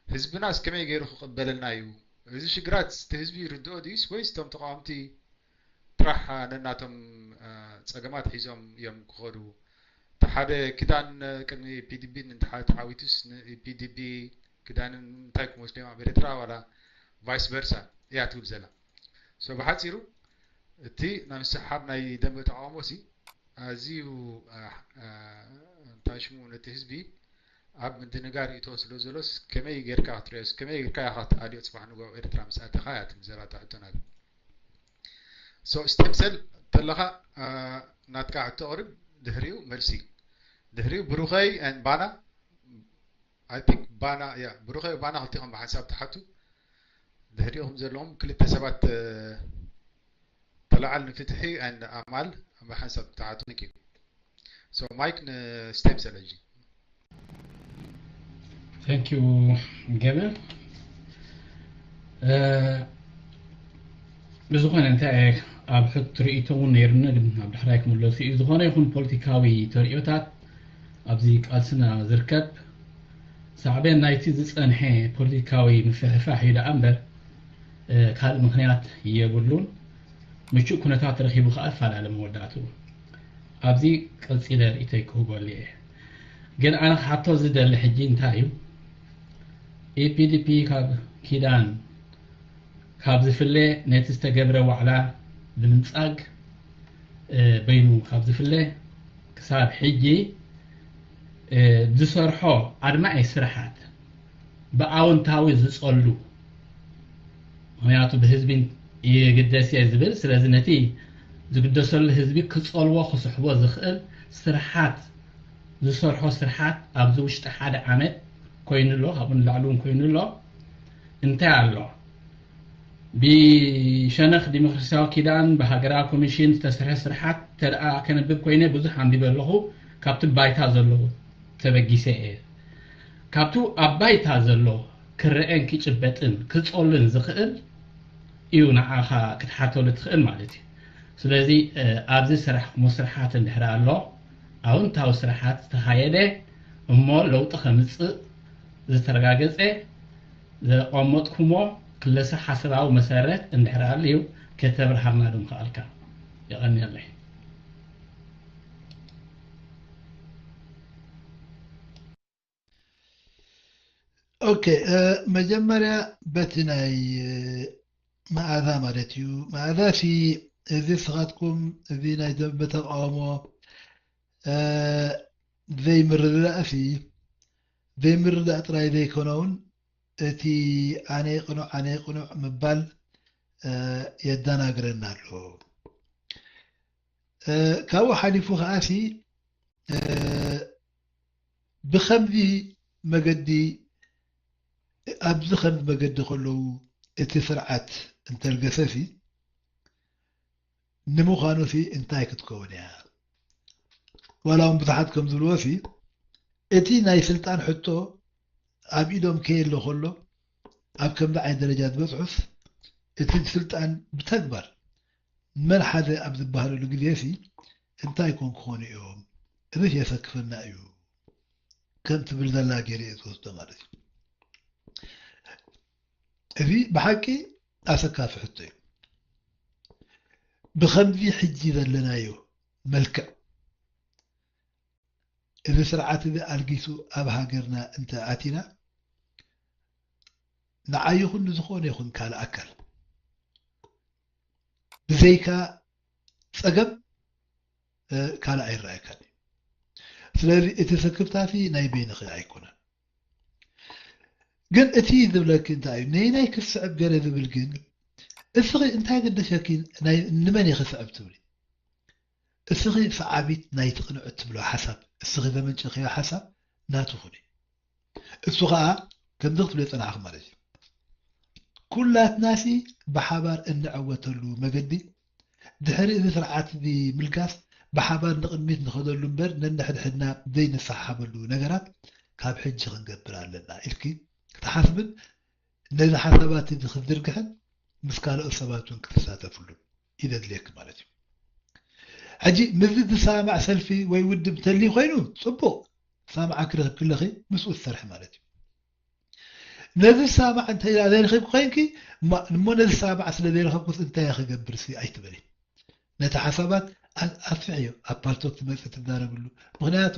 ህዝብናስ ከመይ ገይሩ ክቕበለልና እዩ እዚ ሽግራት እቲ ህዝቢ ይርድኦ ድዩስ ወይስ እቶም ተቃወምቲ ጥራሕ ነናቶም ፀገማት ሒዞም እዮም ክኸዱ እቲ ሓደ ክዳን ቅድሚ ፒዲቢ ተዓዊቱስ ፒዲቢ ክዳንን እንታይ ክመስሉ እዮም ኣብ ኤርትራ ዋላ ቫይስ ቨርሳ እያ ትብል ዘላ so ብሓፂሩ እቲ ናይ ምስሓብ ናይ ደንበ ተቃውሞ ሲ ኣዝዩ እንታይ ሽሙ ነቲ ህዝቢ ኣብ ምድንጋር ይእቶ ስለ ዘሎስ ከመይ ጌርካ ክትሪኦስ ከመይ ጌርካ ኢኻ ክትኣልዮ ፅባሕ ንጎ ኤርትራ ምስ ኣተኻ እያ ትብል ዘላ እታ ሕቶ ናት so stem cell ተለኻ ናትካ ሕቶ ቅርብ ድሕሪኡ መልሲ ድሕሪኡ ብሩኸይ and ባና I think ባና yeah ብሩኸይ ባና ክልቲኹም ብሓንሳብ ትሓቱ ድሕሪኹም ዘለዎም ክልተ ሰባት ተላዓል ንፍትሒ and ኣማል ብሓንሳብ ትሓቱ thank you so mic ን stem cell ሕጂ thank you ገመ ብዝኾነ እንታይ ኣብ ሕት ርእይቶ እውን ነይርኒ፣ ግን ኣብ ዳሕራይ ክምለሱ እዩ። ዝኾነ ይኹን ፖለቲካዊ ተርእዮታት ኣብዚ ቃልስና ዝርከብ ሳዕቤን ናይቲ ዝጸንሐ ፖለቲካዊ ምፍሕፋሕ እዩ ደኣ እምበር ካልእ ምኽንያት የብሉን። ምቹእ ኩነታት ረኺቡ ከኣ ፈላለ መወዳእትኡ። ኣብዚ ቀጺለ ርእይቶይ ክህበሉ እየ። ግን ኣነ ክሓቶ ዝደሊ ሕጂ እንታይ እዩ? ኢፒዲፒ ካብ ኪዳን ካብ ዝፍለ፣ ነቲ ዝተገብረ ዋዕላ ብምንጻግ በይኑ ካብ ዝፍለ፣ ክሳብ ሕጂ ዝሰርሖ ኣድማዒ ስራሓት፣ ብኣወንታዊ ዝጸሉ፣ ምኽንያቱ ብህዝቢ ይግደስ እየ ዝብል፣ ስለዚ ነቲ ዝግደሰሉ ህዝቢ ክጸልዎ ክስሕቦ ዝኽእል ስርሓት ዝሰርሖ ስርሓት ኣብዚ ውሽጢ ሓደ ዓመት ኮይኑ ኣሎ፣ ካብኡ ንላዕሊ እውን ኮይኑ ኣሎ። እንታይ ኣሎ? ብሸነኽ ዲሞክራሲያዊ ኪዳን ብሃገራዊ ኮሚሽን ዝተሰርሐ ስርሓት ተደኣ ከነብብ ኮይነ ብዙሕ ኣንቢበ ኣለኹ። ካብቲ ባይታ ዘለዉ ተበጊሰ እየ። ካብቲ ኣብ ባይታ ዘሎ ክረአን ክጭበጥን ክጸሉን ዝኽእል እዩ ንዓኻ ክትሓተሉ ትኽእል ማለት እዩ። ስለዚ ኣብዚ ስራሕ ክሞ ስርሓት እንድሕር ኣሎ፣ ኣውንታዊ ስርሓት ዝተኻየደ እሞ ለውጢ ከምፅእ ዝተረጋገፀ ዘቐመጥኩሞ ክለሰ ሓሳባዊ መሰረት እንድሕር ኣልዩ ከተብርሃልና ዶ ምኽኣልካ? የቐንየለይ። ኦኬ፣ መጀመርያ በቲ ናይ መኣዛ ማለት እዩ። መኣዛ ሲ እዚ ስኻትኩም እዚ ናይ ደንበ ተቃውሞ ዘይምርድዳእ ሲ ዘይምርዳእ ጥራይ ዘይኮነውን እቲ ኣነ ቅኑዕ ኣነ ቅኑዕ ምባል የደናግረና ኣሎ። ካብኡ ሓሊፉ ከኣ ሲ ብኸምዚ መገዲ ኣብዚ ከምዚ መገዲ ከለዉ እቲ ስርዓት እንተልገሰ ሲ ንምዃኑ ሲ እንታይ ክትከውን እያ? ዋላ እውን ብዙሓት ከም ዝብልዎ ሲ እቲ ናይ ስልጣን ሕቶ ኣብ ኢዶም ከየሎ ከሎ ኣብ ከምዚ ዓይነት ደረጃ ዝበፅሑስ እቲ ስልጣን ብተግባር መን ሓደ ኣብ ዝበሃለሉ ግዜ ሲ እንታይ ኮን ክኾኑ እዮም? እዚ የሰክፈና እዩ ከም ትብል ዘላ ገይረ እየ ዝወስዶ ማለት እዩ። እዚ ብሓቂ ኣሰካፊ ሕቶ እዩ። ብኸምዚ ሕጂ ዘለናዮ መልክዕ እዚ ስርዓት እዚ ኣልጊሱ ኣብ ሃገርና እንተ ኣቲና ንዓይ ይኹን ንዝኾነ ይኹን ካልእ ኣካል ብዘይካ ጸገም ካልእ ኣይረኣየካን እዩ። ስለዚ እቲ ስክፍታሲ ናይ በይንኺ ኣይኮነን። ግን እቲ ዝብለኪ እንታይ እዩ ነይናይ ክስዕብ ገለ ዝብል ግን እስኺ እንታይ ገደሸኪ ንመን እየ ክስዕብ ትብሊ? እስኺ ሰዓቢት ናይቲ ቅንዕ እትብሎ ሓሳብ እስኺ ዘመንጨኽዮ ሓሳብ ናቱ ኩኒ። እሱ ኸዓ ከምዚ ክትብሎ ይጸናሕኺ ማለት እዩ። ኩላትናሲ ብሓባር እንዕወተሉ መገዲ ድሕሪ እዚ ስርዓት እዚ ምልጋስ ብሓባር ንቕድሚት ንኸደሉ እምበር ነንሕድሕድና ዘይንሰሓሓበሉ ነገራት ካብ ሕጂ ክንገብር ኣለና ኢልኪ ክትሓስብን ነዚ ሓሳባት እዚ ክትዝርግሕን ምስ ካልኦት ሰባት እውን ክትሳተፍሉ እዩ ዘድልየኪ ማለት እዩ። ሕጂ ምስዚ ዝሰማማዕ ሰልፊ ወይ ውድብ እንተልዩ ኮይኑ ፅቡቕ ሰማዓ ክረክብኪ ኣለኺ ምስኡ ትሰርሒ ማለት እዩ። ነዚ ዝሰማማዕ እንተ ዘይረኺብኪ ኮይንኪ እሞ ነዚ ዝሰማማዕ ስለ ዘይረኸብኩስ እንታይ ክገብር ሲ ኣይትበሊ። ነቲ ሓሳባት ኣስፍሕዮ ኣብ ፓልቶክ ትመፅእ ትዛረብሉ። ምክንያቱ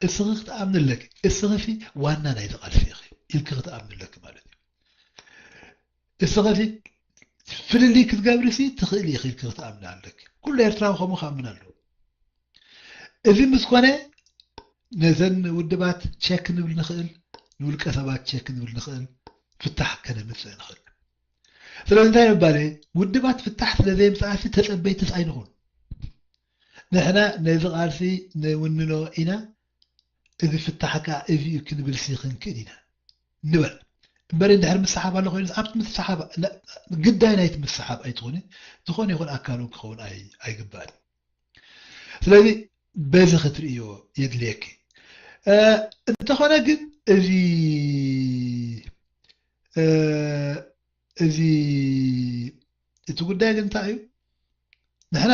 እስኺ ክትኣምኒ ኣለኪ። እስኺ ሲ ዋና ናይዚ ቃልሲ ኢኺ ኢልኪ ክትኣምኒ ኣለኪ ማለት እዩ። እስኺ ሲ ፍልልይ ክትገብሪ ሲ ትኽእሊ ኢኺ ኢልኪ ክትኣምኒ ኣለኪ። ኩሉ ኤርትራዊ ከምኡ ክኣምን ኣለዎ። እዚ ምስ ኮነ ነዘን ውድባት ቸክ ንብል ንኽእል፣ ንውልቀ ሰባት ቸክ ንብል ንኽእል፣ ፍታሕ ከነምፅእ ንኽእል። ስለዚ እንታይ ምባለ ውድባት ፍታሕ ስለ ዘየምፅኣሲ ተፀበይትስ ኣይንኹን። ንሕና ነዚ ቃልሲ ንውንኖ ኢና፣ እዚ ፍታሕ ከዓ እዚ እዩ ክንብል ሲ ክንክእል ኢና ንበል። እምበር እንድሕር ምስሓብ ኣሎ ኮይኑ ኣብቲ ምስሓብ ግዳይ ናይቲ ምስሓብ ኣይትኾነ ዝኾነ ይኹን ኣካል እውን ክኸውን ኣይግባእን። ስለዚ በዚ ክትርእዮ የድልየኪ። እንተኾነ ግን እዚ እዚ እቲ ጉዳይ ግን እንታይ እዩ? ንሕና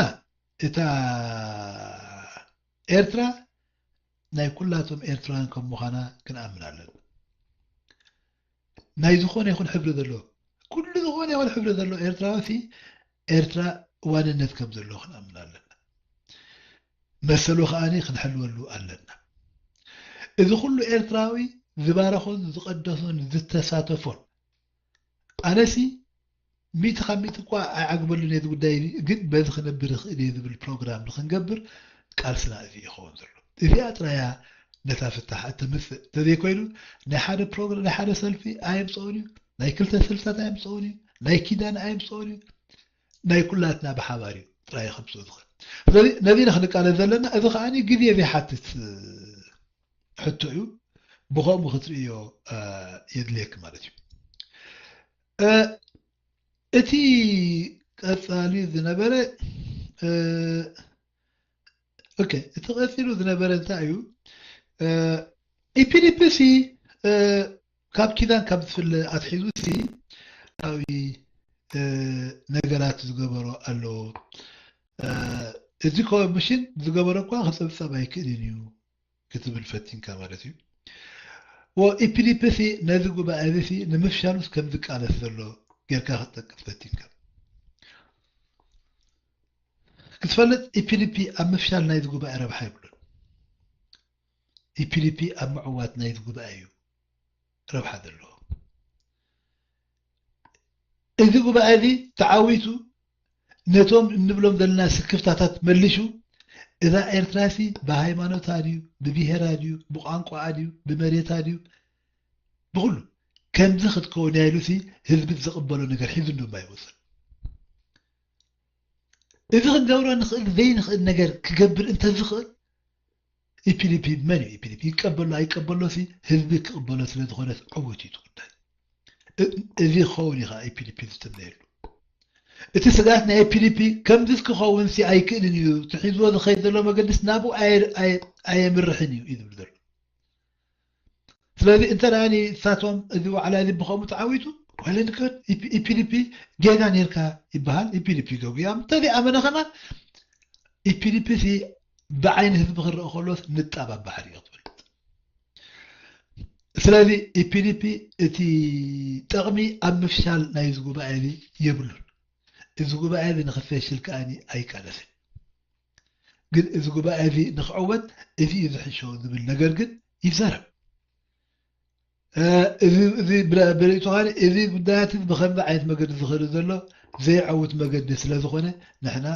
እታ ኤርትራ ናይ ኩላቶም ኤርትራውያን ከም ምዃና ክንኣምን ኣለና። ናይ ዝኾነ ይኹን ሕብሪ ዘለዎ፣ ኩሉ ዝኾነ ይኹን ሕብሪ ዘለዎ ኤርትራዊ ሲ ኤርትራ ዋንነት ከም ዘለዎ ክንኣምን ኣለና። መሰሉ ከኣኒ ክንሕልወሉ ኣለና። እዚ ኩሉ ኤርትራዊ ዝባረኾን ዝቐደሶን ዝተሳተፎን፣ ኣነሲ ሚእቲ ካብ ሚእቲ እኳ ኣይዓግበሉን እየ እዚ ጉዳይ እዚ፣ ግን በዚ ክነብር ይኽእል እየ ዝብል ፕሮግራም ንክንገብር ቃልስና እዚ ይኸውን ዘሎ። እዚኣ ጥራያ ነታ ፍታሕ እተምጽእ እንተዘይኮይኑ፣ ናይ ሓደ ፕሮግራም፣ ናይ ሓደ ሰልፊ ኣየምጽኦን እዩ፣ ናይ ክልተ ሰልፍታት ኣየምጽኦን እዩ፣ ናይ ኪዳን ኣየምጽኦን እዩ፣ ናይ ኩላትና ብሓባር እዩ ጥራይ ከምጽኡ ዝኽእል። ስለዚ ነዚ ኢና ክንቃለስ ዘለና። እዚ ከኣ ግዜ ዘይሓትት ሕቶ እዩ። ብኸምኡ ክትርእዮ የድልየኪ ማለት እዩ። እቲ ቀጻሊ ዝነበረ፣ ኦኬ፣ እቲ ቀጺሉ ዝነበረ እንታይ እዩ? ኢፒዲፒ ሲ ካብ ኪዳን ካብ ዝፍለ ኣትሒዙ ሲ ኣብይ ነገራት ዝገበሮ ኣለዎ። እዚ ኮሚሽን ዝገበሮ እኳ ክጸብጸብ ኣይክእልን እዩ ክትብል ፈቲንካ ማለት እዩ። ኢፒዲፒ ሲ ነዚ ጉባኤ እዚ ሲ ንምፍሻሉስ ከም ዝቃለስ ዘሎ ጌርካ ክትጠቅስ ፈቲንካ። ክትፈልጥ፣ ኢፒዲፒ ኣብ ምፍሻል ናይዚ ጉባኤ ረብሓ የብሉን። ኢፒዲፒ ኣብ ምዕዋት ናይዚ ጉባኤ እዩ ረብሓ ዘለዎ። እዚ ጉባኤ እዚ ተዓዊቱ ነቶም እንብሎም ዘለና ስክፍታታት መሊሹ፣ እዛ ኤርትራ ሲ ብሃይማኖታ ድዩ፣ ብብሄራ ድዩ፣ ብቋንቋኣ ድዩ፣ ብመሬታ ድዩ፣ ብኹሉ ከምዚ ክትከውን እያ ኢሉ ሲ ህዝቢ ዝቕበሎ ነገር ሒዙ እንድማ ይወፅእ። እዚ ክንገብሮ ንኽእል ዘይንኽእል ነገር ክገብር እንተዝኽእል፣ ኢፒዲፒ መን እዩ? ኢፒዲፒ ይቀበሎ ኣይቀበሎ ሲ ህዝቢ ክቕበሎ ስለ ዝኾነ ዕውት እዩ እቲ ጉዳይ። እ-፣ እዚ ክኸውን እዩ ከዓ ኢፒዲፒ ዝትምነየሉ። እቲ ስግኣት ናይ ኢፒዲፒ ከምዚስ ክኸውን ሲ ኣይክእልን እዩ፣ እቲ ሒዝዎ ዝኸይድ ዘሎ መገዲስ ናብኡ ኣየ-፣ ኣየ-፣ ኣየምርሕን እዩ እዩ ዝብል ዘሎ። ስለዚ እንተ ደኣ ንሳቶም እዚ ዋዕላ እዚ ብኸምኡ ተዓዊቱ፣ ወለ ንከድ ኢፒ-፣ ኢፒዲፒ ጌጋ ኔርካ ይበሃል፣ ኢፒዲፒ ገጉ እያ። እንተ ዘይኣመነ ከማን ኢፒዲፒ ሲ ብዓይኒ ህዝቢ ክረአ ከሎስ ንጣብ ኣብ ባሕሪ እዩ ክትፈልጥ። ስለዚ ኢፒዲፒ እቲ ጠቕሚ ኣብ ምፍሻል ናይዚ ጉባኤ እዚ የብሉን። እዚ ጉባኤ እዚ ንኽፈሽል ከኣኒ ኣይቃለስን። ግን እዚ ጉባኤ እዚ ንኽዕወት እዚ እዩ ዝሕሾ ዝብል ነገር ግን ይዛረብ። እ፣ እዚ፣ እዚ ብረ-፣ ብርእይቶ ኻኒ እዚ ጉዳያት እዚ ብኸምዚ ዓይነት መገዲ ዝኸደ ዘሎ ዘይዐውት መገዲ ስለ ዝኾነ፣ ንሕና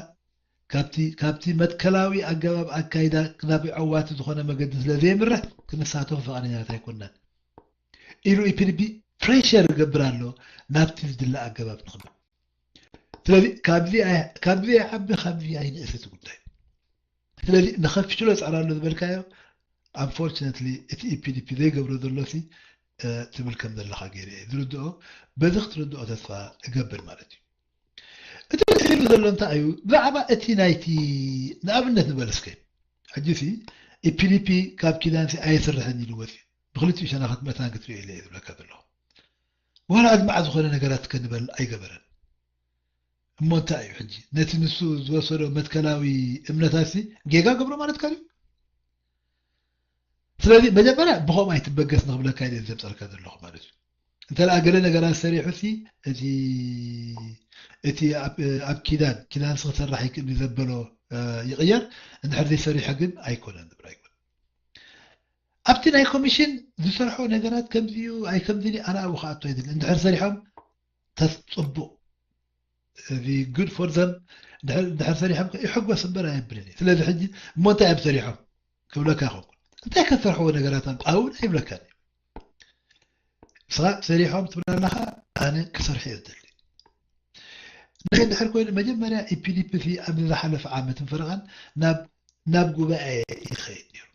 ካብቲ፣ ካብቲ መትከላዊ ኣገባብ ኣካይዳ ናብ ኣዕዋቲ ዝኾነ መገዲ ስለ ዘየምርሕ ክንሳተፎ ፈቓደኛታት ኣይኮንናን ኢሉ ኢፒዲፒ ፕሬሸር ይገብር ኣሎ ናብቲ ዝድለ ኣገባብ ንኽመ-፣ ስለዚ ካብዚ ኣይ-፣ ካብዚ ኣይዓቢ፣ ካብዚ ኣይንእስ እቲ ጉዳይ። ስለዚ ንኸፍሽሎ ጸዕራሎ ዝበልካዮ፣ ኣንፎርችነትሊ እቲ ኢፒዲፒ ዘይገብሮ ዘሎ ሲ፣ እ፣ ትብል ከም ዘለኻ ገይረ እየ ዝርድኦ። በዚ ክትርድኦ ተስፋ እገብር ማለት እዩ። እቲ ድሒሩ ዘሎ እንታይ እዩ? ብዛዕባ እቲ ናይቲ፣ ንኣብነት ንበል እስከ፣ ሕጂ ሲ ኢፒዲፒ ካብ ኪዳን ሲ ኣየስርሕን ኢሉ ወፂኡ። ብክልቲኡ ሸነኻት መታን ክትሪኦ ኢለ እየ ዝብለካ ዘለኹ። ዋላ ኣድማዕ ዝኾነ ነገራት ከንበል ኣይገበረን። እሞ እንታይ እዩ ሕጂ? ነቲ ንሱ ዝወሰዶ መትከላዊ እምነታት ሲ ጌጋ ገብሮ ማለትካ ድዩ? ስለዚ መጀመርያ ብኸምኡ ኣይትበገስ ንኽብለካ ኢለ ዘምጸልካ ዘለኹ ማለት እዩ። እንተ ደኣ ገለ ነገራት ሰሪሑ ሲ እቲ፣ እቲ ኣብ፣ ኣብ ኪዳን፣ ኪዳን ሲ ክሰርሕ ኣይክእልን እዩ ዘበሎ፣ እ፣ ይቕየር፣ እንድሕር ዘይሰሪሖ ግን ኣይኮነን ዝብል ኣይኮነን። ኣብቲ ናይ ኮሚሽን ዝሰርሖ ነገራት ከምዚ እዩ፣ ኣይ ከምዚ እዩ፣ ኣነ ኣብኡ ክኣቱ ኣይደልን። እንድሕር ሰሪሖም ተስ-፣ ጽቡቕ። እዚ good for them። እንድሕር፣ እንድሕር ሰሪሖም ከ ይሕጎስ እምበር ኣየብልን እዩ። ስለዚ ሕጂ እሞ እንታይ እዮም ሰሪሖም ክብለካ ይኸውን። እንታይ ከሰርሕዎ ነገራት ኣሎ? ኣብኡ እውን ኣይብለካን እዩ። ንስኻ ሰሪሖም ትብል ኣለኻ፣ ኣነ ክሰርሑ እየ ዝደሊ። ንኸ እንድሕር ኮይኑ መጀመርያ ኢፒዲፒ ሲ ኣብዚ ዝሓለፈ ዓመትን ፈረቓን ናብ፣ ናብ ጉባኤ ይኸይድ ነይሩ።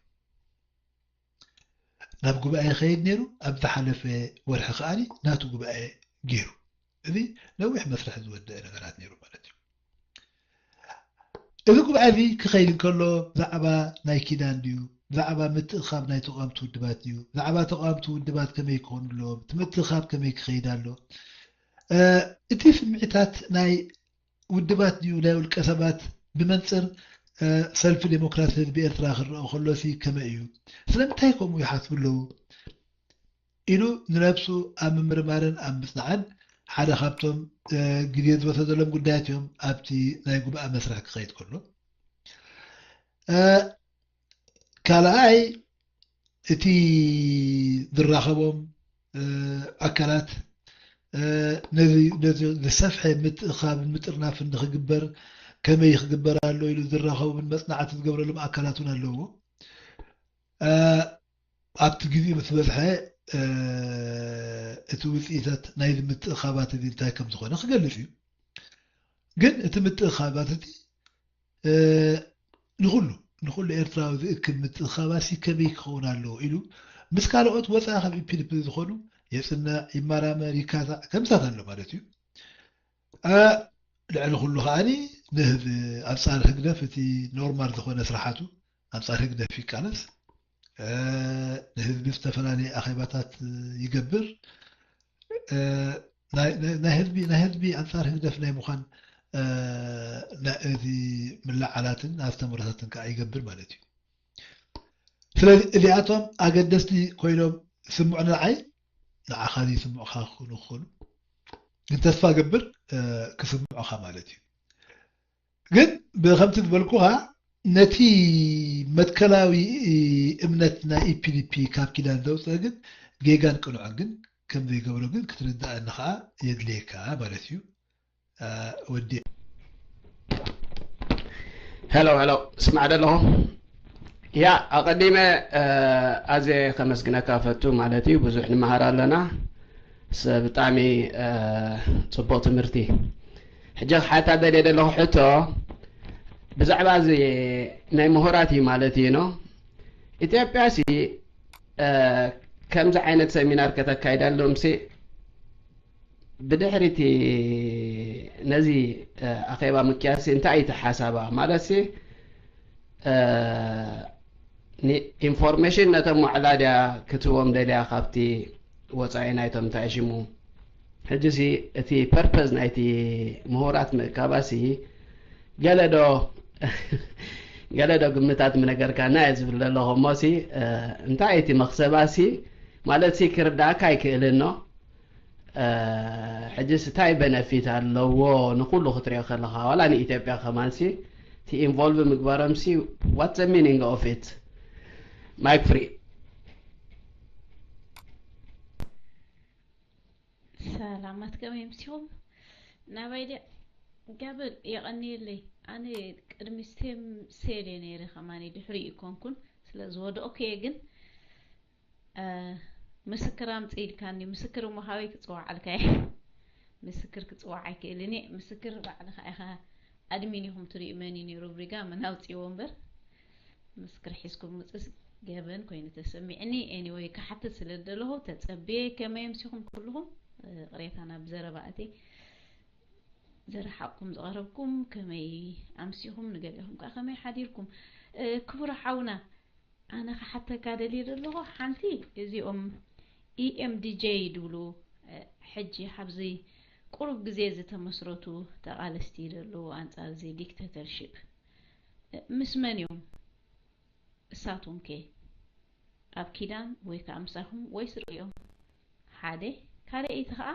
ናብ ጉባኤ ይኸይድ ነይሩ። ኣብ ዝሓለፈ ወርሒ ከኣኒ ናቱ ጉባኤ ገይሩ። እዚ ነዊሕ መስርሕ ዝወደአ ነገራት ነይሩ ማለት እዩ። እዚ ጉባኤ እዚ ክኸይድ እንከሎ ብዛዕባ ናይ ኪዳን ድዩ? ብዛዕባ ምትእኻብ ናይ ተቓወምቲ ውድባት ድዩ? ብዛዕባ ተቓወምቲ ውድባት ከመይ ክኾኑ ኣለዎም? እቲ ምትእኻብ ከመይ ክኸይድ ኣሎ? እ፣ እቲ ስምዒታት ናይ ውድባት ድዩ ናይ ውልቀ ሰባት ብመንፅር ሰልፊ ዴሞክራሲ ህዝቢ ኤርትራ ክረአ ከሎሲ ከመይ እዩ? ስለምንታይ ከምኡ ይሓስቡ ኣለዉ? ኢሉ ንነብሱ ኣብ ምምርማርን ኣብ ምጽናዕን ሓደ ካብቶም ግዜ ዝወሰደሎም ጉዳያት እዮም። ኣብቲ ናይ ጉባኤ መስርሕ ክኸይድ ከሎ ካልኣይ እቲ ዝራኸቦም ኣካላት ነዚ ዝሰፍሐ ምትእኻብን ምጥርናፍን ንክግበር ከመይ ክግበር ኣሎ ኢሉ ዝራኸቡን መፅናዕቲ ዝገብረሎም ኣካላት እውን ኣለዎ። ኣብቲ ግዜኡ ምስ በዝሐ እቲ ውፅኢታት ናይዚ ምትእኻባት እዚ እንታይ ከም ዝኾነ ክገልፅ እዩ። ግን እቲ ምትእኻባት እቲ ንኹሉ ንኹሉ ኤርትራዊ ዝእክብ ምትእኻባሲ ከመይ ክኸውን ኣለዎ ኢሉ ምስ ካልኦት ወፃኢ ካብ ኢፒዲፒ ዝኾኑ የፅንዕ፣ ይመራመር፣ ይካታዕ ከምሳት ኣሎ ማለት እዩ። ልዕሊ ኩሉ ከዓኒ ንህዝቢ ኣንጻር ህግደፍ እቲ ኖርማል ዝኾነ ስራሓቱ ኣንጻር ህግደፍ ይቃለስ። ንህዝቢ ዝተፈላለየ ኣኼባታት ይገብር። ናይ ህዝቢ ናይ ህዝቢ ኣንጻር ህግደፍ ናይ ምዃን እቲ ምልዓላትን ኣስተምህሮታትን ከዓ ይገብር ማለት እዩ። ስለዚ እዚኣቶም ኣገደስቲ ኮይኖም ስምዑ ንዓይ ንዓኻ ዝስምዑኻ ክኾኑ ክኾኑ ግን ተስፋ ገብር ክስምዑኻ ማለት እዩ። ግን ብከምቲ ዝበልኩኻ ነቲ መትከላዊ እምነት ናይ ኢፒዲፒ ካብ ኪዳን ዘውፅእ ግን ጌጋን ቅኑዕን ግን ከም ዘይገብሮ ግን ክትርዳእኒ ከዓ የድልየካ ማለት እዩ። ወዲ ሄሎ ሄሎ ስማዕ ደለኹ ያ ኣቐዲመ ኣዜ ከመስግነካ ፈቱ ማለት እዩ። ብዙሕ ንመሃር ኣለና። ብጣዕሚ ፅቡቕ ትምህርቲ። ሕጂ ክሓታ ደልየ ዘለኹ ሕቶ ብዛዕባ እዚ ናይ ምሁራት እዩ ማለት እዩ። ኖ ኢትዮጵያ ሲ ከምዚ ዓይነት ሰሚናር ከተካይደሎም ሲ ብድሕሪ እቲ ነዚ ኣኼባ ምክያድ ሲ እንታይ እዩ እቲ ሓሳባ? ማለት ሲ ኢንፎርሜሽን ነቶም ዋዕላ ድያ ክትህቦም ደልያ ካብቲ ወፃኢ ናይቶም እንታይ ሽሙ ሕጂ ሲ እቲ ፐርፐዝ ናይቲ ምሁራት ምእካባ ሲ ገለ ዶ ገለ ዶ ግምታት ምነገርካና እየ ዝብል ዘለኹ እሞ ሲ እንታይ እቲ መኽሰባ ሲ ማለት ሲ ክርዳእካ ኣይክእልን ኖ ሕጂ ሲ እንታይ በነፊት ኣለዎ ንኩሉ ክትሪኦ ከለካ ዋላ ንኢትዮጵያ ከማን ሲ እቲ ኢንቮልቭ ምግባሮም ሲ what the meaning of it mic free ሰላማት ከመይ ምሲኹም ናባይ ድያ ጋብል የቐንየለይ ኣነ ቅድሚ ስቴም ሴል እየ ነይረ ከማኒ ድሕሪ ይኮንኩን ስለ ዝወደቕኩ እየ ግን ምስክር ኣምፅእ ኢልካኒ ምስክር እሞ ካበይ ክፅዋዓልካ እየ ምስክር ክፅዋዕ ኣይክእልን እየ ምስክር ባዕልኻ ኢኻ ኣድሚን ኢኹም ትሪኡ መን እዩ ነይሩ ብሪጋ መን ኣውፅእዎ እምበር ምስክር ሒዝኩም ምፅስ ገበን ኮይኑ ተሰሚዕኒ anyway ክሓትት ስለ ዝደለኹ ተፀብየ ከመይ ኣምሲኹም ኩልኹም ቅሬታና ብዘረባ ኣትየ ዝረሓቕኩም ዝቐረብኩም ከመይ ኣምሲኹም ንገሊኹም ከዓ ከመይ ሓዲርኩም ክቡር ሓውና ኣነ ክሓተካ ደልየ ዘለኹ ሓንቲ እዚኦም EMDJ ድብሉ ሕጂ ካብዚ ቁሩብ ግዜ ዝተመስረቱ ተቓለስቲ ዘለዉ ኣንጻር እዚ ዲክተተርሺፕ ምስ መን እዮም እሳቶም ከ ኣብ ኪዳን ወይ ከዓ ምሳኹም ወይስ ርኦም ሓደ ካልኣይቲ ከዓ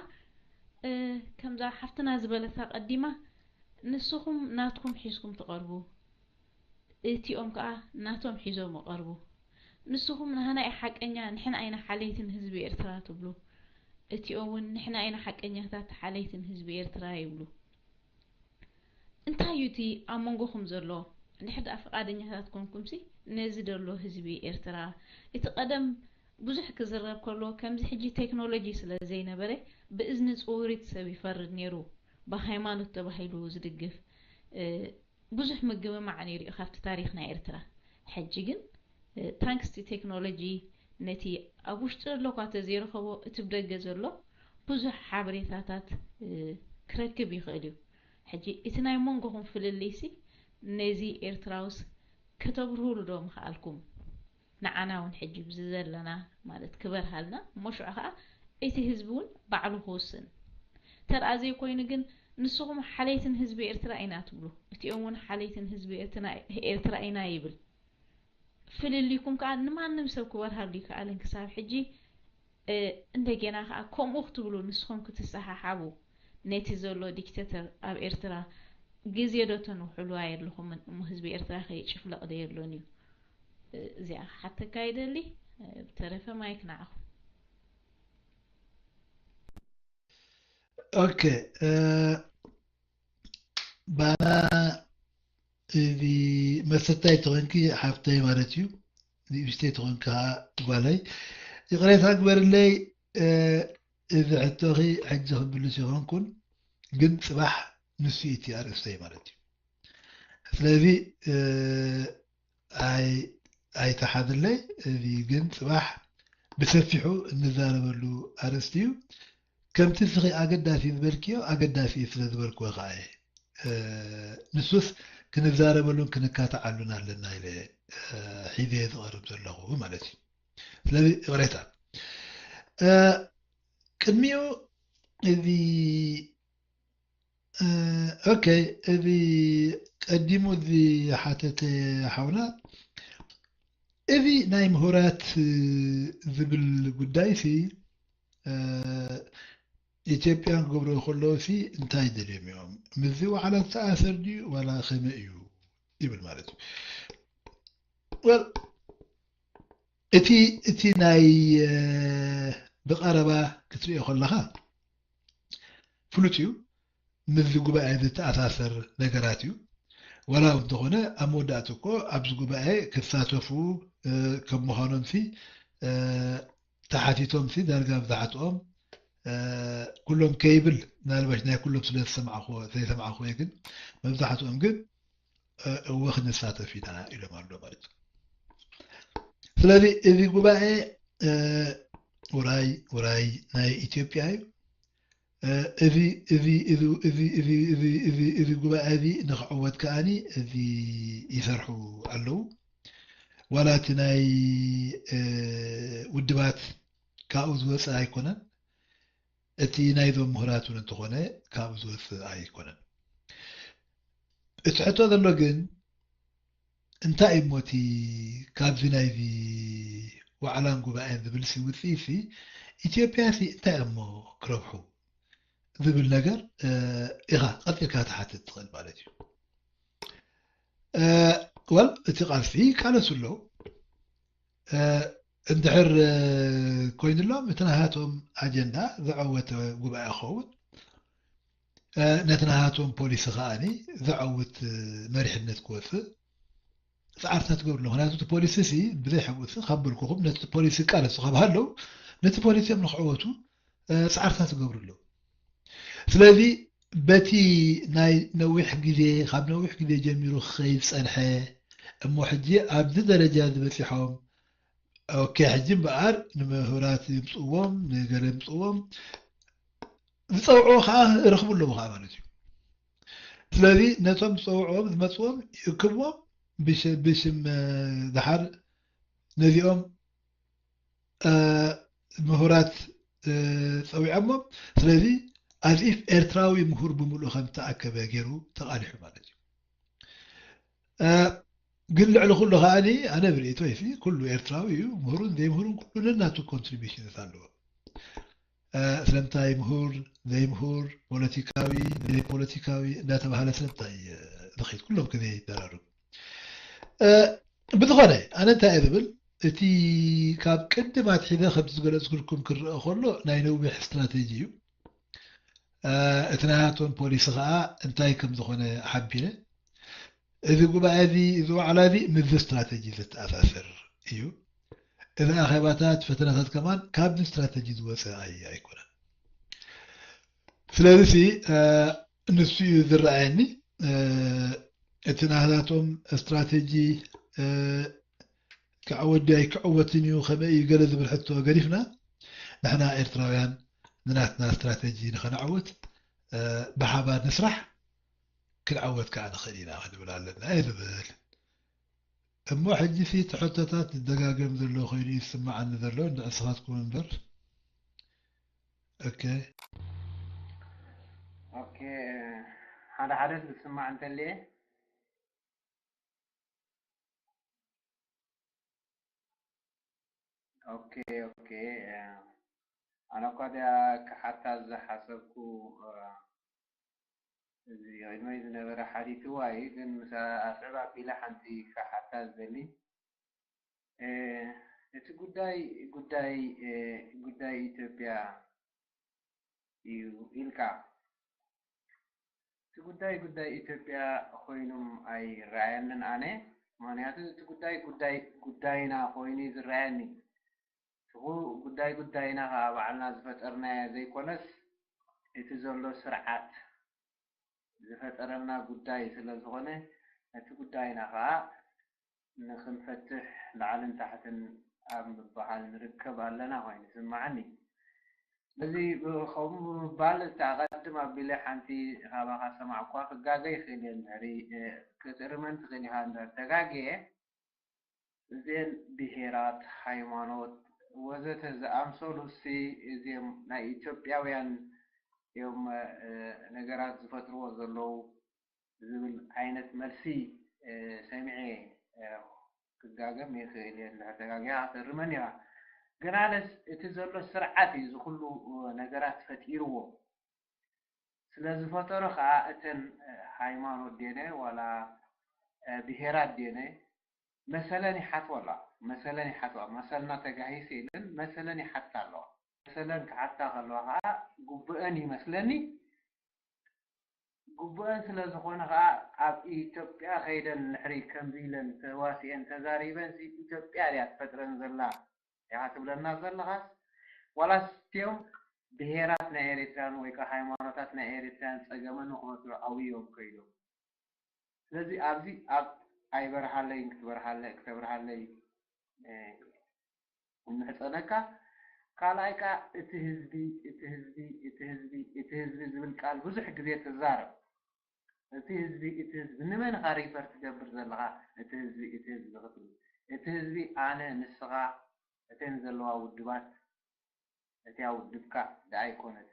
ከምዛ ሓፍትና ዝበለታ ቀዲማ ንስኹም ናትኩም ሒዝኩም ትቐርቡ እቲኦም ከዓ ናቶም ሒዞም ይቐርቡ። ንስኹም ናህና እዩ ሓቀኛ ንሕና ኢና ሓለይትን ህዝቢ ኤርትራ ትብሉ። እቲኦም እውን ንሕና ኢና ሓቀኛታት ሓለይትን ህዝቢ ኤርትራ ይብሉ። እንታይ እዩ እቲ ኣብ መንጎኹም ዘሎ? እንድሕር ደኣ ፍቓደኛታት ኮንኩምሲ ነዚ ደሎ ህዝቢ ኤርትራ እቲ ቀደም ብዙሕ ክዝረብ ከሎ ከምዚ ሕጂ ቴክኖሎጂ ስለ ዘይነበረ ብእዝኒ ጽውሪት ሰብ ይፈርድ ነይሩ ብሃይማኖት ተባሂሉ ዝድግፍ ብዙሕ ምግምማዕ ነይሩ እዩ ካብቲ ታሪኽ ናይ ኤርትራ። ሕጂ ግን ታንክስ ቲ ቴክኖሎጂ ነቲ ኣብ ውሽጢ ዘሎ እኳ ተዘይረኸቦ እቲ ብደገ ዘሎ ብዙሕ ሓበሬታታት ክረክብ ይኽእል እዩ። ሕጂ እቲ ናይ መንጎኹም ፍልልይሲ ነዚ ኤርትራውስ ከተብርሁሉ ዶ ምኽኣልኩም? ንዓና እውን ሕጂ ብዚ ዘለና ማለት ክበርሃልና እሞ ሽዑ ከዓ እቲ ህዝቢ እውን ባዕሉ ክውስን ተርኣ ዘይኮይኑ ግን ንስኹም ሓለይትን ህዝቢ ኤርትራ ኢና ትብሉ፣ እቲኦም እውን ሓለይትን ህዝቢ ኤርትና- ኤርትራ ኢና ይብል። ፍልልይኩም ከዓ ንማንም ሰብ ክበርሃሉ ይከኣልን። ክሳብ ሕጂ እ፣ እንደገና ከዓ ከምኡ ክትብሉ ንስኹም ክትሰሓሓቡ ነቲ ዘሎ ዲክተተር ኣብ ኤርትራ ግዜ ዶ ተንውሕሉ ኣየለኹምን እሞ ህዝቢ ኤርትራ ከይጭፍለቕ ዶ የሎን እዩ? እዚኣ ክሓተካ ይደሊ። ብተረፈ ማይክ ንዓኹም። ኦኬ፣ ባና እዚ መሰታይ ተኾንኪ ሓፍተይ ማለት እዩ። ንእሽተይ ተኾንኪ ከዓ ጓለይ ይቕሬታ ግበርለይ። እዚ ሕቶኺ ሕጂ ክምልስ ይኾንኩን፣ ግን ፅባሕ ንሱ እቲ ኣርእስተይ ማለት እዩ። ስለዚ ኣይተሓዝለይ። እዚ ግን ፅባሕ ብሰፊሑ እንዛረበሉ ኣርእስቲ እዩ። ከምቲ እስኺ ኣገዳሲ ዝበልክዮ ኣገዳሲ እዩ ስለ ዝበልክዎ ከዓ እየ። ንሱስ ክንዛረበሉን ክንካትዓሉን ኣለና ኢለ ሒዘ ዝቐርብ ዘለኹ ማለት እዩ። ስለዚ ይቕሬታ ቅድሚኡ እዚ ኦኬ፣ እዚ ቀዲሙ እዚ ሓተተ ሓውና፣ እዚ ናይ ምሁራት ዝብል ጉዳይ ሲ ኢትዮጵያን ክገብርዎ ከለዉ ሲ እንታይ ደልዮም እዮም? ምስዚ ዋዕላ ዝተኣሰር ድዩ ዋላ ከመይ እዩ ይብል ማለት እዩ። Well፣ እቲ እቲ ናይ ብቐረባ ክትሪኦ ከለኻ ፍሉጥ እዩ። ምስዚ ጉባኤ ዝተኣሳሰር ነገራት እዩ። ዋላ እውን እንተኾነ ኣብ መወዳእቲ እኮ ኣብዚ ጉባኤ ክሳተፉ ከም ምዃኖም ሲ ተሓቲቶም ሲ ዳርጋ ብዝሓትኦም ኩሎም ከይብል ምናልባሽ ናይ ኩሎም ስለ ዝሰማዕኹዎ ዘይሰማዕኹዎ ግን መብዛሕትኦም ግን እወ ክንሳተፍ ኢና ኢሎም ኣሎ ማለት እዩ። ስለዚ እዚ ጉባኤ ውራይ ውራይ ናይ ኢትዮጵያ እዩ። እዚ እዚ እዚ እዚ እዚ እዚ እዚ እዚ ጉባኤ እዚ ንክዕወት ከዓኒ እዚ ይሰርሑ ኣለዉ። ዋላ እቲ ናይ ውድባት ካብኡ ዝወፀ ኣይኮነን። እቲ ናይዞም ምሁራት እውን እንተኾነ ካብኡ ዝወፅእ ኣይኮነን። እቲ ሕቶ ዘሎ ግን እንታይ እሞ እቲ ካብዚ ናይዚ ዋዕላን ጉባኤን ዝብል ሲ ውፅኢት ሲ ኢትዮጵያ ሲ እንታይ እሞ ክረብሑ ዝብል ነገር ኢኻ ቀፂልካ ትሓትት ትኽእል ማለት እዩ። ወል እቲ ቃልሲ ይቃለሱ ኣለዉ። እንድሕር ኮይኑሎም እቲ ናሃቶም ኣጀንዳ ዘዐወተ ጉባኤ ክኸውን ነቲ ናሃቶም ፖሊሲ ከዓኒ ዘዐውት መሪሕነት ክወፅእ ፃዕርታት ትገብሩ ኣለዉ። ምክንያቱ እቲ ፖሊሲ ሲ ብዘይ ሕብኡ ሲ ካብ በልኩኹም ነቲ ፖሊሲ ይቃለሱ ካብ ሃለዉ ነቲ ፖሊሲ እዮም ንክዕወቱ ፃዕርታት ትገብሩ ኣለዉ። ስለዚ በቲ ናይ ነዊሕ ግዜ ካብ ነዊሕ ግዜ ጀሚሩ ክኸይድ ዝፀንሐ እሞ ሕጂ ኣብዚ ደረጃ እዚ በፂሖም ኦኬ ሕጂ እምበኣር ንምሁራት ይምፅዎም ንገለ ይምፅዎም ዝፀውዕዎ ከዓ ይረኽቡ ኣለዉ ከዓ ማለት እዩ። ስለዚ ነቶም ዝፀውዕዎም ዝመፅዎም ይእክብዎም ብሽም ድሓር ነዚኦም ምሁራት ፀዊዖሞም። ስለዚ as if ኤርትራዊ ምሁር ብምሉኡ ከም ዝተኣከበ ገይሩ ተቓሊሑ ማለት እዩ። ግን ልዕሊ ኩሉ ከዓኒ ኣነ ብርእይቶይ ሲ ኩሉ ኤርትራዊ እዩ፣ ምሁርን ዘይምሁርን ኩሉ ነናቱ ኮንትሪቢሽንስ ኣለዎ። ስለምንታይ ምሁር ዘይምሁር ፖለቲካዊ ዘይፖለቲካዊ እንዳተባሃለ ስለምንታይ ዝኸይድ ኩሎም ግዜ ይደራረቡ። ብዝኾነ ኣነ እንታይ እየ ዝብል እቲ ካብ ቅድም ኣትሒዘ ከምቲ ዝገለፅኩልኩም ክረአ ከሎ ናይ ነዊሕ ስትራቴጂ እዩ። እቲ ናቶም ፖሊሲ ከዓ እንታይ ከም ዝኾነ ሓቢረ እዚ ጉባኤ እዚ እዚ ዋዕላ እዚ ምስዚ ስትራቴጂ ዝተኣሳሰር እዩ። እዚ ኣኼባታት ፈተናታት ከማን ካብዚ ስትራቴጂ ዝወፀ ኣይ ኣይኮነን። ስለዚ ሲ ንሱ እዩ ዝረኣየኒ እቲ ናታቶም ስትራቴጂ ክዕወት ድዩ ኣይክዕወትን እዩ ከመይ እዩ ገለ ዝብል ሕቶ ገዲፍና ንሕና ኤርትራውያን ንናትና ስትራቴጂ ንኸነዕውት ብሓባር ንስራሕ ክንዕወት ከዓ ንኽእል ኢና ክንብል ኣለና እየ ዝብል። እሞ ሕጂ ሲ እቲ ሕቶታት ዝደጋገም ዘሎ ኮይኑ እዩ ዝስምዓኒ ዘሎ እንድዕስኻትኩም እምበር ኦኬ። ኦኬ፣ ሓደ ሓደ ዝስማዕ እንተልየ። ኦኬ፣ ኦኬ። ኣነ እኳ ድኣ ክሓታ ዝሓሰብኩ፣ እዚ ቅድመይ ዝነበረ ሓቲትዋ እዩ፣ ግን ምስ ኣስዕብ ኣቢለ ሓንቲ ክሓታ ዝደሊ። እቲ ጉዳይ፣ ጉዳይ፣ ጉዳይ ኢትዮጵያ እዩ ኢልካ። እቲ ጉዳይ ጉዳይ ኢትዮጵያ ኮይኑም ኣይረኣየንን ኣነ። ምኽንያቱ እቲ ጉዳይ ጉዳይ ጉዳይና ኮይኑ እዩ ዝረኣየኒ። እቲ ጉዳይ ጉዳይና ከዓ ባዕልና ዝፈጠርናዮ ዘይኮነስ፣ እቲ ዘሎ ስርዓት ዝፈጠረልና ጉዳይ ስለ ዝኾነ፣ ነቲ ጉዳይና ከዓ ንኽንፈትሕ ላዕልን ታሕትን ኣብ ምበሃል ንርከብ ኣለና ኮይኑ ይስምዓኒ። እዚ ከምኡ ብምባል፣ እቲ ኣቐድም ኣቢለ ሓንቲ ካባኻ ሰማዕኳ፣ ክጋገ ይኽእል እየ እንድሕሪ፣ እ፣ ክትእርመን ትኽእል ኢኻ እንድሕር ተጋግየ። እዘን ብሄራት፣ ሃይማኖት፣ ወዘተ ዝኣምሰሉ ሲ እዚኦም ናይ ኢትዮጵያውያን እዮም፣ እ፣ ነገራት ዝፈጥርዎ ዘለዉ ዝብል ዓይነት መልሲ፣ እ፣ ሰሚዐ፣ እ፣ ክጋገም ይኽእል እየ፣ እንድሕር ተጋጊኻ ክትእርመኒ ኢኻ። ግናለስ እቲ ዘሎ ስርዓት እዩ እዚ ኩሉ ነገራት ፈጢርዎ። ስለ ዝፈጠሮ ከዓ እተን፣ እ፣ ሃይማኖት ድየነ ዋላ፣ እ፣ ብሄራት ድየነ መሰለን ይሓትዋ ኣለዋ። መሰለን ይሓትዋ። መሰልና ተጋሂሱ ኢለን መሰለን ይሓታ ኣለዋ። መሰለን ክሓታ ከለዋ ከዓ ግቡአን ይመስለኒ። ግቡአን ስለ ዝኾነ ከዓ ኣብ ኢትዮጵያ ከይደን ንሕሪ ከምዚ ኢለን ተዋሲአን ተዛሪበን ሲ ኢትዮጵያ ድያ ትፈጥረን ዘላ ኢኻ ትብለና ዘለኻስ፣ ዋላስ እቲኦም ብሄራት ናይ ኤሪትራን ወይ ከዓ ሃይማኖታት ናይ ኤሪትራን ጸገመን ንኽፈትሑ ዓውዮም ከይዶም? ስለዚ ኣብዚ ኣብ ኣይበርሃለይን ክትበርሃለ-፣ ክተብርሃለይ፣ እ፣ እምሕጸነካ። ካልኣይ ከኣ እቲ ህዝቢ፣ እቲ ህዝቢ፣ እቲ ህዝቢ፣ እቲ ህዝቢ ዝብል ቃል ብዙሕ ግዜ ትዛረብ። እቲ ህዝቢ፣ እቲ ህዝቢ፣ ንመን ኢኻ ሪፈር ትገብር ዘለኻ? እቲ ህዝቢ፣ እቲ ህዝቢ ክትብል። እቲ ህዝቢ ኣነ፣ ንስኻ፣ እተን ዘለዋ ውድባት፣ እቲኣ ውድብካ ደኣ ኣይኮነት።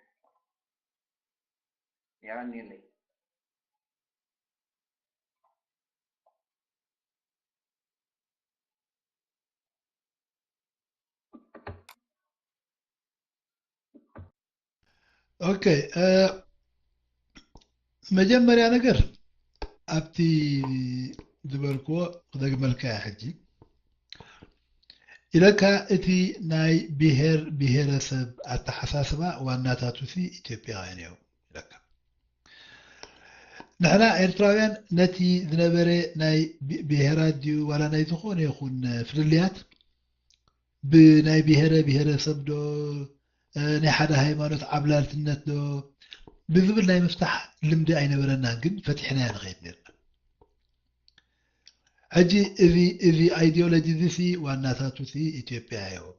የቐንየለይ። ኦኬ፣ እ፣ መጀመርያ ነገር ኣብቲ ዝበልክዎ ክደግመልካ እየ ሕጂ። ኢለካ፣ እቲ ናይ ብሄር ብሄረሰብ ኣተሓሳስባ ዋናታቱ ሲ ኢትዮጵያውያን እዮም ኢለካ። ንሕና ኤርትራውያን ነቲ ዝነበረ ናይ ብ-፣ ብሄራት ድዩ ዋላ ናይ ዝኾነ ይኹን ፍልልያት ብናይ ብሄረ ብሄረሰብ ዶ፣ እ፣ ናይ ሓደ ሃይማኖት ዓብላልትነት ዶ ብዝብል ናይ ምፍታሕ ልምዲ ኣይነበረናን፣ ግን ፈቲሕናዮ ንኸይድ ነርና። ሕጂ እዚ፣ እዚ ኣይዲዮሎጂ እዚ ሲ ዋናታቱ ሲ ኢትዮጵያ እዮም።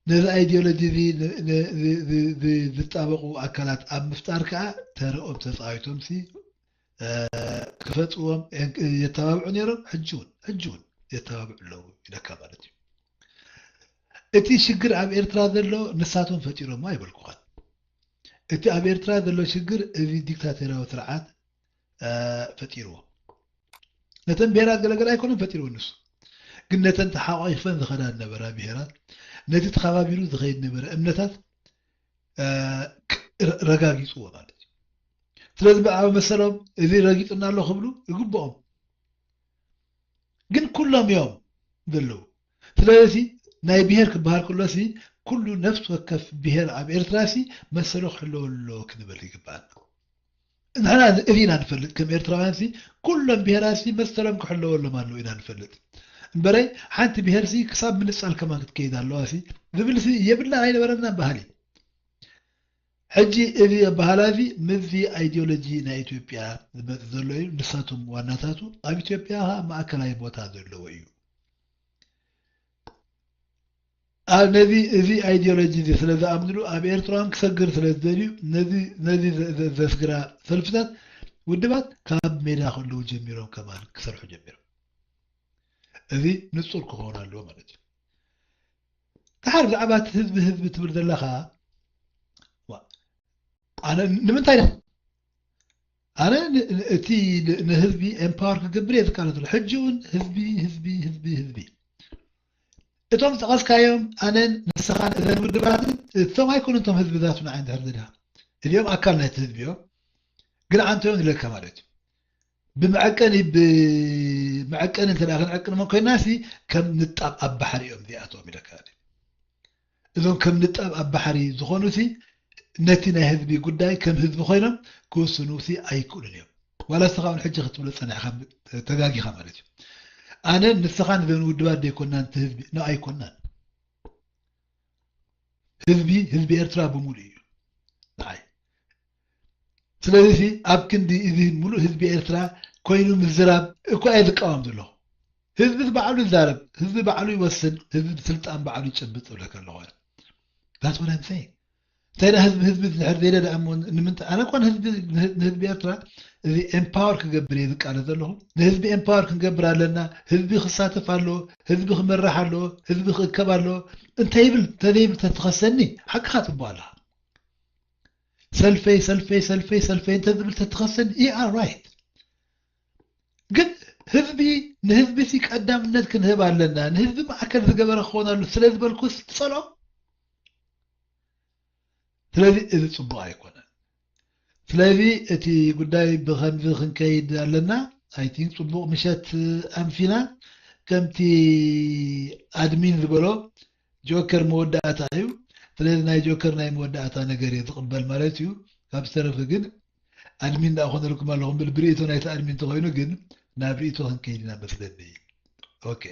ነዚ ኣይዲዮሎጂ እዚ ን-፣ ን-፣ ዝ-፣ ዝ-፣ ዝ-፣ ዝጣበቑ ኣካላት ኣብ ምፍጣር ከኣ ተረኦም ተጻዊቶም ሲ፣ እ፣ ክፈጽዎም የን-፣ የተባብዑ ነይሮም፣ ሕጂ እውን፣ ሕጂ እውን የተባብዑ ኣለዉ ኢለካ ማለት እዩ። እቲ ሽግር ኣብ ኤርትራ ዘሎ ንሳቶም ፈጢሮሞ ኣይበልኩኻን። እቲ ኣብ ኤርትራ ዘሎ ሽግር እዚ ዲክታቶርያዊ ስርዓት፣ እ፣ ፈጢርዎ። ነተን ብሄራት ገለገለ ኣይኮነን ፈጢርዎ ንሱ። ግን ነተን ተሓቋቂፈን ዝኸዳ ዝነበራ ብሄራት፣ ነቲ ተኸባቢሩ ዝኸይድ ነበረ እምነታት፣ እ፣ ክ-፣ ረ-፣ ረጋጊጽዎ ማለት እዩ። ስለዚ ብኣብ መሰሎም እዚ ረጊጹና ኣሎ ክብሉ ይግብኦም። ግን ኩሎም እዮም ዘለዉ። ስለዚ ናይ ብሄር ክበሃል ከሎ ሲ ኩሉ ነፍሲ ወከፍ ብሄር ኣብ ኤርትራ ሲ መሰሉ ክሕለወሉ ኣለዎ ክንብል ይግባኣና። ንሕና እዚ ኢና ንፈልጥ፣ ከም ኤርትራውያን ሲ ኩሎም ብሄራት ሲ መሰሎም ክሕለወሎም ኣለዎ ኢና ንፈልጥ። እምበረይ ሓንቲ ብሄር ሲ ክሳብ ምንጻል ከማን ክትከይድ ኣለዋ ሲ ዝብል ሲ የብላን ኣይነበረናን ባህሊ። ሕጂ እዚ ኣበሃህላ እዚ ምስዚ ኣይዲዮሎጂ ናይ ኢትዮጵያ ዝመጽእ ዘሎ እዩ። ንሳቶም ዋናታቱ ኣብ ኢትዮጵያ ኸኣ ማእከላይ ቦታ ዘለዎ እዩ። ኣብ ነዚ፣ እዚ ኣይዲዮሎጂ እዚ ስለ ዝኣምንሉ ኣብ ኤርትራውን ክሰግር ስለ ዝደልዩ ነዚ፣ ነዚ ዘ-፣ ዘ-፣ ዘስግራ ሰልፍታት ውድባት ካብ ሜዳ ከለዉ ጀሚሮም ከማን ክሰርሑ ጀሚሮም። እዚ ንጹር ክኸውን ኣለዎ ማለት እዩ። ድሓር ብዛዕባ እቲ ህዝቢ፣ ህዝቢ ትብል ዘለኻ፣ ዋ፣ ኣነ ንምንታይ ደ ኣነ ን- ን- እቲ ን- ንህዝቢ ኤምፓወር ክገብር እየ ዝቃለስ ዘሎ። ሕጂ እውን ህዝቢ ህዝቢ ህዝቢ ህዝቢ እቶም ዝጠቐስካዮም ኣነን ንስኻን እዘን ውድባትን እቶም ኣይኮኑ እቶም ህዝቢ ዛቱ ንዓይ እንድሕር ዘድሃ እዚኦም ኣካል ናይቲ ህዝቢ እዮም። ግን ዓንቶ እዮም ዝለካ ማለት እዩ። ብመዐቀኒ ብመዐቀኒ እንተ ደኣ ክንዕቅንሞ ኮይና ሲ ከም ንጣብ ኣብ ባሕሪ እዮም እዚኣቶም ኢለካ። እዞም ከም ንጣብ ኣብ ባሕሪ ዝኾኑ ሲ ነቲ ናይ ህዝቢ ጉዳይ ከም ህዝቢ ኮይኖም ክውስኑ ሲ ኣይክእሉን እዮም። ዋላ ንስኻ እውን ሕጂ ክትብሎ ጸኒሕካ ተጋጊኻ ማለት እዩ። ኣነ ንስኻ ንዘን ውድባት ዘይኮናን እቲ ህዝቢ ኖ ኣይኮናን። ህዝቢ ህዝቢ ኤርትራ ብምሉእ እዩ ንዓይ። ስለዚ ሲ ኣብ ክንዲ እዚ ምሉእ ህዝቢ ኤርትራ ኮይኑ ምዝራብ እኳ እየ ዝቃወም ዘለኹ። ህዝቢ ባዕሉ ይዛረብ፣ ህዝቢ ባዕሉ ይወስን፣ ህዝቢ ስልጣን ባዕሉ ይጨብጥ እብለካ ኣለኹ። That's what I'm saying። እንታይ ደኣ ህዝቢ ህዝቢ ዝድሕር ዘይለ ደኣ እሞ ንምንታይ ኣነ እኳ ንህዝቢ ንህ- ንህዝቢ ኤርትራ እዚ ኤምፓወር ክገብር እየ ዝቃለስ ዘለኹ። ንህዝቢ ኤምፓወር ክንገብር ኣለና። ህዝቢ ክሳተፍ ኣለዎ፣ ህዝቢ ክመራሕ ኣለዎ፣ ህዝቢ ክእከብ ኣለዎ። እንተ ይብል እንተ ዘይብል ተትኸሰኒ ሓቅኻ ጽቡቕ ኣለኻ። ሰልፈይ ሰልፈይ ሰልፈይ ሰልፈይ እንተ ዝብል ተትኸሰኒ you are right። ግን ህዝቢ ንህዝቢ ሲ ቀዳምነት ክንህብ ኣለና። ንህዝቢ ማእከል ዝገበረ ክኸውን ኣሎ ስለ ዝበልኩስ ትጸልኦ። ስለዚ እዚ ጽቡቕ ኣይኮነን። ስለዚ እቲ ጉዳይ ብኸምዚ ክንከይድ ኣለና። I think ጽቡቕ ምሸት ኣምሲና። ከምቲ ኣድሚን ዝበሎ ጆከር መወዳእታ እዩ። ስለዚ ናይ ጆከር ናይ መወዳእታ ነገር እየ ዝቕበል ማለት እዩ። ካብ ዝተረፈ ግን ኣድሚን ደኣ ኮነልኩም ኣለኹም ብል ብርእይቶ ናይቲ ኣድሚን እንተኾይኑ ግን ናብ ርእይቶ ክንከይድ ኢና መስለኒ። ኦኬ።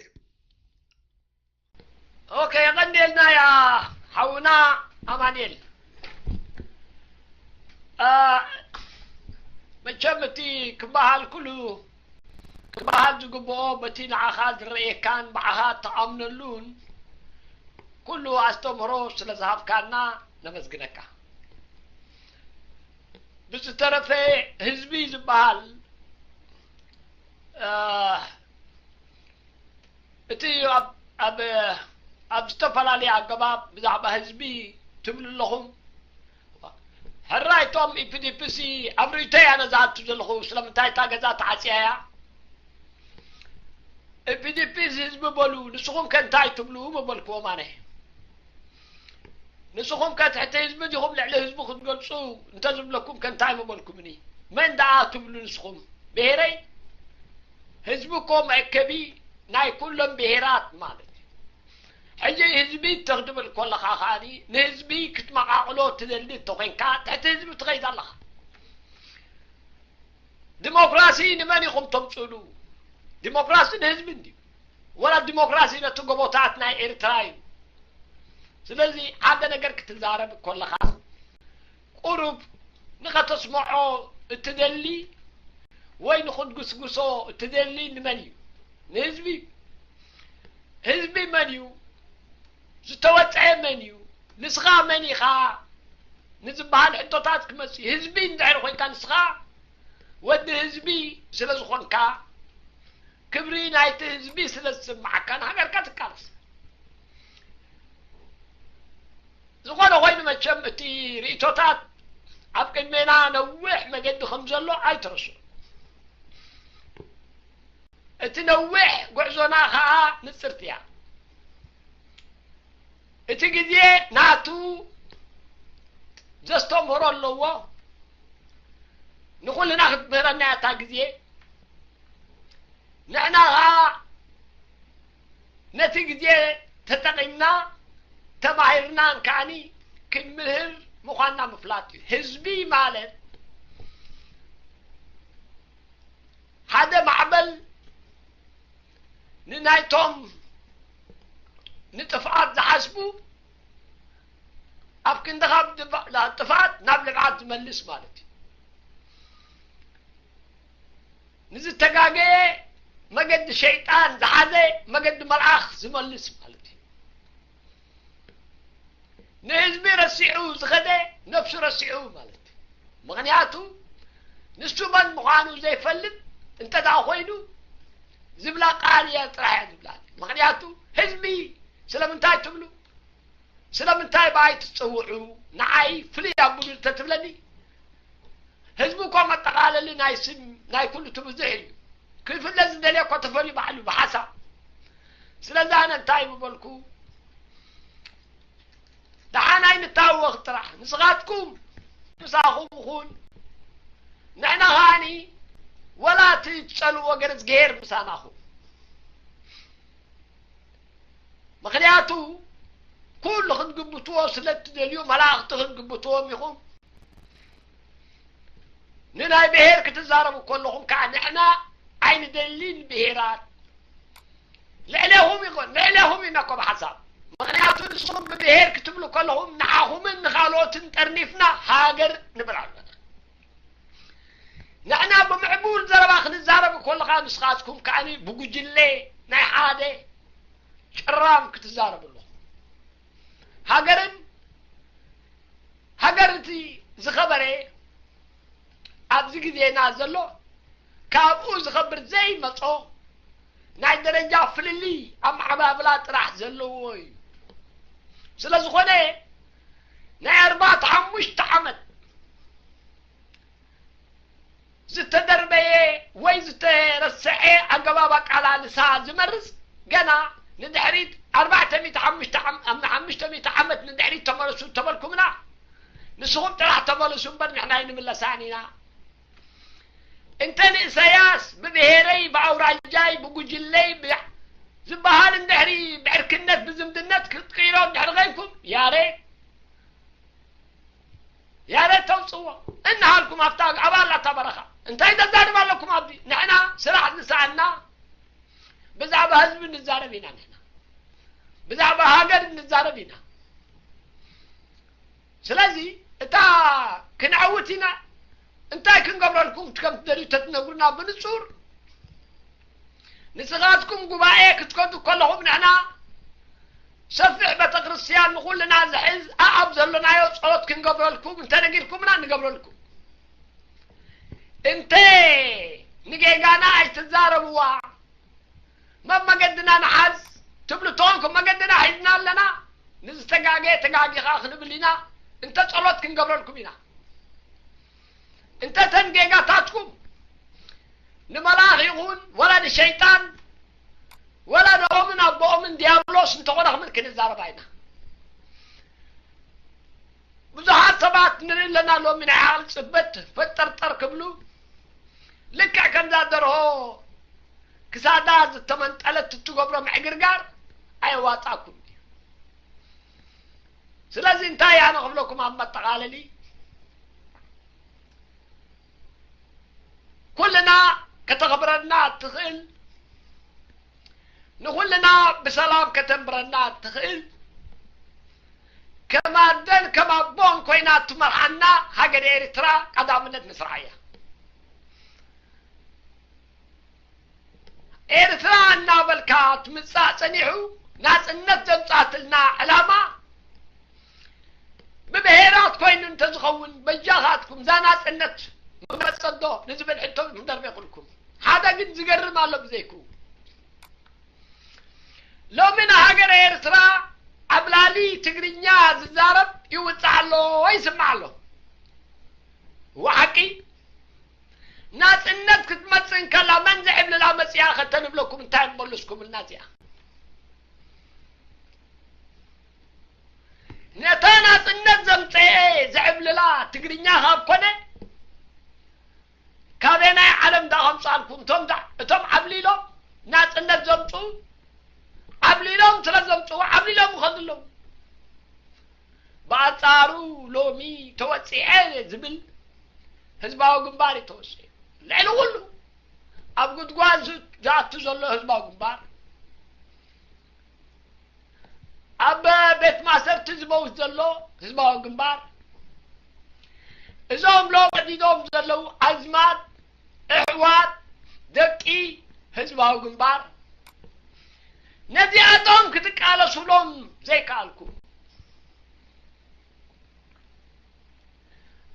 ኦኬ የቐንየልና ያ ሓውና ኣማንኤል። መቸም እቲ ክበሃል ኩሉ ክበሃል ዝግብኦ በቲ ንዓኻ ዝረእየካን ብዓኻ እትኣምነሉን ኩሉ ኣስተምህሮ ስለ ዝሃብካና ነመስግነካ። ብዝተረፈ ህዝቢ ዝበሃል እቲ ኣብ ኣብ ኣብ ዝተፈላለየ ኣገባብ ብዛዕባ ህዝቢ ትብሉ ኣለኹም። ሕራይ እቶም ኢፒዲፒ ሲ ኣብ ርእይቶይ ኣነ ዝኣቱ ዘለኹ ስለምንታይ እታ ገዛ ተዓፅያ እያ? ኢፒዲፒ ህዝቢ በሉ ንስኹም ከ እንታይ ትብሉ ምበልክዎም ኣነ። ንስኹም ከ ትሕቲ ህዝቢ ዲኹም ልዕሊ ህዝቢ ክትገልፁ እንተዝብለኩም ከ እንታይ ምበልኩምኒ? መን ደኣ ትብሉ ንስኹም? ብሄረይ? ህዝቢ እኮ መእከቢ ናይ ኩሎም ብሄራት ማለት እዩ። ሕጂ ህዝቢ ተኽድብል ከለኻ ከኣኒ ንህዝቢ ክትመቓቕሎ ትደሊ እንተኾይንካ ትሕቲ ህዝቢ ትኸይድ ኣለኻ። ዲሞክራሲ ንመን ኢኹም ተምፅእሉ? ዲሞክራሲ ንህዝቢ እንድዩ። ወላ ዲሞክራሲ ነቲ ጎቦታት ናይ ኤርትራ እዩ። ስለዚ ሓደ ነገር ክትዛረብ ከለኻ ቁሩብ ንኸተስምዖ እትደሊ ወይ ንኽትጉስጉሶ እትደሊ ንመን እዩ? ንህዝቢ እዩ። ህዝቢ መን እዩ? ዝተወፀዐ መን እዩ? ንስኻ መን ኢኻ ንዝበሃል ሕቶታት ክመፅእ እዩ። ህዝቢ እንድሕር ኮይንካ ንስኻ ወዲ ህዝቢ ስለ ዝኾንካ ክብሪ ናይቲ ህዝቢ ስለ ዝስምዓካ ንሃገርካ ትቃለስ። ዝኾነ ኮይኑ መቸም እቲ ርእይቶታት ኣብ ቅድሜና ነዊሕ መገዲ ከም ዘሎ ኣይትረስዑ። እቲ ነዊሕ ጉዕዞና ኸዓ ንፅርቲ እያ። እቲ ግዜ ናቱ ዘስተምህሮ ኣለዎ። ንኹልና ክትምህረና እያ እታ ግዜ። ንሕና ኸዓ ነቲ ግዜ ተጠቒምና ተማሂርናን ከዓኒ ክንምህር ምዃንና ምፍላጥ እዩ። ህዝቢ ማለት ሓደ ማዕበል ንናይቶም ንጥፍኣት ዝሓስቡ ኣብ ክንዲ ካብ ጥፍኣት ናብ ልምዓት ዝመልስ ማለት እዩ። ንዝተጋገየ መገዲ ሸይጣን ዝሓዘ መገዲ መልኣኽ ዝመልስ ማለት እዩ። ንህዝቢ ረሲዑ ዝኸደ ነብሱ ረሲዑ ማለት እዩ። ምኽንያቱ ንሱ መን ምዃኑ ዘይፈልጥ እንተ ደኣ ኮይኑ ዝብላ ቃል እያ ጥራሕ እያ ዝብላ። ምኽንያቱ ህዝቢ ስለምንታይ ትብሉ ስለምንታይ ብኣይ ትፀውዑ ንዓይ ፍልይ ኣብሉ እንተትብለኒ ህዝቢ እኮ መጠቓለሊ ናይ ስም ናይ ኩሉ እቲ ብዙሕ እዩ። ክፍለ ዝደልየ እኮ ተፈልዩ ባዕሉ ብሓሳብ። ስለዚ ኣነ እንታይ ምበልኩ፣ ደሓን ኣይንታወኽ ጥራሕ። ንስኻትኩም ምሳኹም ኹን፣ ንሕና ኸኣኒ ወላ እቲ ትጸልዎ ገረዝግሄር ምሳና ኹን። ምኽንያቱ ኩሉ ክትግብትዎ ስለ እትደልዩ፣ መላእኽቲ ክትግብትዎም ኢኹም። ንናይ ብሄር ክትዛረቡ ከለኹም ከዓ ንሕና ኣይንደልን ብሄራት። ልዕሌኹም ይኮን፣ ልዕሌኹም ኢና እኮ ብሓሳብ። ምኽንያቱ ንስኹም ብብሄር ክትብሉ ከለኹም ንዓኹምን ንኻልኦትን ጠርኒፍና ሃገር ንብል ኣለና። ንሕና ብምዕቡል ዘረባ ክንዛረብ ከለኻ ንስኻትኩም ከዓኒ ብጉጅለ ናይ ሓደ ጭራም ክትዛረቡ ኣለኹም። ሃገርን ሃገር እቲ ዝኸበረ ኣብዚ ግዜና ዘሎ ካብኡ ዝኸብር ዘይመጾ ናይ ደረጃ ፍልልይ ኣመዓባብላ ጥራሕ ዘለዎ እዩ። ስለ ዝኾነ ናይ ኣርባዕተ ሓሙሽተ ዓመት ዝተደርበየ ወይ ዝተረስዐ ኣገባብ ኣቃላልሳ ዝመርጽ ገና ንድሕሪት ኣርባዕተ ሚእቲ ሓሙሽተ ዓም-፣ ሓሙሽተ ሚእቲ ዓመት ንድሕሪት ተመለሱ ተበልኩምና፣ ንስኹም ጥራሕ ተመለሱ እምበር ንሕና ኣይንምለሳን ኢና። እንተ ንእሰያስ ብብሄረይ፣ ብኣውራጃይ፣ ብጉጅለይ፣ ብ-፣ ዝበሃል እንድሕሪ ብዕርክነት፣ ብዝምድነት ክትቅይሮ እንድሕሪ ኸይንኩም፣ ያሬ፣ ያሬ ተውጽዎ። እናሃልኩም ኣብታ፣ ኣብ ኣላ እታ በረኻ። እንታይ ዘዛርብ ኣለኩም ኣብዚ? ንሕና ስራሕ ዝሰኣና ብዛዕባ ህዝቢ ንዛረብ ኢና ንሕና። ብዛዕባ ሃገር ንዛረብ ኢና። ስለዚ እታ ክንዕውት ኢና፣ እንታይ ክንገብረልኩም ከም ትደልዩ ተትነግሩና ብንጹር። ንስኻትኩም ጉባኤ ክትከዱ ከለኹም ንሕና ሰፊሕ ቤተክርስትያን ንኹልና ዝሕዝ ኣኣብ ዘሎናዮ ጸሎት ክንገብረልኩም እንተ ነጊርኩምና ንገብረልኩም። እንተ ንጌጋና ኣይትዛረብዋ፣ መብ መገድና ንሓዝ ትብሉ ተኾንኩም መገድና ሒዝና ኣለና። ንዝተጋገየ ተጋጊኻ ክንብል ኢና። እንተ ጸሎት ክንገብረልኩም ኢና። እንተ ተን ጌጋታትኩም ንመልኣኽ ይኹን ወላ ንሸይጣን ወላ ንኦምን ኣቦኦምን ዲያብሎስ እንተኾነ ክምን ክንዛረብ ኣይና። ብዙሓት ሰባት ንርኢ ኣለና ሎሚ ናይ ዓቕሊ ጽበት ፈጠርጠር ክብሉ ልክዕ ከምዛ ደርሆ ክሳዳ ዝተመንጠለት እትገብሮ ምዕግርጋር ኣየዋጣኩም እዩ። ስለዚ እንታይ ኣነ ክብለኩም ኣብ መጠቓለሊ ኩልና ከተኽብረና እትኽእል ንኹልና ብሰላም ከተንብረና እትኽእል ከም ኣደን ከም ኣቦን ኮይና እትመርሓና ሃገር ኤርትራ ቀዳምነት ንስርዓ እያ። ኤርትራ እናበልካ ትምጻእ ጸኒሑ ናጽነት ዘምጻትልና ዕላማ ብብሄራት ኮይኑ እንተዝኸውን በጃኻትኩም እዛ ናጽነት ምመጸዶ ንዝብል ሕቶ ምደርቤኩልኩም። ሓደ ግን ዝገርም ኣሎ ብዘይኩ ሎሚ ንሃገር ኤርትራ ዓብላሊ ትግርኛ ዝዛረብ ይውጻእ ኣሎ ይስማዕ ኣሎ። እዋ ሓቂ ናጽነት ክትመጽእ እንከላ መን ዝዕብልላ መጽያ ከተንብለኩም እንታይ መለስኩምልና እዚኣ? ነታ ናጽነት ዘምጸኤ ዘዕብልላ ትግርኛ ካብ ኮነ ካበናይ ዓለም ዳ ከምጻልኩም? እቶም ዳ-፣ እቶም ዓብሊሎም ናጽነት ዘምጽኡ ዓብሊሎም ስለ ዘምጽኡ ዓብሊሎም ይኸዱ ኣለዉ። ብኣንጻሩ ሎሚ ተወጺዐ ዝብል ህዝባዊ ግንባር እዩ ተወጺዑ። ልዕሊ ኩሉ ኣብ ጉድጓድ ዝ-፣ ዝኣቱ ዘሎ ህዝባዊ ግንባር፣ ኣብ ቤት ማእሰርቲ ዝመውት ዘሎ ህዝባዊ ግንባር፣ እዞም ሎም ወዲዶም ዘለዉ ኣዝማድ፣ ኣሕዋት፣ ደቂ ህዝባዊ ግንባር፣ ነዚኣቶም ክትቃለሱሎም ዘይከኣልኩም።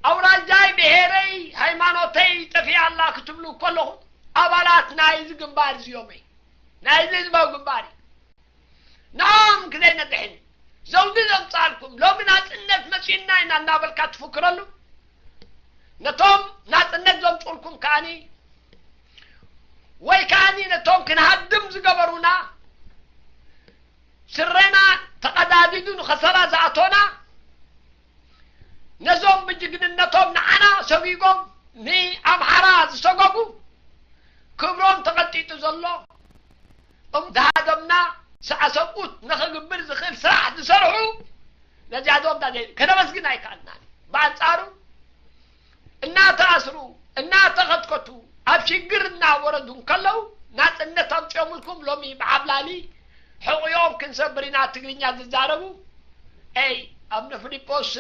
ኣውራጃይ፣ ብሄረይ፣ ሃይማኖተይ ጠፊኣ ኣላ ክትብሉ ከለኹም ኣባላት ናይዚ ግንባር እዚኦም እየ። ናይዚ ህዝባዊ ግንባር እዩ። ንዖም ክዘይነድሕን ዘውዲ ዘምጻልኩም ሎሚ ናጽነት መጺኡና ኢና እናበልካ ትፍክረሉ። ነቶም ናጽነት ዘምጹልኩም ከኣኒ ወይ ከኣኒ ነቶም ክንሃድም ዝገበሩና ስረና ተቐዳዲዱ ንኸሰራ ዝኣቶና ነዞም ብጅግንነቶም ንዓና ሰጊጎም ንኣምሓራ ዝሰገጉ ክብሮም ተቐጢጡ ዘሎ እም ዝሃደምና ሰብኡት ንኽግብር ዝኽእል ስራሕ ዝሰርሑ ነዚኣቶም ከነመስግን ኣይከኣልናን። ብኣንጻሩ እናተኣስሩ እናተኸትከቱ ኣብ ሽግር እናወረዱ እንከለዉ ናጽነት ኣምጺኦምልኩም ሎሚ ብዓብላሊ ሕቑኦም ክንሰብር ኢና ትግርኛ ዝዛረቡ። ኤይ ኣብነ ፊሊጶስ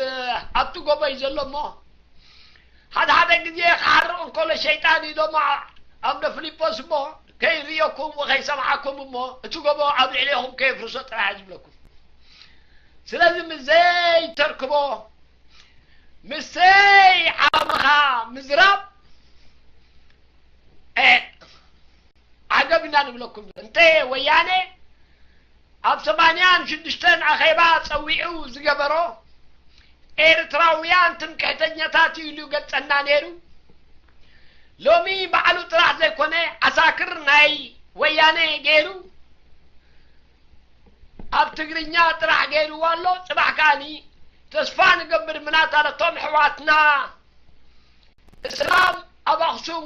ኣብቲ ጎቦ እዩ ዘሎ እሞ ሓደ ሓደ ግዜ ክሓርቕ እንከሎ ሸይጣን እዩ ዶሞ ኣብነ ፊሊጶስ እሞ ከይርእየኩም ወከይሰምዓኩም እሞ እቲ ጎቦ ኣብ ልዕሌኹም ከየፍርሶ ጥራሕ እዩ ዝብለኩም። ስለዚ ምስ ዘይተርክቦ ምስይ ዓቕምኻ ምዝራብ ዓገብ ኢና ንብለኩም። እንተ ወያነ ኣብ ሰማንያን ሽዱሽተን ኣኼባ ጸዊዑ ዝገበሮ ኤርትራውያን ትምክሕተኛታት እዩ ኢሉ ገልጸና ነይሩ። ሎሚ ባዕሉ ጥራሕ ዘይኮነ ዓሳክር ናይ ወያነ ገይሩ ኣብ ትግርኛ ጥራሕ ገይርዎ ኣሎ። ጽባሕ ከኣኒ ተስፋ ንገብር ምናልባት ነቶም ኣሕዋትና እስላም ኣብ ኣኽሱም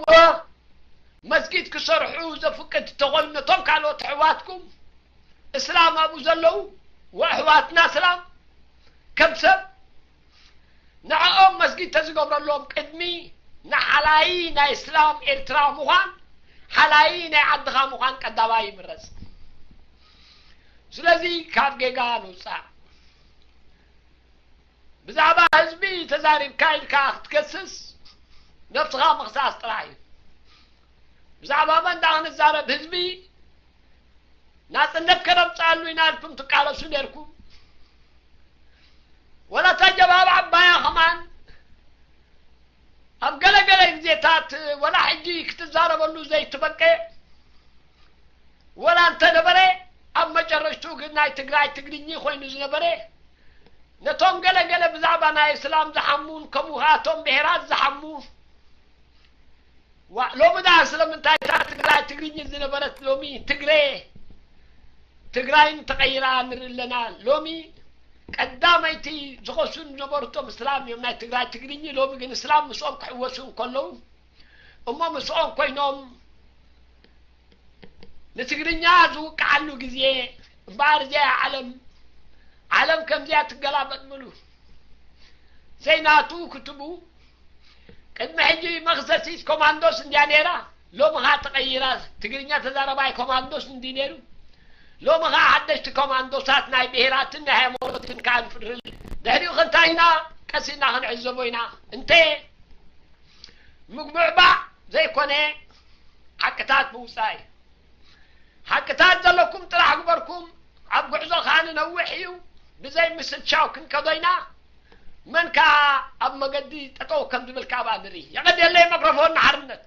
መስጊድ ክሰርሑ ዘፍቅድ ተኾይኑ ነቶም ካልኦት ኣሕዋትኩም እስላም ኣብኡ ዘለዉ ወኣሕዋትና እስላም ከም ሰብ ንዕኦም መስጊድ ተዝገብረሎም ቅድሚ ንሓላይ ናይ እስላም ኤርትራ ምዃን ሓላይ ናይ ዓድኻ ምዃን ቀዳማይ ይምረጽ። ስለዚ ካብ ጌጋ ንውጻእ። ብዛዕባ ህዝቢ ተዛሪብካ ኢልካ ክትከስስ ነብስኻ ምኽሳስ ጥራሕ እዩ። ብዛዕባ መን ደኣ ክንዛረብ ህዝቢ ናጽነት ከነምጽኣሉ ኢና ኢልኩም ትቃለሱ ነርኩም። ወላ እታ ጀብሃ ዓባያ ከማን ኣብ ገለገለ ግዜታት ወላ ሕጂ ክትዛረበሉ ዘይትበቅዕ ወላ እንተነበረ ኣብ መጨረሽቱ ግን ናይ ትግራይ ትግርኚ ኮይኑ ዝነበረ ነቶም ገለገለ ብዛዕባ ናይ እስላም ዝሓሙን ከምኡ ከኣቶም ብሄራት ዝሓሙ ሎሚ ዳ ስለምንታይ እታ ትግራይ ትግርኝ ዝነበረት ሎሚ ትግሬ ትግራይን ተቐይራ ንርኢ ኣለና። ሎሚ ቀዳመይቲ ዝኸሱ ዝነበሩ እቶም እስላም እዮም ናይ ትግራይ ትግርኝ። ሎሚ ግን እስላም ምስኦም ክሕወሱ እንከለዉ እሞ ምስኦም ኮይኖም ንትግርኛ ዝውቅዓሉ ግዜ እምበኣር እዚኣ ዓለም ዓለም ከምዚኣ ትገላበጥ ምሉ ዘይናቱ ክትቡ ቅድሚ ሕጂ መኽሰሲት ኮማንዶስ እንድያ ነይራ። ሎሚ ኸዓ ተቐይራ ትግርኛ ተዛረባይ ኮማንዶስ እንዲ ነይሩ። ሎሚ ኸዓ ሓደሽቲ ኮማንዶሳት ናይ ብሄራትን ናይ ሃይማኖትን ከዓ ንፍድርል ድሕሪኡ ክንታይ ኢና ቀሲና ክንዕዘቦ ኢና እንተ ምግቡዕባዕ ዘይኮነ ሓቅታት ምውፃእ እዩ። ሓቅታት ዘለኩም ጥራሕ ግበርኩም። ኣብ ጉዕዞ ከዓ ንነውሕ እዩ። ብዘይ ምስልቻው ክንከዶ ኢና። መን ከዓ ኣብ መገዲ ጠጠው ከም ዝብል ካብኣ ንርኢ። የቐድየለይ መክሮፎን ንሓርነት።